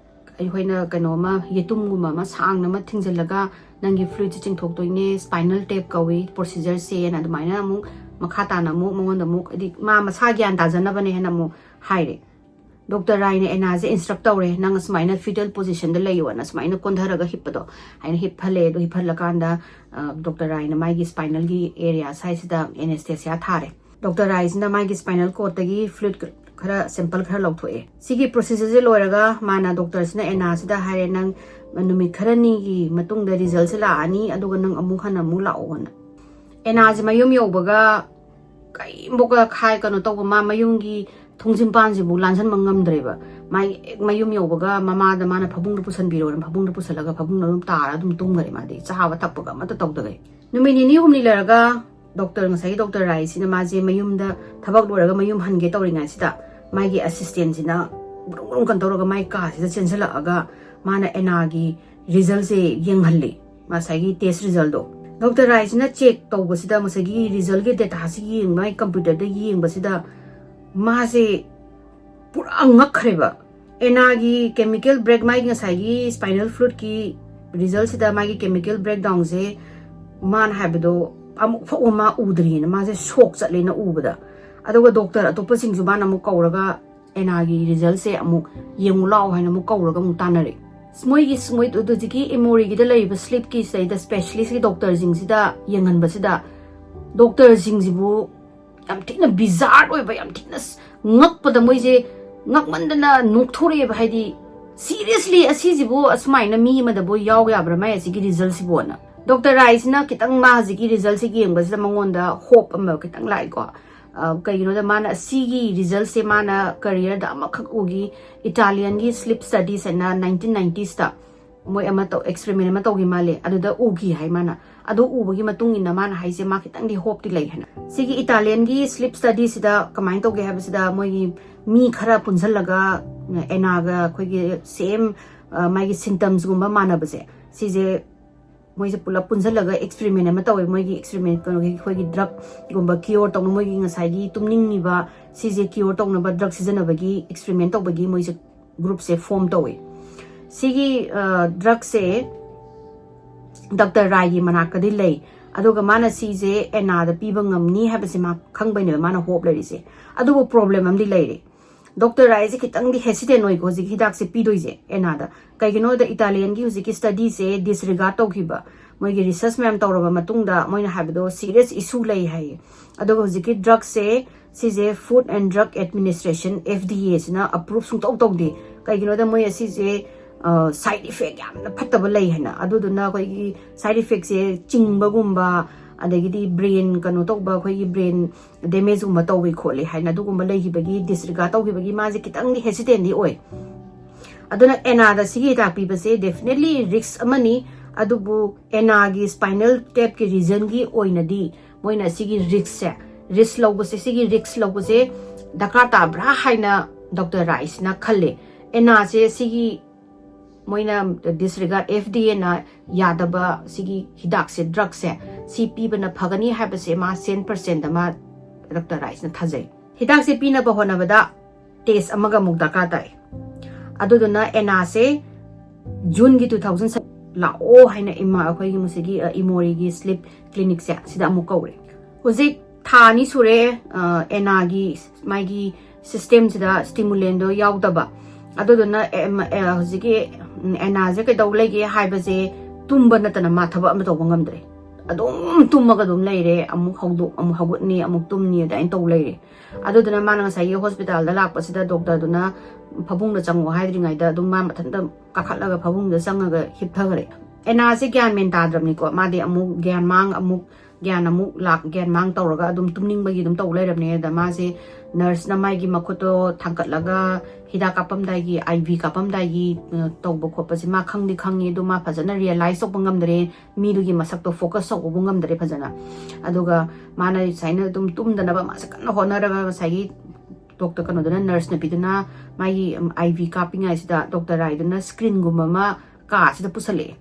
ꯑꯩꯈꯣꯏꯅ ꯀꯩꯅꯣ ꯑꯃ, ꯌꯦꯇꯨꯝꯒꯨꯝꯕ ꯑꯃ ꯁꯥꯡꯅ ꯑꯃ ꯊꯤꯡꯖꯤꯜꯂꯒ ꯅꯪꯒꯤ ꯐ꯭ꯂꯨꯏꯗꯁꯦ ꯆꯤꯡꯊꯣꯛꯇꯣꯏꯅꯦ, ꯁ꯭ꯄꯥꯏꯅꯦꯜ ꯇꯦꯞ ꯀꯧꯏ ꯄ꯭ꯔꯣꯁꯤꯖꯔꯁꯦꯅ꯫ ꯑꯗꯨꯃꯥꯏꯅ ꯑꯃꯨꯛ ꯃꯈꯥ ꯇꯥꯅ ꯑꯃꯨꯛ ꯃꯉꯣꯟꯗ ꯑꯃꯨꯛ, ꯍꯥꯏꯗꯤ ꯃꯥ ꯃꯁꯥ ꯒ꯭ꯌꯥꯟ ꯇꯥꯖꯅꯕꯅꯦ ꯍꯥꯏꯅ ꯑꯃꯨꯛ ꯍꯥꯏꯔꯦ꯫ ꯗꯣꯛꯇꯔ ꯔꯥꯏꯅ ꯑꯦꯅꯥꯁꯦ ꯏꯟꯁꯇ꯭ꯔꯛ ꯇꯧꯔꯦ, "ꯅꯪ ꯑꯁꯨꯃꯥꯏꯅ ꯐꯤꯇꯦꯜ ꯄꯣꯖꯤꯁꯟꯗ ꯂꯩꯌꯣꯅ", ꯁꯨꯃꯥꯏꯅ ꯀꯣꯟꯊꯔꯒ ꯍꯤꯞꯄꯗꯣ, ꯍꯥꯏꯅ ꯍꯤꯞꯍꯜꯂꯦ꯫ ꯑꯗꯨ ꯍꯤꯞꯍꯜꯂꯀꯥꯟꯗ ꯗꯣꯛꯇꯔ ꯔꯥꯏꯅ ꯃꯥꯒꯤ ꯁ꯭ꯄꯥꯏꯅꯦꯜꯒꯤ ꯑꯦꯔꯤꯌꯥ ꯁꯥꯏꯁꯤꯗ ꯑꯦꯅꯦꯁꯊꯦꯁꯤꯌꯥ ꯊꯥꯔꯦ꯫ ꯗꯣꯛꯇꯔ ꯔꯥꯏꯁꯤꯅ ꯃꯥꯒꯤ ꯁ꯭ꯄꯥꯏꯅꯦꯜ ꯀꯣꯔꯠꯇꯒꯤ ꯐ꯭ꯂꯨꯏꯗ ꯈꯔ, ꯁꯦꯝꯄꯜ ꯈꯔ ꯂꯧꯊꯣꯛꯑꯦ꯫ ꯁꯤꯒꯤ ꯄ꯭ꯔꯣꯁꯤꯖꯔꯁꯦ ꯂꯣꯏꯔꯒ ꯃꯥꯅ, ꯗꯣꯛꯇꯔꯁꯤꯅ ꯑꯦꯅꯥꯁꯤꯗ ꯍꯥꯏꯔꯦ, "ꯅꯪ ꯅꯨꯃꯤꯠ ꯈꯔꯅꯤꯒꯤ ꯃꯇꯨꯡꯗ ꯔꯤꯖꯜꯁꯦ ꯂꯥꯛꯑꯅꯤ, ꯑꯗꯨꯒ ꯅꯪ ꯑꯃꯨꯛ ꯍꯟꯅ ꯑꯃꯨꯛ ꯂꯥꯛꯑꯣꯅ"꯫ ꯑꯦꯅꯥꯁꯦ ꯃꯌꯨꯝ ꯌꯧꯕꯒ ꯀꯔꯤꯝꯐꯥꯎꯒ ꯈꯥꯏ ꯀꯩꯅꯣ ꯇꯧꯕ, ꯃꯥ ꯃꯌꯨꯝꯒꯤ ꯊꯣꯡꯖꯤꯟꯄꯥꯟꯁꯤꯕꯨ ꯂꯥꯟꯁꯤꯟꯕ ꯉꯝꯗ꯭ꯔꯦꯕ꯫ ꯃꯥꯒꯤ ꯍꯦꯛ ꯃꯌꯨꯝ ꯌꯧꯕꯒ ꯃꯃꯥꯗ ꯃꯥꯅ ꯐꯃꯨꯡꯗ ꯄꯨꯁꯟꯕꯤꯔꯣꯅ ꯐꯃꯨꯡꯗ ꯄꯨꯁꯜꯂꯒ ꯐꯃꯨꯡꯗ ꯑꯗꯨꯝ ꯇꯥꯔ ꯑꯗꯨꯝ ꯇꯨꯝꯈꯔꯦ꯫ ꯃꯥꯗꯤ ꯆꯥꯕ ꯊꯛꯄꯒ ꯑꯃꯠꯇ ꯇꯧꯗꯈꯩ꯫ ꯅꯨꯃꯤꯠ ꯅꯤꯅꯤ ꯍꯨꯝꯅꯤ ꯂꯩꯔꯒ ꯗꯣꯛꯇꯔ, ꯉꯁꯥꯏꯒꯤ ꯗꯣꯛꯇꯔ ꯔꯥꯏꯁꯤꯅ ꯃꯥꯁꯦ ꯃꯌꯨꯝꯗ ꯊꯕꯛ ꯂꯣꯏꯔꯒ ꯃꯌꯨꯝ ꯍꯟꯒꯦ ꯇꯧꯔꯤꯉꯩꯁꯤꯗ, ꯃꯥꯒꯤ ꯑꯦꯁꯤꯁꯇꯦꯟꯁꯤꯅ ꯒ꯭ꯔꯨꯝ ꯒ꯭ꯔꯨꯝ ꯀꯩꯅꯣ ꯇꯧꯔꯒ ꯃꯥꯒꯤ ꯀꯥꯁꯤꯗ ꯆꯦꯟꯁꯤꯜꯂꯛꯑꯒ ꯃꯥꯅ ꯑꯦꯅꯥꯒꯤ ꯔꯤꯖꯜꯁꯦ ꯌꯦꯡꯍꯜꯂꯤ, ꯉꯁꯥꯏꯒꯤ ꯇꯦꯁ ꯔꯤꯖꯜꯗꯣ꯫ ꯗꯣꯛꯇꯔ ꯔꯥꯏꯁꯤꯅ ꯆꯦꯛ ꯇꯧꯕꯁꯤꯗ, ꯉꯁꯥꯏꯒꯤ ꯔꯤꯖꯜꯒꯤ ꯗꯦꯇꯥꯁꯤ ꯌꯦꯡꯕ, ꯃꯥꯒꯤ ꯀꯝꯄ꯭ꯌꯨꯇꯔꯗ ꯌꯦꯡꯕꯁꯤꯗ ꯃꯥꯁꯦ ꯄꯨꯔꯥ ꯉꯛꯈ꯭ꯔꯦꯕ꯫ ꯑꯦꯅꯥꯒꯤ ꯀꯦꯃꯤꯀꯦꯜ ꯕ꯭ꯔꯦꯛ, ꯃꯥꯒꯤ ꯉꯁꯥꯏꯒꯤ ꯁ꯭ꯄꯥꯏꯅꯦꯜ ꯐ꯭ꯂꯨꯏꯗꯀꯤ ꯔꯤꯖꯜꯁꯤꯗ ꯃꯥꯒꯤ ꯀꯦꯃꯤꯀꯦꯜ ꯕ꯭ꯔꯦꯛꯗꯥꯎꯟꯁꯦ ꯃꯥꯅ ꯍꯥꯏꯕꯗꯣ ꯑꯃꯨꯛ ꯐꯥꯎꯕ ꯃꯥ ꯎꯗ꯭ꯔꯤꯑꯅ ꯃꯥꯁꯦ ꯁꯣꯛ ꯆꯠꯂꯦꯅ ꯎꯕꯗ꯫ ꯑꯗꯨꯒ ꯗꯣꯛꯇꯔ ꯑꯇꯣꯞꯄꯁꯤꯡꯁꯨ ꯃꯥꯅ ꯑꯃꯨꯛ ꯀꯧꯔꯒ ꯑꯦꯅꯥꯒꯤ ꯔꯤꯖꯜꯁꯦ ꯑꯃꯨꯛ ꯌꯦꯡꯉꯨ ꯂꯥꯛꯑꯣ ꯍꯥꯏꯅ ꯑꯃꯨꯛ ꯀꯧꯔꯒ ꯑꯃꯨꯛ ꯇꯥꯟꯅꯔꯦ꯫ ꯃꯣꯏꯒꯤ, ꯃꯣꯏ ꯍꯧꯖꯤꯛꯀꯤ ꯏꯃꯣꯔꯤꯒꯤꯗ ꯂꯩꯔꯤꯕ ꯁ꯭ꯂꯤꯞꯀꯤ ꯁꯤꯗꯩꯗ ꯁ꯭ꯄꯦꯁꯤꯂꯤꯁꯀꯤ ꯗꯣꯛꯇꯔꯁꯤꯡꯁꯤꯗ ꯌꯦꯡꯍꯟꯕꯁꯤꯗ, ꯗꯣꯛꯇꯔꯁꯤꯡꯁꯤꯕꯨ ꯌꯥꯝ ꯊꯤꯅ ꯕꯤꯖꯥꯔ ꯑꯣꯏꯕ, ꯌꯥꯝ ꯊꯤꯅ ꯁ-, ꯉꯛꯄꯗ ꯃꯣꯏꯁꯦ ꯉꯛꯃꯟꯗꯅ ꯅꯣꯛꯊꯣꯔꯛꯑꯦꯕ꯫ ꯍꯥꯏꯗꯤ, "ꯁꯤꯔꯤꯌꯁꯂꯤ ꯑꯁꯤꯁꯤꯕꯨ ꯑꯁꯨꯃꯥꯏꯅ ꯃꯤ ꯑꯃꯗꯕꯨ ꯌꯥꯎ ꯌꯥꯕ꯭ꯔꯥ ꯃꯥꯏ ꯑꯁꯤꯒꯤ ꯔꯤꯖꯜꯁꯤꯕꯨꯅ?" ꯗꯣꯛꯇꯔ ꯔꯥꯏꯁꯤꯅ ꯈꯤꯇꯪ, ꯃꯥ ꯍꯧꯖꯤꯛꯀꯤ ꯔꯤꯖꯜꯁꯦ ꯌꯦꯡꯕꯁꯤꯗ ꯃꯉꯣꯟꯗ ꯍꯣꯞ ꯑꯃ ꯈꯤꯇꯪ ꯂꯥꯛꯏꯀꯣ꯫ ꯑ, ꯀꯩꯒꯤꯅꯣꯗ ꯃꯥꯅ ꯁꯤꯒꯤ ꯔꯤꯖꯜꯁꯦ ꯃꯥꯅ ꯀꯔꯤꯌꯔꯗ ꯑꯃꯈꯛ ꯎꯈꯤ꯫ ꯏꯇꯥꯂꯤꯌꯟꯒꯤ ꯁ꯭ꯂꯤꯞ ꯁ꯭ꯇꯗꯤꯁ ꯍꯥꯏꯅ ꯅꯥꯏꯟꯇꯤꯟ ꯅꯥꯏꯟꯇꯤꯁꯇ ꯃꯣꯏ ꯑꯃ ꯇꯧ, ꯑꯦꯛꯁꯄꯦꯔꯤꯃꯦꯟ ꯑꯃ ꯇꯧꯈꯤ ꯃꯥꯜꯂꯦ, ꯑꯗꯨꯗ ꯎꯈꯤ ꯍꯥꯏ ꯃꯥꯅ꯫ ꯑꯗꯨ ꯎꯕꯒꯤ ꯃꯇꯨꯡ ꯏꯟꯅ ꯃꯥꯅ ꯍꯥꯏꯁꯦ ꯃꯥ ꯈꯤꯇꯪꯗꯤ ꯍꯣꯞꯇꯤ ꯂꯩ ꯍꯥꯏꯅ꯫ ꯁꯤꯒꯤ ꯏꯇꯥꯂꯤꯌꯟꯒꯤ ꯁ꯭ꯂꯤꯞ ꯁ꯭ꯇꯗꯤꯁꯤꯗ ꯀꯃꯥꯏꯅ ꯇꯧꯒꯦ ꯍꯥꯏꯕꯁꯤꯗ, ꯃꯣꯏꯒꯤ ꯃꯤ ꯈꯔ ꯄꯨꯟꯁꯤꯜꯂꯒ, ꯑꯦꯅꯥꯒ ꯑꯩꯈꯣꯏꯒꯤ ꯁꯦꯝ, ꯑ, ꯃꯥꯒꯤ ꯁꯤꯝꯇꯝꯁꯒꯨꯝꯕ ꯃꯥꯟꯅꯕꯁꯦ, ꯁꯤꯁꯦ ꯃꯣꯏꯁꯦ ꯄꯨꯂꯞ ꯄꯨꯟꯁꯤꯜꯂꯒ ꯑꯦꯛꯁꯄꯦꯔꯤꯃꯦꯟ ꯑꯃ ꯇꯧꯋꯦ꯫ ꯃꯣꯏꯒꯤ ꯑꯦꯛꯁꯄꯦꯔꯤꯃꯦꯟ, ꯀꯩꯅꯣꯒꯤ, ꯑꯩꯈꯣꯏꯒꯤ ꯗ꯭ꯔꯒꯒꯨꯝꯕ ꯀ꯭ꯌꯣꯔ ꯇꯧꯅ, ꯃꯣꯏꯒꯤ ꯉꯁꯥꯏꯒꯤ ꯇꯨꯝꯅꯤꯡꯉꯤꯕ ꯁꯤꯁꯦ ꯀ꯭ꯌꯣꯔ ꯇꯧꯅꯕ ꯗ꯭ꯔꯒ ꯁꯤꯖꯤꯟꯅꯕꯒꯤ ꯑꯦꯛꯁꯄꯦꯔꯤꯃꯦꯟ ꯇꯧꯕꯒꯤ ꯃꯣꯏꯁꯦ ꯒ꯭ꯔꯨꯞꯁꯦ ꯐꯣꯝ ꯇꯧꯋꯦ꯫ ꯁꯤꯒꯤ, ꯑ, ꯗ꯭ꯔꯒꯁꯦ ꯗꯣꯛꯇꯔ ꯔꯥꯏꯒꯤ ꯃꯅꯥꯛꯇꯗꯤ ꯂꯩ, ꯑꯗꯨꯒ ꯃꯥꯅ ꯁꯤꯁꯦ ꯑꯦꯅꯥꯗ ꯄꯤꯕ ꯉꯝꯅꯤ ꯍꯥꯏꯕꯁꯦ ꯃꯥ ꯈꯪꯕꯩꯅꯦꯕ ꯃꯥꯅ ꯍꯣꯞ ꯂꯩꯔꯤꯁꯦ꯫ ꯑꯗꯨꯕꯨ ꯄ꯭ꯔꯣꯕ꯭ꯂꯦꯝ ꯑꯃꯗꯤ ꯂꯩꯔꯦ꯫ ꯗꯣꯛꯇꯔ ꯔꯥꯏꯁꯦ ꯈꯤꯇꯪꯗꯤ ꯍꯦꯁꯤꯇꯦꯟ ꯑꯣꯏꯀꯣ ꯍꯧꯖꯤꯛ ꯍꯤꯗꯥꯛꯁꯦ ꯄꯤꯗꯣꯏꯁꯦ ꯑꯦꯅꯥꯗ꯫ ꯀꯩꯒꯤꯅꯣꯗ ꯏꯇꯥꯂꯤꯌꯟꯒꯤ ꯍꯧꯖꯤꯛꯀꯤ ꯁ꯭ꯇꯗꯤꯁꯦ ꯗꯤꯁꯔꯤꯒꯥꯔꯗ ꯇꯧꯈꯤꯕ, ꯃꯣꯏꯒꯤ ꯔꯤꯁꯔꯁ ꯃꯌꯥꯝ ꯇꯧꯔꯕ ꯃꯇꯨꯡꯗ ꯃꯣꯏꯅ ꯍꯥꯏꯕꯗꯣ ꯁꯤꯔꯤꯌꯁ ꯏꯁꯨ ꯂꯩ ꯍꯥꯏꯌꯦ꯫ ꯑꯗꯨꯒ ꯍꯧꯖꯤꯛꯀꯤ ꯗ꯭ꯔꯒꯁꯦ, ꯁꯤꯁꯦ Food and Drug Administration, F D A, ꯁꯤꯅ ꯑꯦꯄ꯭ꯔꯨꯞ ꯁꯨꯡꯇꯧ ꯇꯧꯗꯦ꯫ ꯀꯩꯒꯤꯅꯣꯗ ꯃꯣꯏ ꯑꯁꯤꯁꯦ ꯁꯥꯏꯠ ꯏꯐꯦꯛ ꯌꯥꯝꯅ ꯐꯠꯇꯕ ꯂꯩ ꯍꯥꯏꯅ꯫ ꯑꯗꯨꯗꯨꯅ ꯑꯩꯈꯣꯏꯒꯤ ꯁꯥꯏꯠ ꯏꯐꯦꯛꯁꯦ ꯆꯤꯡꯕꯒꯨꯝꯕ, ꯑꯗꯒꯤꯗꯤ ꯕ꯭ꯔꯦꯟ ꯀꯩꯅꯣ ꯇꯧꯕ, ꯑꯩꯈꯣꯏꯒꯤ ꯕ꯭ꯔꯦꯟ ꯗꯦꯃꯦꯖꯀꯨꯝꯕ ꯇꯧꯏ ꯈꯣꯠꯂꯤ ꯍꯥꯏꯅ ꯑꯗꯨꯒꯨꯝꯕ ꯂꯩꯈꯤꯕꯒꯤ, ꯗꯤꯁꯔꯤꯒꯥꯔꯗ ꯇꯧꯈꯤꯕꯒꯤ ꯃꯥꯁꯦ ꯈꯤꯇꯪꯗꯤ ꯍꯦꯁꯤꯇꯦꯟꯗꯤ ꯑꯣꯏ꯫ ꯑꯗꯨꯅ ꯑꯦꯅꯥꯗ ꯁꯤꯒꯤ ꯍꯤꯗꯥꯛ ꯄꯤꯕꯁꯦ ꯗꯦꯐꯤꯅꯦꯠꯂꯤ ꯔꯤꯁꯛ ꯑꯃꯅꯤ꯫ ꯑꯗꯨꯕꯨ ꯑꯦꯅꯥꯒꯤ ꯁ꯭ꯄꯥꯏꯅꯦꯜ ꯇꯦꯞꯀꯤ ꯔꯤꯖꯟꯒꯤ ꯑꯣꯏꯅꯗꯤ ꯃꯣꯏꯅ ꯁꯤꯒꯤ ꯔꯤꯁꯛꯁꯦ, ꯔꯤꯁꯛ ꯂꯧꯕꯁꯦ, ꯁꯤꯒꯤ ꯔꯤꯁꯛ ꯂꯧꯕꯁꯦ ꯗꯔꯀꯥꯔ ꯇꯥꯕ꯭ꯔꯥ ꯍꯥꯏꯅ ꯗꯣꯛꯇꯔ ꯔꯥꯏꯁꯅ ꯈꯜꯂꯦ꯫ ꯑꯦꯅꯥꯁꯦ ꯁꯤꯒꯤ ꯃꯣꯏꯅ ꯗꯤꯁꯔꯤꯒꯥꯔꯗ, F D A ꯅ ꯌꯥꯗꯕ ꯁꯤꯒꯤ ꯍꯤꯗꯥꯛꯁꯦ, ꯗ꯭ꯔꯒꯁꯦ, ꯁꯤ ꯄꯤꯕꯅ ꯐꯒꯅꯤ ꯍꯥꯏꯕꯁꯦ ꯃꯥ ꯁꯦꯟ ꯄꯔꯁꯦꯟꯗ ꯃꯥ ꯗꯣꯛꯇꯔ ꯔꯥꯏꯁꯅ ꯊꯥꯖꯩ꯫ ꯍꯤꯗꯥꯛꯁꯦ ꯄꯤꯅꯕ ꯍꯣꯠꯅꯕꯗ ꯇꯦꯁ ꯑꯃꯒ ꯑꯃꯨꯛ ꯗꯔꯀꯥꯔ ꯇꯥꯏ꯫ ꯑꯗꯨꯗꯨꯅ ꯑꯦꯅꯥꯁꯦ ꯖꯨꯟꯒꯤ two thousand ꯂꯥꯛꯑꯣ ꯍꯥꯏꯅ ꯏꯃꯥ ꯑꯩꯈꯣꯏꯒꯤ ꯃꯁꯤꯒꯤ, ꯑ, ꯏꯃꯣꯔꯤꯒꯤ ꯁ꯭ꯂꯤꯞ ꯀ꯭ꯂꯤꯅꯤꯛꯁꯦ ꯁꯤꯗ ꯑꯃꯨꯛ ꯀꯧꯔꯦ꯫ ꯍꯧꯖꯤꯛ ꯊꯥ ꯑꯅꯤ ꯁꯨꯔꯦ, ꯑ, ꯑꯦꯅꯥꯒꯤ ꯃꯥꯒꯤ ꯁꯤꯁꯇꯦꯝꯁꯤꯗ ꯁ꯭ꯇꯤꯃꯨꯂꯦꯟꯗꯣ ꯌꯥꯎꯗꯕ꯫ ꯑꯗꯨꯗꯨꯅ ꯑꯦꯝ-, ꯑꯦ, ꯍꯧꯖꯤꯛꯀꯤ, ꯎꯝ, ꯑꯦꯅꯥꯁꯦ ꯀꯩꯗꯧ ꯂꯩꯒꯦ ꯍꯥꯏꯕꯁꯦ ꯇꯨꯝꯕ ꯅꯠꯇꯅ ꯃꯥ ꯊꯕꯛ ꯑꯃ ꯇꯧꯕ ꯉꯝꯗ꯭ꯔꯦ꯫ ꯑꯗꯨꯝ ꯇꯨꯝꯃꯒ ꯑꯗꯨꯝ ꯂꯩꯔꯦ꯫ ꯑꯃꯨꯛ ꯍꯧꯗꯣꯛ, ꯑꯃꯨꯛ ꯍꯧꯒꯠꯅꯤ, ꯑꯃꯨꯛ ꯇꯨꯝꯅꯤ, ꯑꯗꯨꯃꯥꯏꯅ ꯇꯧ ꯂꯩꯔꯦ꯫ ꯑꯗꯨꯗꯨꯅ ꯃꯥꯅ ꯉꯁꯥꯏꯒꯤ ꯍꯣꯁꯄꯤꯇꯥꯜꯗ ꯂꯥꯛꯄꯁꯤꯗ ꯗꯣꯛꯇꯔꯗꯨꯅ ꯐꯃꯨꯡꯗ ꯆꯪꯉꯣ ꯍꯥꯏꯗ꯭ꯔꯤꯉꯩꯗ ꯑꯗꯨꯝ ꯃꯥ ꯃꯊꯟꯇ ꯀꯥꯈꯠꯂꯒ ꯐꯃꯨꯡꯗ ꯆꯪꯉꯒ ꯍꯤꯞꯊꯈ꯭ꯔꯦ꯫ ꯑꯦꯅꯥꯁꯦ ꯒ꯭ꯌꯥꯟ ꯃꯦꯟ ꯇꯥꯗ꯭ꯔꯕꯅꯤꯀꯣ꯫ ꯃꯥꯗꯤ ꯑꯃꯨꯛ ꯒ꯭ꯌꯥꯟ ꯃꯥꯡ, ꯑꯃꯨꯛ ꯒ꯭ꯌꯥꯟ ꯑꯃꯨꯛ ꯂꯥꯛ, ꯒ꯭ꯌꯥꯟ ꯃꯥꯡ ꯇꯧꯔꯒ ꯑꯗꯨꯝ ꯇꯨꯝꯅꯤꯡꯕꯒꯤ ꯑꯗꯨꯝ ꯇꯧ ꯂꯩꯔꯕꯅꯦ꯫ ꯑꯗ ꯃꯥꯁꯦ ꯅꯔꯁꯅ ꯃꯥꯒꯤ ꯃꯈꯨꯠꯇꯣ ꯊꯥꯡꯒꯠꯂꯒ ꯍꯤꯗꯥꯛ ꯀꯥꯞꯄꯝꯗꯥꯏꯒꯤ, ꯑꯥꯏ ꯚꯤ ꯀꯥꯞꯄꯝꯗꯥꯏꯒꯤ, ꯑ, ꯇꯧꯕ ꯈꯣꯠꯄꯁꯦ ꯃꯥ ꯈꯪꯗꯤ ꯈꯪꯉꯤ, ꯑꯗꯣ ꯃꯥ ꯐꯖꯅ ꯔꯤꯌꯦꯂꯥꯏꯁ ꯇꯧꯕ ꯉꯝꯗ꯭ꯔꯦ, ꯃꯤꯗꯨꯒꯤ ꯃꯁꯛꯇꯣ ꯐꯣꯀꯁ ꯇꯧꯕꯕꯨ ꯉꯝꯗ꯭ꯔꯦ ꯐꯖꯅ꯫ ꯑꯗꯨꯒ ꯃꯥꯅ ꯁꯨꯃꯥꯏꯅ ꯑꯗꯨꯝ ꯇꯨꯝꯗꯅꯕ ꯃꯥꯁꯦ ꯀꯟꯅ ꯍꯣꯠꯅꯔꯒ ꯉꯁꯥꯏꯒꯤ ꯗꯣꯛꯇꯔ ꯀꯩꯅꯣꯗꯨꯅ, ꯅꯔꯁ ꯅꯨꯄꯤꯗꯨꯅ ꯃꯥꯒꯤ, ꯎꯝ, ꯑꯥꯏ ꯚꯤ ꯀꯥꯞꯄꯤꯉꯥꯏꯁꯤꯗ ꯗꯣꯛꯇꯔ ꯔꯥꯏꯗꯨꯅ ꯁ꯭ꯀ꯭ꯔꯤꯟꯒꯨꯝꯕ ꯑꯃ ꯀꯥꯁꯤꯗ ꯄꯨꯁꯜꯂꯛꯑꯦ꯫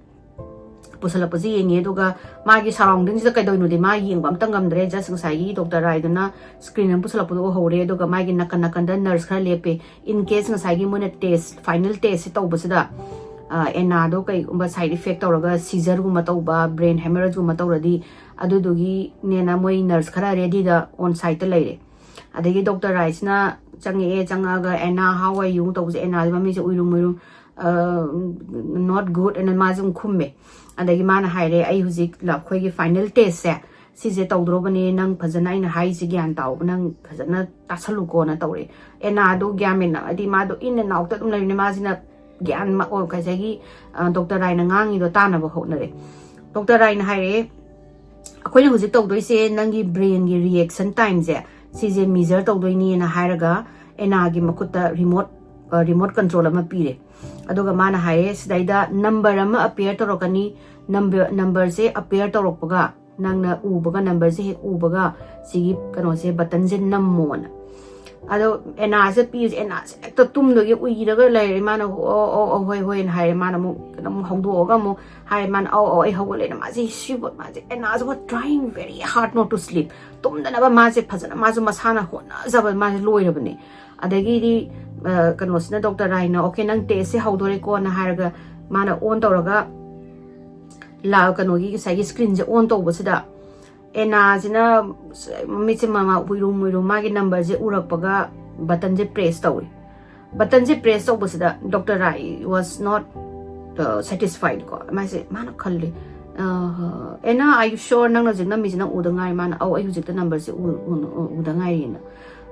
ꯄꯨꯁꯜꯂꯛꯄꯁꯦ ꯌꯦꯡꯉꯦ, ꯑꯗꯨꯒ ꯃꯥꯒꯤ ꯁꯔꯥꯎꯟꯗꯤꯡꯁꯤꯗ ꯀꯩꯗꯧꯔꯤꯅꯣꯗꯤ ꯃꯥ ꯌꯦꯡꯕ ꯑꯝꯇ ꯉꯝꯗ꯭ꯔꯦ꯫ ꯖꯁ ꯉꯁꯥꯏꯒꯤ ꯗꯣꯛꯇꯔ ꯔꯥꯏꯗꯨꯅ ꯁ꯭ꯀ꯭ꯔꯤꯟ ꯑꯃ ꯄꯨꯁꯜꯂꯛꯄꯗꯣ ꯎꯍꯧꯔꯦ, ꯑꯗꯨꯒ ꯃꯥꯒꯤ ꯅꯥꯀꯟ ꯅꯥꯀꯟꯗ ꯅꯔꯁ ꯈꯔ ꯂꯦꯞꯄꯦ꯫ ꯏꯟ ꯀꯦꯁ ꯉꯁꯥꯏꯒꯤ ꯃꯣꯏꯅ ꯇꯦꯁ, ꯐꯥꯏꯅꯦꯜ ꯇꯦꯁꯁꯦ ꯇꯧꯕꯁꯤꯗ, ꯑ, ꯑꯦꯅꯥꯗꯣ ꯀꯩꯒꯨꯝꯕ ꯁꯥꯏꯠ ꯏꯐꯦꯛ ꯇꯧꯔꯒ ꯁꯤꯖꯔꯒꯨꯝꯕ ꯇꯧꯕ, ꯕ꯭ꯔꯦꯟ ꯍꯦꯃꯔꯦꯖꯀꯨꯝꯕ ꯇꯧꯔꯗꯤ, ꯑꯗꯨꯗꯨꯒꯤꯅꯦꯅ ꯃꯣꯏ ꯅꯔꯁ ꯈꯔ ꯔꯦꯗꯤꯗ ꯑꯣꯟ ꯁꯥꯏꯠꯇ ꯂꯩꯔꯦ꯫ ꯑꯗꯒꯤ ꯗꯣꯛꯇꯔ ꯔꯥꯏꯁꯅ ꯆꯪꯉꯛꯑꯦ, ꯆꯪꯉꯛꯑꯒ "ꯑꯦꯅꯥ, how are you?" ꯇꯧꯕꯁꯦ, ꯑꯦꯅꯥꯁꯦ ꯃꯃꯤꯠꯁꯦ ꯎꯏꯔꯨꯝ ꯎꯏꯔꯨꯝ, "ꯑ, not good" ꯑꯅ ꯃꯥꯁꯦ ꯑꯃꯨꯛ ꯈꯨꯝꯃꯦ꯫ ꯑꯗꯒꯤ ꯃꯥꯅ ꯍꯥꯏꯔꯦ, "ꯑꯩ ꯍꯧꯖꯤꯛ ꯂ-, ꯑꯩꯈꯣꯏꯒꯤ ꯐꯥꯏꯅꯦꯜ ꯇꯦꯁꯁꯦ ꯁꯤꯁꯦ ꯇꯧꯗ꯭ꯔꯣꯕꯅꯦ, ꯅꯪ ꯐꯖꯅ ꯑꯩꯅ ꯍꯥꯏꯔꯤꯁꯦ ꯒ꯭ꯌꯥꯟ ꯇꯥꯎ, ꯅꯪ ꯐꯖꯅ ꯇꯥꯁꯜꯂꯨꯀꯣꯅ" ꯇꯧꯔꯦ꯫ ꯑꯦꯅꯥꯗꯣ ꯒ꯭ꯌꯥꯟ ꯃꯦꯟ, ꯍꯥꯏꯗꯤ ꯃꯥꯗꯣ in and outꯇ ꯑꯗꯨꯝ ꯂꯩꯕꯅꯦ, ꯃꯥꯁꯤꯅ ꯒ꯭ꯌꯥꯟ ꯃ-, ꯑꯣ, ꯉꯁꯥꯏꯒꯤ, ꯑ, ꯗꯣꯛꯇꯔ ꯔꯥꯏꯅ ꯉꯥꯡꯉꯤꯗꯣ ꯇꯥꯅꯕ ꯍꯣꯠꯅꯔꯦ꯫ ꯗꯣꯛꯇꯔ ꯔꯥꯏꯅ ꯍꯥꯏꯔꯛꯑꯦ, "ꯑꯩꯈꯣꯏꯅ ꯍꯧꯖꯤꯛ ꯇꯧꯗꯣꯏꯁꯦ ꯅꯪꯒꯤ ꯕ꯭ꯔꯦꯟꯒꯤ ꯔꯤꯌꯦꯛꯁꯟ ꯇꯥꯏꯝꯁꯦ, ꯁꯤꯁꯦ ꯃꯤꯖꯔ ꯇꯧꯗꯣꯏꯅꯦꯅ" ꯍꯥꯏꯔꯒ ꯑꯦꯅꯥꯒꯤ ꯃꯈꯨꯠꯇ ꯔꯤꯃꯣꯠ, ꯑ, ꯔꯤꯃꯣꯠ ꯀꯟꯇ꯭ꯔꯣꯜ ꯑꯃ ꯄꯤꯔꯦ꯫ ꯑꯗꯨꯒ ꯃꯥꯅ ꯍꯥꯏꯔꯦ, "ꯁꯤꯗꯩꯗ ꯅꯝꯕꯔ ꯑꯃ ꯑꯄꯤꯌꯔ ꯇꯧꯔꯛꯀꯅꯤ, ꯅꯝꯕꯔ, ꯅꯝꯕꯔꯁꯦ ꯑꯄꯤꯌꯔ ꯇꯧꯔꯛꯄꯒ ꯅꯪꯅ ꯎꯕꯒ, ꯅꯝꯕꯔꯁꯦ ꯍꯦꯛ ꯎꯕꯒ ꯁꯤꯒꯤ ꯀꯩꯅꯣꯁꯦ, ꯕꯇꯟꯁꯦ ꯅꯝꯃꯣꯅ"꯫ ꯑꯗꯣ ꯑꯦꯅꯥꯁꯦ ꯄꯤꯕꯁꯦ, ꯑꯦꯅꯥꯁꯦ ꯍꯦꯛꯇ ꯇꯨꯝꯗꯣꯏꯒꯤ ꯎꯏꯔꯒ ꯂꯩꯔꯦ꯫ ꯃꯥꯅ, "ꯑꯣ, ꯑꯣ, ꯑꯣ, ꯍꯣꯏ, ꯍꯣꯏꯅ" ꯍꯥꯏꯔꯦ꯫ ꯃꯥꯅ ꯑꯃꯨꯛ ꯑꯃꯨꯛ ꯍꯧꯗꯣꯛꯑꯒ ꯑꯃꯨꯛ ꯍꯥꯏꯔꯦ꯫ ꯃꯥꯅ, "ꯑꯧ, ꯑꯧ, ꯑꯩ ꯍꯧꯒꯠꯂꯦꯅ"꯫ ꯃꯥꯁꯦ, she was, ꯃꯥꯁꯦ, ꯑꯦꯅꯥꯁꯦ was trying very hard not to sleep. ꯇꯨꯝꯗꯅꯕ ꯃꯥꯁꯦ ꯐꯖꯅ, ꯃꯥꯁꯨ ꯃꯁꯥꯅ ꯍꯣꯠꯅꯖꯕ ꯃꯥꯁꯦ ꯂꯣꯏꯔꯕꯅꯦ꯫ ꯑꯗꯒꯤꯗꯤ, ꯑ, ꯀꯩꯅꯣꯁꯤꯅ, ꯗꯣꯛꯇꯔ ꯔꯥꯏꯅ, "ꯑꯣꯀꯦ, ꯅꯪ ꯇꯦꯁꯁꯦ ꯍꯧꯗꯣꯔꯦꯀꯣꯅ" ꯍꯥꯏꯔꯒ ꯃꯥꯅ ꯑꯣꯟ ꯇꯧꯔꯒ ꯂꯥ-, ꯀꯩꯅꯣꯒꯤ ꯉꯁꯥꯏꯒꯤ ꯁ꯭ꯀ꯭ꯔꯤꯟꯁꯦ ꯑꯣꯟ ꯇꯧꯕꯁꯤꯗ ꯑꯦꯅꯥꯁꯤꯅ ꯃꯃꯤꯠꯁꯦ ꯃꯃꯥ ꯎꯏꯔꯨꯝ ꯎꯏꯔꯨꯝ ꯃꯥꯒꯤ ꯅꯝꯕꯔꯁꯦ ꯎꯔꯛꯄꯒ ꯕꯇꯟꯁꯦ ꯄ꯭ꯔꯦꯁ ꯇꯧꯔꯦ꯫ ꯕꯇꯟꯁꯦ ꯄ꯭ꯔꯦꯁ ꯇꯧꯕꯁꯤꯗ doctor Rai was not, uh, satisfied ꯀꯣ꯫ ꯃꯥꯁꯦ, ꯃꯥꯅ ꯈꯜꯂꯦ, "ꯑ, ꯑꯦꯅꯥ, are you sure? ꯅꯪꯅ ꯍꯧꯖꯤꯛ ꯅꯝꯃꯤꯁꯤ ꯅꯪ ꯎꯗ ꯉꯥꯏꯔꯤ?" ꯃꯥꯅ, "ꯑꯧ, ꯑꯩ ꯍꯧꯖꯤꯛꯇ ꯅꯝꯕꯔꯁꯦ ꯎ-, ꯎ-, ꯎ-, ꯎꯗ ꯉꯥꯏꯔꯤꯅ"꯫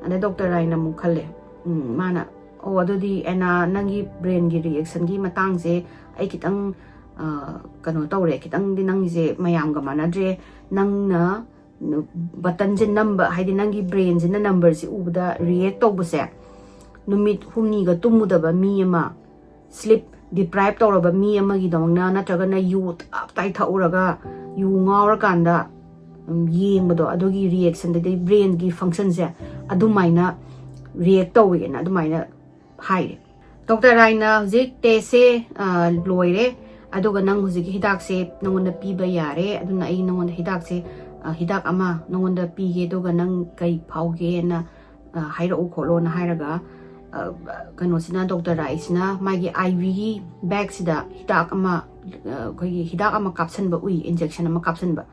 ꯑꯗꯩ ꯗꯣꯛꯇꯔ ꯔꯥꯏꯅ ꯑꯃꯨꯛ ꯈꯜꯂꯦ, ꯎꯝ, ꯃꯥꯅ, "ꯑꯣ, ꯑꯗꯨꯗꯤ ꯑꯦꯅꯥ, ꯅꯪꯒꯤ ꯕ꯭ꯔꯦꯟꯒꯤ ꯔꯤꯌꯦꯛꯁꯟꯒꯤ ꯃꯇꯥꯡꯁꯦ ꯑꯩ ꯈꯤꯇꯪ, ꯀꯩꯅꯣ ꯇꯧꯔꯦ, ꯈꯤꯇꯪꯗꯤ ꯅꯪꯒꯤꯁꯦ ꯃꯌꯥꯝꯒ ꯃꯥꯟꯅꯗ꯭ꯔꯦ, ꯅꯪꯅ ꯕꯇꯟꯁꯦ ꯅꯝꯕ, ꯍꯥꯏꯗꯤ ꯅꯪꯒꯤ ꯕ꯭ꯔꯦꯟꯁꯤꯅ ꯅꯝꯕꯔꯁꯤ ꯎꯕꯗ ꯔꯤꯌꯦꯛ ꯇꯧꯕꯁꯦ, ꯅꯨꯃꯤꯠ ꯍꯨꯝꯅꯤꯒ ꯇꯨꯝꯃꯨꯗꯕ ꯃꯤ ꯑꯃ, ꯁ꯭ꯂꯤꯞ ꯗꯤꯄ꯭ꯔꯥꯏꯞ ꯇꯧꯔꯕ ꯃꯤ ꯑꯃꯒꯤꯗꯃꯛꯅ, ꯅꯠꯇ꯭ꯔꯒꯅ ꯌꯨ ꯇꯞ ꯇꯥꯏ ꯊꯛꯎꯔꯒ ꯌꯨ ꯉꯥꯎꯔꯀꯥꯟꯗ ꯌꯦꯡꯕꯗꯣ, ꯑꯗꯨꯒꯤ ꯔꯤꯌꯦꯛꯁꯟꯗꯗꯤ ꯕ꯭ꯔꯦꯟꯒꯤ ꯐꯪꯁꯟꯁꯦ ꯑꯗꯨꯃꯥꯏꯅ ꯔꯤꯌꯦꯛ ꯇꯧꯋꯦꯅ ꯑꯗꯨꯃꯥꯏꯅ ꯍꯥꯏꯔꯦ꯫ ꯗꯣꯛꯇꯔ ꯔꯥꯏꯅ ꯍꯧꯖꯤꯛ ꯇꯦꯁꯁꯦ ꯂꯣꯏꯔꯦ, ꯑꯗꯨꯒ ꯅꯪ ꯍꯧꯖꯤꯛꯀꯤ ꯍꯤꯗꯥꯛꯁꯦ ꯅꯪꯉꯣꯟꯗ ꯄꯤꯕ ꯌꯥꯔꯦ꯫ ꯑꯗꯨꯅ ꯑꯩ ꯅꯪꯉꯣꯟꯗ ꯍꯤꯗꯥꯛꯁꯦ, ꯍꯤꯗꯥꯛ ꯑꯃ ꯅꯪꯉꯣꯟꯗ ꯄꯤꯒꯦ, ꯑꯗꯨꯒ ꯅꯪ ꯀꯩ ꯐꯥꯎꯒꯦꯅ ꯍꯥꯏꯔꯛꯎ ꯈꯣꯠꯂꯣꯅ ꯍꯥꯏꯔꯒ, ꯀꯩꯅꯣꯁꯤꯅ, ꯗꯣꯛꯇꯔ ꯔꯥꯏꯁꯤꯅ ꯃꯥꯒꯤ ꯑꯥꯏ ꯚꯤꯒꯤ ꯕꯦꯛꯁꯤꯗ ꯍꯤꯗꯥꯛ ꯑꯃ, ꯑꯩꯈꯣꯏꯒꯤ ꯍꯤꯗꯥꯛ ꯑꯃ ꯀꯥꯞꯁꯟꯕ ꯎꯏ, ꯏꯟꯖꯦꯛꯁꯟ ꯑꯃ ꯀꯥꯞꯁꯟꯕ꯫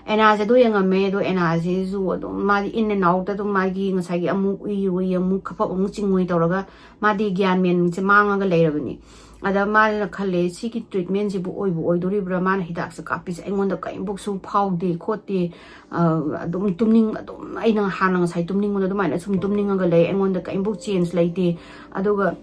ꯑꯦꯅꯥꯁꯦ ꯑꯗꯨ ꯌꯦꯡꯉꯝꯃꯦ, ꯑꯗꯣ ꯑꯦꯅꯥꯁꯤꯁꯨ ꯑꯗꯨꯝ ꯃꯥꯗꯤ in and out, ꯑꯗꯨꯝ ꯃꯥꯒꯤ ꯉꯁꯥꯏꯒꯤ ꯑꯃꯨꯛ ꯎꯏꯔꯨꯏ, ꯑꯃꯨꯛ ꯈꯞꯄꯞ ꯑꯃꯨꯛ ꯆꯤꯡꯉꯨꯏ ꯇꯧꯔꯒ ꯃꯥꯗꯤ ꯒ꯭ꯌꯥꯟ ꯃꯦꯟꯁꯦ ꯃꯥꯡꯉꯒ ꯂꯩꯔꯕꯅꯤ꯫ ꯑꯗ ꯃꯥꯅ ꯈꯜꯂꯦ, ꯁꯤꯒꯤ ꯇ꯭ꯔꯤꯠꯃꯦꯟꯁꯤꯕꯨ ꯑꯣꯏꯕꯨ ꯑꯣꯏꯗꯣꯔꯤꯕ꯭ꯔꯥ? ꯃꯥꯅ ꯍꯤꯗꯥꯛꯁꯦ ꯀꯥꯞꯄꯤꯁꯦ ꯑꯩꯉꯣꯟꯗ ꯀꯔꯤꯝꯐꯥꯎꯁꯨ ꯐꯥꯎꯗꯦ ꯈꯣꯠꯇꯦ, ꯑꯗꯨꯝ ꯇꯨꯝꯅꯤꯡ ꯑꯗꯨꯝ ꯑꯩꯅ ꯍꯥꯟꯅ ꯉꯁꯥꯏ ꯇꯨꯝꯅꯤꯡꯕꯗꯣ ꯑꯗꯨꯃꯥꯏꯅ ꯁꯨꯝ ꯇꯨꯝꯅꯤꯡꯉꯒ ꯂꯩ, ꯑꯩꯉꯣꯟꯗ ꯀꯔꯤꯝꯐꯥꯎ ꯆꯦꯟꯖ ꯂꯩꯇꯦ꯫ ꯑꯗꯨꯒ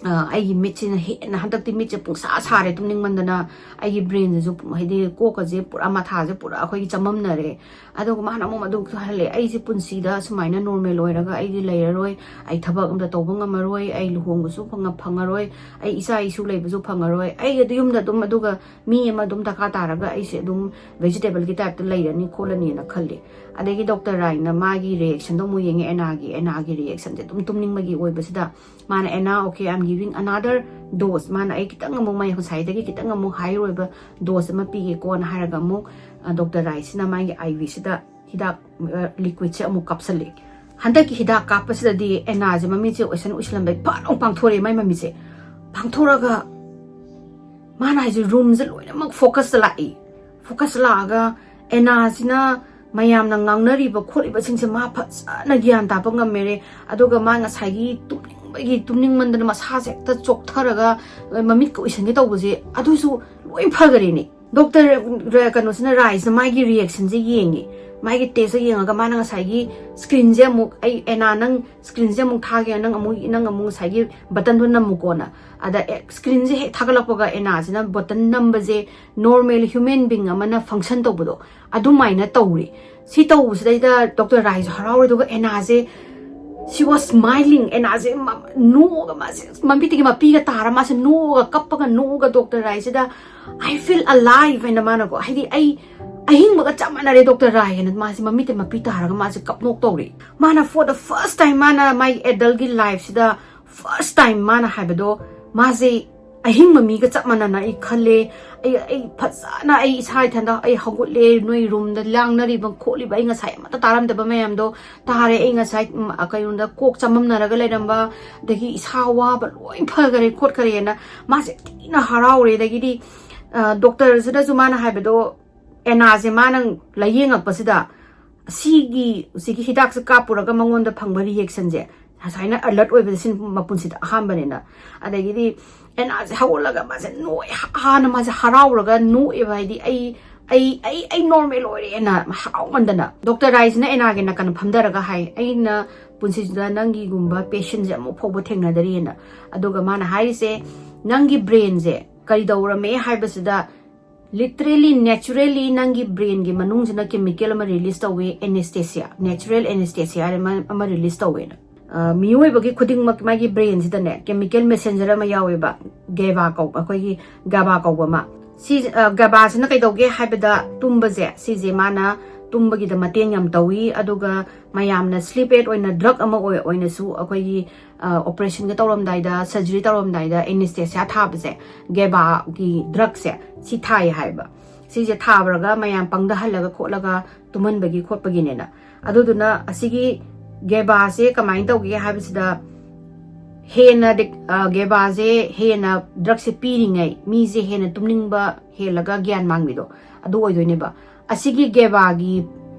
ꯑꯩꯒꯤ ꯃꯤꯠꯁꯤꯅ ꯍꯦꯟꯅ, ꯍꯟꯗꯛꯇꯤ ꯃꯤꯠꯁꯦ ꯄꯨꯡꯁꯥ ꯁꯥꯔꯦ ꯇꯨꯝꯅꯤꯡꯃꯟꯗꯅ꯫ ꯑꯩꯒꯤ ꯕ꯭ꯔꯦꯟꯁꯤꯁꯨ, ꯍꯥꯏꯗꯤ, ꯀꯣꯛꯀꯁꯦ ꯄꯨꯔꯥ, ꯃꯊꯥꯁꯦ ꯄꯨꯔꯥ ꯑꯩꯈꯣꯏꯒꯤ ꯆꯃꯝꯅꯔꯦ꯫ ꯑꯗꯨꯒ ꯃꯥꯅ ꯑꯃꯨꯛ ꯑꯗꯨ ꯍꯜꯂꯦ, "ꯑꯩꯁꯦ ꯄꯨꯟꯁꯤꯗ ꯁꯨꯃꯥꯏꯅ ꯅꯣꯔꯃꯦꯜ ꯑꯣꯏꯔꯒ ꯑꯩꯗꯤ ꯂꯩꯔꯔꯣꯏ, ꯑꯩ ꯊꯕꯛ ꯑꯝꯇ ꯇꯧꯕ ꯉꯝꯃꯔꯣꯏ, ꯑꯩ ꯂꯨꯍꯣꯡꯕꯁꯨ ꯐꯪꯉ-, ꯐꯪꯉꯔꯣꯏ, ꯑꯩ ꯏꯆꯥ ꯏꯁꯨ ꯂꯩꯕꯁꯨ ꯐꯪꯉꯔꯣꯏ, ꯑꯩ ꯑꯗꯨ ꯌꯨꯝꯗ ꯑꯗꯨꯝ ꯑꯗꯨꯒ ꯃꯤ ꯑꯃ ꯑꯗꯨꯝ ꯗꯔꯀꯥꯔ ꯇꯥꯔꯒ ꯑꯩꯁꯦ ꯑꯗꯨꯝ ꯚꯦꯖꯤꯇꯦꯕꯜꯒꯤ ꯇꯥꯏꯞꯇ ꯂꯩꯔꯅꯤ ꯈꯣꯠꯂꯅꯤꯅ" ꯈꯜꯂꯤ꯫ ꯑꯗꯒꯤ ꯗꯣꯛꯇꯔ ꯔꯥꯏꯅ ꯃꯥꯒꯤ ꯔꯤꯌꯦꯛꯁꯟꯗꯣ ꯑꯃꯨꯛ ꯌꯦꯡꯉꯦ, ꯑꯦꯅꯥꯒꯤ, ꯑꯦꯅꯥꯒꯤ ꯔꯤꯌꯦꯛꯁꯟꯁꯦ ꯑꯗꯨꯝ ꯇꯨꯝꯅꯤꯡꯕꯒꯤ ꯑꯣꯏꯕꯁꯤꯗ ꯃꯥꯅ, "ꯑꯦꯅꯥ, okay, I am giving another dose." ꯃꯥꯅ, "ꯑꯩ ꯈꯤꯇꯪ ꯑꯃꯨꯛ, ꯃꯥꯏ ꯉꯁꯥꯏꯗꯒꯤ ꯈꯤꯇꯪ ꯑꯃꯨꯛ ꯍꯥꯏ ꯑꯣꯏꯕ ꯗꯣꯁ ꯑꯃ ꯄꯤꯒꯦꯀꯣꯅ" ꯍꯥꯏꯔꯒ ꯑꯃꯨꯛ ꯗꯣꯛꯇꯔ ꯔꯥꯏꯁꯤꯅ ꯃꯥꯒꯤ ꯑꯥꯏ ꯚꯤꯁꯤꯗ ꯍꯤꯗꯥꯛ ꯂꯤꯀ꯭ꯋꯤꯠꯁꯦ ꯑꯃꯨꯛ ꯀꯥꯞꯁꯜꯂꯦ꯫ ꯍꯟꯗꯛꯀꯤ ꯍꯤꯗꯥꯛ ꯀꯥꯞꯄꯁꯤꯗꯗꯤ ꯑꯦꯅꯥꯁꯦ ꯃꯃꯤꯠꯁꯦ ꯑꯣꯏꯁꯟ ꯎꯏꯁꯜꯂꯝꯕꯩ ꯐꯠ ꯑꯃꯨꯛ ꯄꯥꯡꯊꯣꯔꯛꯑꯦ, ꯃꯥꯏ ꯃꯃꯤꯠꯁꯦ ꯄꯥꯡꯊꯣꯔꯛꯑꯒ ꯃꯥꯅ ꯍꯥꯏꯁꯦ ꯔꯨꯝꯁꯦ ꯂꯣꯏꯅꯃꯛ ꯐꯣꯀꯁꯇ ꯂꯥꯛꯏ꯫ ꯐꯣꯀꯁ ꯂꯥꯛꯑꯒ ꯑꯦꯅꯥꯁꯤꯅ ꯃꯌꯥꯝꯅ ꯉꯥꯡꯅꯔꯤꯕ ꯈꯣꯠꯂꯤꯕꯁꯤꯡꯁꯦ ꯃꯥ ꯐꯖꯅ ꯒ꯭ꯌꯥꯟ ꯇꯥꯕ ꯉꯝꯃꯦꯔꯦ꯫ ꯑꯗꯨꯒ ꯃꯥ ꯉꯁꯥꯏꯒꯤ ꯇꯨꯝꯅꯤꯡꯕꯒꯤ, ꯇꯨꯝꯅꯤꯡꯃꯟꯗꯅ ꯃꯁꯥꯁꯦ ꯍꯦꯛꯇ ꯆꯣꯛꯊꯔꯒ ꯃꯃꯤꯠꯀ ꯎꯏꯁꯟꯒꯦ ꯇꯧꯕꯁꯦ, ꯑꯗꯨꯁꯨ ꯂꯣꯏ ꯐꯈꯔꯦꯅꯦ꯫ ꯗꯣꯛꯇꯔ ꯀꯩꯅꯣꯁꯤꯅ, ꯔꯥꯏꯁꯤꯅ ꯃꯥꯒꯤ ꯔꯤꯌꯦꯛꯁꯟꯁꯦ ꯌꯦꯡꯉꯤ꯫ ꯃꯥꯒꯤ ꯇꯦꯁꯇꯣ ꯌꯦꯡꯉꯒ ꯃꯥꯅ ꯉꯁꯥꯏꯒꯤ ꯁ꯭ꯀ꯭ꯔꯤꯟꯁꯦ ꯑꯃꯨꯛ, "ꯑꯩ, ꯑꯦꯅꯥ, ꯅꯪ ꯁ꯭ꯀ꯭ꯔꯤꯟꯁꯦ ꯑꯃꯨꯛ ꯊꯥꯒꯦ, ꯅꯪ ꯑꯃꯨꯛ, ꯅꯪ ꯑꯃꯨꯛ ꯉꯁꯥꯏꯒꯤ ꯕꯇꯟꯗꯣ ꯅꯝꯃꯨꯀꯣꯅ"꯫ ꯑꯗ ꯑꯦ, ꯁ꯭ꯀ꯭ꯔꯤꯟꯁꯦ ꯍꯦꯛ ꯊꯥꯒꯠꯂꯛꯄꯒ ꯑꯦꯅꯥꯁꯤꯅ ꯕꯇꯟ ꯅꯝꯕꯁꯦ normal human being ꯑꯃꯅ function ꯇꯧꯕꯗꯣ ꯑꯗꯨꯃꯥꯏꯅ ꯇꯧꯔꯤ꯫ ꯁꯤ ꯇꯧꯕꯁꯤꯗꯩꯗ ꯗꯣꯛꯇꯔ ꯔꯥꯏꯁꯨ ꯍꯔꯥꯎꯔꯦ, ꯑꯗꯨꯒ ꯑꯦꯅꯥꯁꯦ, she was smiling, ꯑꯦꯅꯥꯁꯦ ꯃ-, ꯅꯣꯛꯑꯒ, ꯃꯥꯁꯦ ꯃꯃꯤꯠꯇꯒꯤ ꯃꯄꯤꯒ ꯇꯥꯔ, ꯃꯥꯁꯦ ꯅꯣꯛꯑꯒ, ꯀꯞꯄꯒ ꯅꯣꯛꯑꯒ ꯗꯣꯛꯇꯔ ꯔꯥꯏꯁꯤꯗ, "I feel alive" ꯍꯥꯏꯅ ꯃꯥꯅꯀꯣ, ꯍꯥꯏꯗꯤ, "ꯑꯩ ꯑꯍꯤꯡꯕꯒ ꯆꯞ ꯃꯥꯟꯅꯔꯦ ꯗꯣꯛꯇꯔ ꯔꯥꯏ" ꯍꯥꯏꯅ ꯃꯥꯁꯦ ꯃꯃꯤꯠꯇ ꯃꯄꯤ ꯇꯥꯔꯒ ꯃꯥꯁꯦ ꯀꯞꯅꯣꯛ ꯇꯧꯔꯤ꯫ ꯃꯥꯅ for the first time, ꯃꯥꯅ ꯃꯥꯒꯤ adultꯀꯤ lifeꯁꯤꯗ first time ꯃꯥꯅ ꯍꯥꯏꯕꯗꯣ, ꯃꯥꯁꯦ ꯑꯍꯤꯡꯕ ꯃꯤꯒ ꯆꯞ ꯃꯥꯟꯅꯅ ꯑꯩ ꯈꯜꯂꯦ꯫ ꯑꯩ, ꯑꯩ ꯐꯖꯅ, ꯑꯩ ꯏꯁꯥ ꯏꯊꯟꯗ ꯑꯩ ꯍꯧꯒꯠꯂꯦ, ꯅꯣꯏ ꯔꯨꯝꯗ ꯂꯥꯡꯅꯔꯤꯕ ꯈꯣꯠꯂꯤꯕ, ꯑꯩ ꯉꯁꯥꯏ ꯑꯃꯠꯇ ꯇꯥꯔꯝꯗꯕ ꯃꯌꯥꯝꯗꯣ ꯇꯥꯔꯦ꯫ ꯑꯩ ꯉꯁꯥꯏ, ꯎꯝ, ꯑ, ꯀꯩꯅꯣꯗ ꯀꯣꯛ ꯆꯃꯝꯅꯔꯒ ꯂꯩꯔꯝꯕ, ꯑꯗꯒꯤ ꯏꯁꯥ ꯋꯥꯕ ꯂꯣꯏ ꯐꯈꯔꯦ ꯈꯣꯠꯈꯔꯦꯅ ꯃꯥꯁꯦ ꯊꯤꯅ ꯍꯔꯥꯎꯔꯦ꯫ ꯑꯗꯒꯤꯗꯤ, ꯑ, ꯗꯣꯛꯇꯔꯁꯤꯗꯁꯨ ꯃꯥꯅ ꯍꯥꯏꯕꯗꯣ, ꯑꯦꯅꯥꯁꯦ ꯃꯥꯅ ꯂꯥꯏꯌꯦꯡꯉꯛꯄꯁꯤꯗ, ꯁꯤꯒꯤ, ꯁꯤꯒꯤ ꯍꯤꯗꯥꯛꯁꯦ ꯀꯥꯞꯄꯨꯔꯒ ꯃꯉꯣꯟꯗ ꯐꯪꯕ ꯔꯤꯌꯦꯛꯁꯟꯁꯦ, ꯁꯨꯃꯥꯏꯅ ꯑꯂꯔꯠ ꯑꯣꯏꯕꯁꯦ ꯁꯤ ꯃꯄꯨꯟꯁꯤꯗ ꯑꯍꯥꯟꯕꯅꯤꯅ꯫ ꯑꯗꯒꯤꯗꯤ ꯑꯦꯅꯥꯁꯦ ꯍꯧꯒꯠꯂꯒ ꯃꯥꯁꯦ ꯅꯣꯛꯑꯦ, ꯍꯥꯟꯅ ꯃꯥꯁꯦ ꯍꯔꯥꯎꯔꯒ ꯅꯣꯛꯑꯦꯕ, ꯍꯥꯏꯗꯤ, "ꯑꯩ, ꯑꯩ, ꯑꯩ, ꯑꯩ ꯅꯣꯔꯃꯦꯜ ꯑꯣꯏꯔꯦꯅ" ꯍꯔꯥꯎꯃꯟꯗꯅ꯫ ꯗꯣꯛꯇꯔ ꯔꯥꯏꯁꯤꯅ ꯑꯦꯅꯥꯒꯤ ꯅꯥꯀꯟ ꯐꯝꯊꯔꯒ ꯍꯥꯏ, "ꯑꯩꯅ ꯄꯨꯟꯁꯤꯁꯤꯗ ꯅꯪꯒꯤꯒꯨꯝꯕ ꯄꯦꯁꯦꯟꯁꯦ ꯑꯃꯨꯛ ꯐꯥꯎꯕ ꯊꯦꯡꯅꯗꯔꯤꯑꯅ"꯫ ꯑꯗꯨꯒ ꯃꯥꯅ ꯍꯥꯏꯔꯤꯁꯦ, "ꯅꯪꯒꯤ ꯕ꯭ꯔꯦꯟꯁꯦ ꯀꯔꯤ ꯇꯧꯔꯝꯃꯦ ꯍꯥꯏꯕꯁꯤꯗ, literally, naturally ꯅꯪꯒꯤ ꯕ꯭ꯔꯦꯟꯒꯤ ꯃꯅꯨꯡꯁꯤꯅ ꯀꯦꯃꯤꯀꯦꯜ ꯑꯃ ꯔꯤꯂꯤꯁ ꯇꯧꯋꯦ, ꯑꯦꯅꯦꯁꯇꯦꯁꯤꯌꯥ, ꯅꯦꯆꯔꯦꯜ ꯑꯦꯅꯦꯁꯇꯦꯁꯤꯌꯥ ꯑꯃ, ꯑꯃ ꯔꯤꯂꯤꯁ ꯇꯧꯋꯦꯅ"꯫ ꯑ, ꯃꯤꯑꯣꯏꯕꯒꯤ ꯈꯨꯗꯤꯡꯃꯛ ꯃꯥꯒꯤ ꯕ꯭ꯔꯦꯟꯁꯤꯗꯅꯦ ꯀꯦꯃꯤꯀꯦꯜ ꯃꯦꯁꯦꯟꯖꯔ ꯑꯃ ꯌꯥꯎꯋꯦꯕ, ꯒꯦꯕꯥ ꯀꯧ-, ꯑꯩꯈꯣꯏꯒꯤ ꯒꯥꯕꯥ ꯀꯧꯕ ꯑꯃ꯫ ꯁꯤ, ꯑ, ꯒꯥꯕꯥꯁꯤꯅ ꯀꯩꯗꯧꯒꯦ ꯍꯥꯏꯕꯗ, ꯇꯨꯝꯕꯁꯦ, ꯁꯤꯁꯦ ꯃꯥꯅ ꯇꯨꯝꯕꯒꯤꯗ ꯃꯇꯦꯡ ꯌꯥꯝ ꯇꯧꯏ꯫ ꯑꯗꯨꯒ ꯃꯌꯥꯝꯅ ꯁ꯭ꯂꯤꯞ ꯑꯦꯗ ꯑꯣꯏꯅ ꯗ꯭ꯔꯒ ꯑꯃ ꯑꯣꯏ-, ꯑꯣꯏꯅꯁꯨ ꯑꯩꯈꯣꯏꯒꯤ, ꯑ, ꯑꯣꯄꯔꯦꯁꯟꯒ ꯇꯧꯔꯝꯗꯥꯏꯗ, ꯁꯔꯖꯔꯤ ꯇꯧꯔꯝꯗꯥꯏꯗ ꯑꯦꯅꯦꯁꯇꯦꯁꯤꯌꯥ ꯊꯥꯕꯁꯦ, ꯒꯦꯕꯥꯒꯤ ꯗ꯭ꯔꯒꯁꯦ ꯁꯤ ꯊꯥꯏ ꯍꯥꯏꯕ꯫ ꯁꯤꯁꯦ ꯊꯥꯕ꯭ꯔꯒ ꯃꯌꯥꯝ ꯄꯪꯊꯍꯜꯂꯒ ꯈꯣꯠꯂꯒ ꯇꯨꯝꯍꯟꯕꯒꯤ ꯈꯣꯠꯄꯒꯤꯅꯦꯅ꯫ ꯑꯗꯨꯗꯨꯅ ꯑꯁꯤꯒꯤ ꯒꯦꯕꯥꯁꯦ ꯀꯃꯥꯏꯅ ꯇꯧꯒꯦ ꯍꯥꯏꯕꯁꯤꯗ, ꯍꯦꯟꯅ ꯗꯤ-, ꯑ, ꯒꯦꯕꯥꯁꯦ ꯍꯦꯟꯅ ꯗ꯭ꯔꯒꯁꯦ ꯄꯤꯔꯤꯉꯩ ꯃꯤꯁꯦ ꯍꯦꯟꯅ ꯇꯨꯝꯅꯤꯡꯕ ꯍꯦꯜꯂꯒ ꯒ꯭ꯌꯥꯟ ꯃꯥꯡꯕꯤꯗꯣ ꯑꯗꯨ ꯑꯣꯏꯗꯣꯏꯅꯦꯕ꯫ ꯑꯁꯤꯒꯤ ꯒꯦꯕꯥꯒꯤ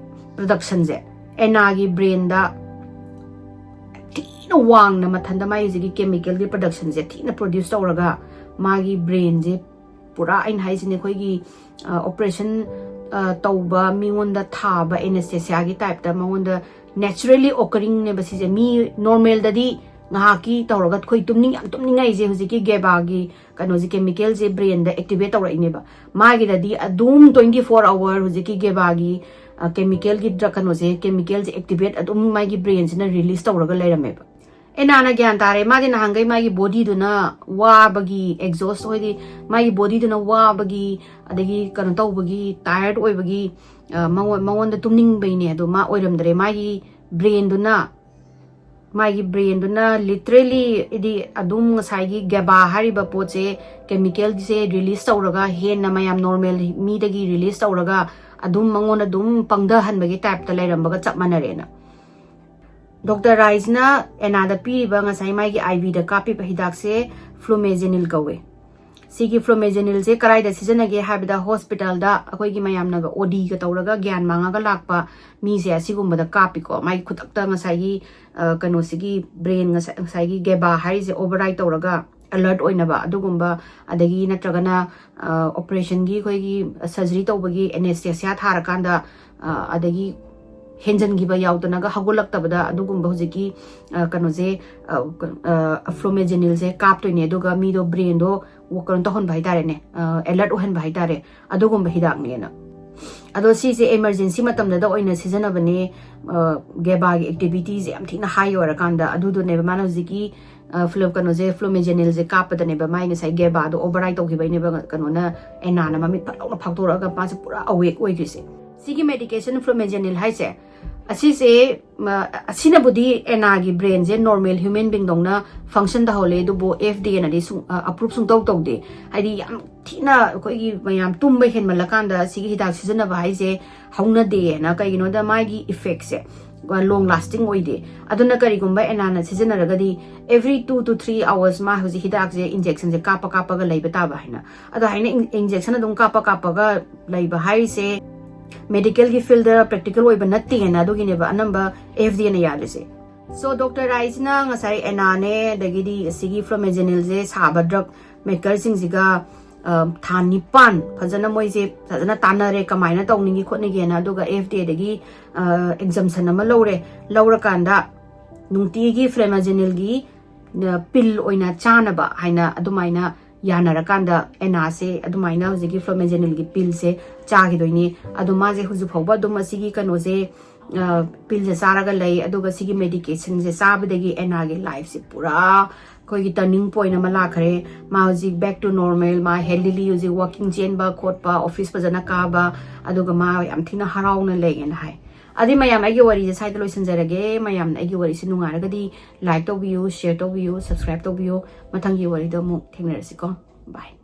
ꯄ꯭ꯔꯗꯛꯁꯟꯁꯦ, ꯑꯦꯅꯥꯒꯤ ꯕ꯭ꯔꯦꯟꯗ ꯊꯤꯅ ꯋꯥꯡꯅ ꯃꯊꯟꯇ ꯃꯥꯒꯤ ꯍꯧꯖꯤꯛꯀꯤ ꯀꯦꯃꯤꯀꯦꯜꯒꯤ ꯄ꯭ꯔꯗꯛꯁꯟꯁꯦ ꯊꯤꯅ ꯄ꯭ꯔꯣꯗ꯭ꯌꯨꯁ ꯇꯧꯔꯒ ꯃꯥꯒꯤ ꯕ꯭ꯔꯦꯟꯁꯦ ꯄꯨꯔꯥ ꯑꯩꯅ ꯍꯥꯏꯁꯤꯅꯦ, ꯑꯩꯈꯣꯏꯒꯤ ꯑꯣꯄꯔꯦꯁꯟ ꯇꯧꯕ ꯃꯤꯉꯣꯟꯗ ꯊꯥꯕ ꯑꯦꯅꯦꯁꯊꯦꯁꯤꯌꯥꯒꯤ ꯇꯥꯏꯞꯇ ꯃꯉꯣꯟꯗ ꯅꯦꯆꯔꯦꯂꯤ ꯑꯣꯀꯔꯤꯡꯅꯦꯕ ꯁꯤꯁꯦ꯫ ꯃꯤ ꯅꯣꯔꯃꯦꯜꯗꯗꯤ ꯉꯥꯏꯍꯥꯛꯀꯤ ꯇꯧꯔꯒ ꯑꯩꯈꯣꯏ ꯇꯨꯝꯅꯤꯡ ꯌꯥꯝ ꯇꯨꯝꯅꯤꯡꯉꯛꯏꯁꯦ ꯍꯧꯖꯤꯛꯀꯤ ꯒꯦꯕꯥꯒꯤ ꯀꯩꯅꯣꯁꯦ, ꯀꯦꯃꯤꯀꯦꯜꯁꯦ ꯕ꯭ꯔꯦꯟꯗ ꯑꯦꯛꯇꯤꯚꯦꯠ ꯇꯧꯔꯛꯏꯅꯦꯕ꯫ ꯃꯥꯒꯤꯗꯗꯤ ꯑꯗꯨꯝ ꯇ꯭ꯋꯦꯟꯇꯤ ꯐꯣꯔ ꯑꯋꯔ ꯍꯧꯖꯤꯛꯀꯤ ꯒꯦꯕꯥꯒꯤ ꯀꯦꯃꯤꯀꯦꯜꯒꯤ ꯗ꯭ꯔꯛ ꯀꯩꯅꯣꯁꯦ, ꯀꯦꯃꯤꯀꯦꯜꯁꯦ ꯑꯦꯛꯇꯤꯚꯦꯠ ꯑꯗꯨꯝ ꯃꯥꯒꯤ ꯕ꯭ꯔꯦꯟꯁꯤꯅ ꯔꯤꯂꯤꯁ ꯇꯧꯔꯒ ꯂꯩꯔꯝꯃꯦꯕ꯫ ꯑꯦꯅꯥꯅ ꯒ꯭ꯌꯥꯟ ꯇꯥꯔꯦ꯫ ꯃꯥꯗꯤ ꯅꯍꯥꯟꯈꯩ ꯃꯥꯒꯤ ꯕꯣꯗꯤꯗꯨꯅ ꯋꯥꯕꯒꯤ ꯑꯦꯛꯖꯣꯁ, ꯍꯥꯏꯗꯤ ꯃꯥꯒꯤ ꯕꯣꯗꯤꯗꯨꯅ ꯋꯥꯕꯒꯤ, ꯑꯗꯒꯤ ꯀꯩꯅꯣ ꯇꯧꯕꯒꯤ, ꯇꯥꯌꯔꯠ ꯑꯣꯏꯕꯒꯤ, ꯑ, ꯃꯉꯣꯟ- ꯃꯉꯣꯟꯗ ꯇꯨꯝꯅꯤꯡꯕꯩꯅꯦ꯫ ꯑꯗꯣ ꯃꯥ ꯑꯣꯏꯔꯝꯗ꯭ꯔꯦ꯫ ꯃꯥꯒꯤ ꯕ꯭ꯔꯦꯟꯗꯨꯅ ꯃꯥꯒꯤ ꯕ꯭ꯔꯦꯟꯗꯨꯅ ꯂꯤꯇꯔꯦꯂꯤ ꯍꯥꯏꯗꯤ ꯑꯗꯨꯝ ꯉꯁꯥꯏꯒꯤ ꯒꯦꯕꯥ ꯍꯥꯏꯔꯤꯕ ꯄꯣꯠꯁꯦ, ꯀꯦꯃꯤꯀꯦꯜꯁꯦ ꯔꯤꯂꯤꯁ ꯇꯧꯔꯒ, ꯍꯦꯟꯅ ꯃꯌꯥꯝ ꯅꯣꯔꯃꯦꯜ ꯃꯤꯗꯒꯤ ꯔꯤꯂꯤꯁ ꯇꯧꯔꯒ ꯑꯗꯨꯝ ꯃꯉꯣꯟꯗ ꯑꯗꯨꯝ ꯄꯪꯊꯍꯟꯕꯒꯤ ꯇꯥꯏꯞꯇ ꯂꯩꯔꯝꯕꯒ ꯆꯞ ꯃꯥꯟꯅꯔꯦꯅ꯫ ꯗꯣꯛꯇꯔ ꯔꯥꯏꯁꯅ ꯑꯦꯅꯥꯗ ꯄꯤꯔꯤꯕ ꯉꯁꯥꯏ ꯃꯥꯒꯤ ꯑꯥꯏ ꯚꯤꯗ ꯀꯥꯞꯄꯤꯕ ꯍꯤꯗꯥꯛꯁꯦ ꯐ꯭ꯂꯨꯃꯦꯖꯦꯅꯤꯜ ꯀꯧꯋꯦ꯫ ꯁꯤꯒꯤ ꯐ꯭ꯂꯨꯃꯦꯖꯦꯅꯤꯜꯁꯦ ꯀꯗꯥꯏꯗ ꯁꯤꯖꯤꯟꯅꯒꯦ ꯍꯥꯏꯕꯗ, ꯍꯣꯁꯄꯤꯇꯥꯜꯗ ꯑꯩꯈꯣꯏꯒꯤ ꯃꯌꯥꯝꯅꯒ ꯑꯣ ꯗꯤꯒ ꯇꯧꯔꯒ ꯒ꯭ꯌꯥꯟ ꯃꯥꯡꯉꯒ ꯂꯥꯛꯄ ꯃꯤꯁꯦ ꯑꯁꯤꯒꯨꯝꯕꯗ ꯀꯥꯞꯄꯤꯀꯣ꯫ ꯃꯥꯒꯤ ꯈꯨꯗꯛꯇ ꯉꯁꯥꯏꯒꯤ, ꯑ, ꯀꯩꯅꯣꯁꯤꯒꯤ ꯕ꯭ꯔꯦꯟ, ꯉꯁꯥꯏ- ꯉꯁꯥꯏꯒꯤ ꯒꯦꯕꯥ ꯍꯥꯏꯔꯤꯁꯦ ꯑꯣꯚꯔꯔꯥꯏꯠ ꯇꯧꯔꯒ ꯑꯂꯔꯠ ꯑꯣꯏꯅꯕ ꯑꯗꯨꯒꯨꯝꯕ, ꯑꯗꯒꯤ ꯅꯠꯇ꯭ꯔꯒꯅ, ꯑ, ꯑꯣꯄꯔꯦꯁꯟꯒꯤ ꯑꯩꯈꯣꯏꯒꯤ ꯁꯔꯖꯔꯤ ꯇꯧꯕꯒꯤ ꯑꯦꯅꯦꯁꯊꯦꯁꯤꯌꯥ ꯊꯥꯔꯀꯥꯟꯗ, ꯑ, ꯑꯗꯒꯤ ꯍꯦꯟꯖꯟꯈꯤꯕ ꯌꯥꯎꯗꯅꯒ ꯍꯧꯒꯠꯂꯛꯇꯕꯗ ꯑꯗꯨꯒꯨꯝꯕ ꯍꯧꯖꯤꯛꯀꯤ, ꯑ, ꯀꯩꯅꯣꯁꯦ, ꯑ, ꯀ- ꯑ, ꯐ꯭ꯂꯨꯃꯦꯖꯦꯅꯤꯜꯁꯦ ꯀꯥꯞꯇꯣꯏꯅꯦ꯫ ꯑꯗꯨꯒ ꯃꯤꯗꯣ ꯕ꯭ꯔꯦꯟꯗꯣ ꯀꯩꯅꯣ ꯇꯧꯍꯟꯕ ꯍꯥꯏꯇꯥꯔꯦꯅꯦ, ꯑꯦꯂꯔꯠ ꯑꯣꯏꯍꯟꯕ ꯍꯥꯏꯇꯥꯔꯦ, ꯑꯗꯨꯒꯨꯝꯕ ꯍꯤꯗꯥꯛꯅꯦꯅ꯫ ꯑꯗꯣ ꯁꯤꯁꯦ ꯏꯃꯔꯖꯦꯟꯁꯤ ꯃꯇꯝꯗꯗ ꯑꯣꯏꯅ ꯁꯤꯖꯤꯟꯅꯕꯅꯦ꯫ ꯑ, ꯒꯦꯕꯥꯒꯤ ꯑꯦꯛꯇꯤꯚꯤꯇꯤꯁꯦ ꯌꯥꯝ ꯊꯤꯅ ꯍꯥꯏ ꯑꯣꯏꯔꯀꯥꯟꯗ, ꯑꯗꯨꯗꯨꯅꯦꯕ ꯃꯥꯅ ꯍꯧꯖꯤꯛꯀꯤ, ꯑ, ꯐ꯭ꯂꯨ- ꯀꯩꯅꯣꯁꯦ, ꯐ꯭ꯂꯨꯃꯦꯖꯦꯅꯤꯜꯁꯦ ꯀꯥꯞꯄꯗꯅꯦꯕ ꯃꯥꯏ ꯉꯁꯥꯏ ꯒꯦꯕꯥꯗꯣ ꯑꯣꯚꯔꯔꯥꯏꯠ ꯇꯧꯈꯤꯕꯩꯅꯦꯕ꯫ ꯀꯩꯅꯣꯅ, ꯑꯦꯅꯥꯅ ꯃꯃꯤꯠ ꯐꯠ ꯂꯥꯎꯅ ꯐꯥꯛꯇꯣꯔꯛꯑꯒ ꯃꯥꯁꯦ ꯄꯨꯔꯥ ꯑꯋꯦꯛ ꯑꯣꯏꯈ꯭ꯔꯤꯁꯦ꯫ ꯁꯤꯒꯤ ꯃꯦꯗꯤꯀꯦꯁꯟ ꯐ꯭ꯂꯨꯃꯦꯖꯦꯅꯤꯜ ꯍꯥꯏꯁꯦ, ꯑꯁꯤꯁꯦ, ꯃ- ꯑꯁꯤꯅꯕꯨꯗꯤ ꯑꯦꯅꯥꯒꯤ ꯕ꯭ꯔꯦꯟꯁꯦ ꯅꯣꯔꯃꯦꯜ ꯍ꯭ꯌꯨꯃꯦꯟ ꯕꯤꯡꯗꯧꯅ ꯐꯪꯁꯟ ꯇꯧꯍꯜꯂꯦ, ꯑꯗꯨꯕꯨ ꯑꯦꯐ ꯗꯤ ꯑꯦꯅꯗꯤ ꯁꯨꯡ- ꯑ, ꯑꯄ꯭ꯔꯨꯞ ꯁꯨꯡꯇꯧ ꯇꯧꯗꯦ꯫ ꯍꯥꯏꯗꯤ ꯌꯥꯝ ꯊꯤꯅ ꯑꯩꯈꯣꯏꯒꯤ ꯃꯌꯥꯝ ꯇꯨꯝꯕ ꯍꯦꯟꯃꯜꯂꯀꯥꯟꯗ ꯁꯤꯒꯤ ꯍꯤꯗꯥꯛ ꯁꯤꯖꯤꯟꯅꯕ ꯍꯥꯏꯁꯦ ꯍꯧꯅꯗꯦꯅ꯫ ꯀꯩꯒꯤꯅꯣꯗ ꯃꯥꯒꯤ ꯏꯐꯦꯛꯁꯦ ꯂꯣꯡ ꯂꯥꯁꯇꯤꯡ ꯑꯣꯏꯗꯦ꯫ ꯑꯗꯨꯅ ꯀꯔꯤꯒꯨꯝꯕ ꯑꯦꯅꯥꯅ ꯁꯤꯖꯤꯟꯅꯔꯒꯗꯤ, every two to three hours ꯃꯥ ꯍꯧꯖꯤꯛ ꯍꯤꯗꯥꯛꯁꯦ, ꯏꯟꯖꯦꯛꯁꯟꯁꯦ ꯀꯥꯞꯄ ꯀꯥꯞꯄꯒ ꯂꯩꯕ ꯇꯥꯕ ꯍꯥꯏꯅ꯫ ꯑꯗꯣ ꯍꯥꯏꯅ ꯏꯟ- ꯏꯟꯖꯦꯛꯁꯟ ꯑꯗꯨꯝ ꯀꯥꯞꯄ ꯀꯥꯞꯄꯒ ꯂꯩꯕ ꯍꯥꯏꯔꯤꯁꯦ, ꯃꯦꯗꯤꯀꯦꯜꯒꯤ ꯐꯤꯜꯗ ꯄ꯭ꯔꯦꯛꯇꯤꯀꯦꯜ ꯑꯣꯏꯕ ꯅꯠꯇꯦꯅ, ꯑꯗꯨꯒꯤꯅꯦꯕ ꯑꯅꯝꯕ ꯑꯦꯐ ꯗꯤ ꯑꯦꯅ ꯌꯥꯗ꯭ꯔꯤꯁꯦ꯫ ꯁꯣ ꯗꯣꯛꯇꯔ ꯔꯥꯏꯁꯅ ꯉꯁꯥꯏ ꯑꯦꯅꯥꯅꯦ, ꯑꯗꯒꯤꯗꯤ ꯑꯁꯤꯒꯤ ꯐ꯭ꯂꯣꯃꯦꯖꯦꯅꯤꯜꯁꯦ ꯁꯥꯕ ꯗ꯭ꯔꯛ ꯃꯦꯀꯔꯁꯤꯡꯁꯤꯒ ꯊꯥ ꯅꯤꯄꯥꯟ ꯐꯖꯅ ꯃꯣꯏꯁꯦ ꯐꯖꯅ ꯇꯥꯟꯅꯔꯦ, ꯀꯃꯥꯏꯅ ꯇꯧꯅꯤꯡꯒꯤ ꯈꯣꯠꯅꯤꯒꯦꯅ꯫ ꯑꯗꯨꯒ F D Aꯗꯒꯤ exemption ꯑꯃ ꯂꯧꯔꯦ꯫ ꯂꯧꯔꯀꯥꯟꯗ ꯅꯨꯡꯇꯤꯒꯤ Flamazenilꯒꯤ pill ꯑꯣꯏꯅ ꯆꯥꯅꯕ ꯍꯥꯏꯅ ꯑꯗꯨꯃꯥꯏꯅ ꯌꯥꯅꯔꯀꯥꯟꯗ Annaꯁꯦ ꯑꯗꯨꯃꯥꯏꯅ ꯍꯧꯖꯤꯛꯀꯤ Flamazenilꯒꯤ pillꯁꯦ ꯆꯥꯈꯤꯗꯣꯏꯅꯤ꯫ ꯑꯗꯣ ꯃꯥꯁꯦ ꯍꯧꯖꯤꯛ ꯐꯥꯎꯕ ꯑꯗꯨꯝ ꯑꯁꯤꯒꯤ ꯀꯩꯅꯣꯁꯦ, pillꯁꯦ ꯆꯥꯔꯒ ꯂꯩ꯫ ꯑꯗꯨꯒ ꯁꯤꯒꯤ medicationꯁꯦ ꯆꯥꯕꯗꯒꯤ Annaꯒꯤ lifeꯁꯦ ꯄꯨꯔꯥ ꯑꯩꯈꯣꯏꯒꯤ turning point ꯑꯃ ꯂꯥꯛꯈ꯭ꯔꯦ꯫ ꯃꯥ ꯍꯧꯖꯤꯛ back to normal, ꯃꯥ healthily ꯍꯧꯖꯤꯛ walking ꯆꯦꯟꯕ ꯈꯣꯠꯄ, office ꯐꯖꯅ ꯀꯥꯕ, ꯑꯗꯨꯒ ꯃꯥ ꯌꯥꯝ ꯊꯤꯅ ꯍꯔꯥꯎꯅ ꯂꯩꯌꯦꯅ ꯍꯥꯏ꯫ ꯑꯗꯨꯗꯤ ꯃꯌꯥꯝ, ꯑꯩꯒꯤ ꯋꯥꯔꯤꯁꯦ ꯁ꯭ꯋꯥꯏꯗ ꯂꯣꯏꯁꯤꯟꯖꯔꯒꯦ꯫ ꯃꯌꯥꯝꯅ ꯑꯩꯒꯤ ꯋꯥꯔꯤꯁꯦ ꯅꯨꯡꯉꯥꯏꯔꯒꯗꯤ like ꯇꯧꯕꯤꯌꯨ, share ꯇꯧꯕꯤꯌꯨ, subscribe ꯇꯧꯕꯤꯌꯨ꯫ ꯃꯊꯪꯒꯤ ꯋꯥꯔꯤꯗ ꯑꯃꯨꯛ ꯊꯦꯡꯅꯔꯁꯤꯀꯣ꯫ Bye꯫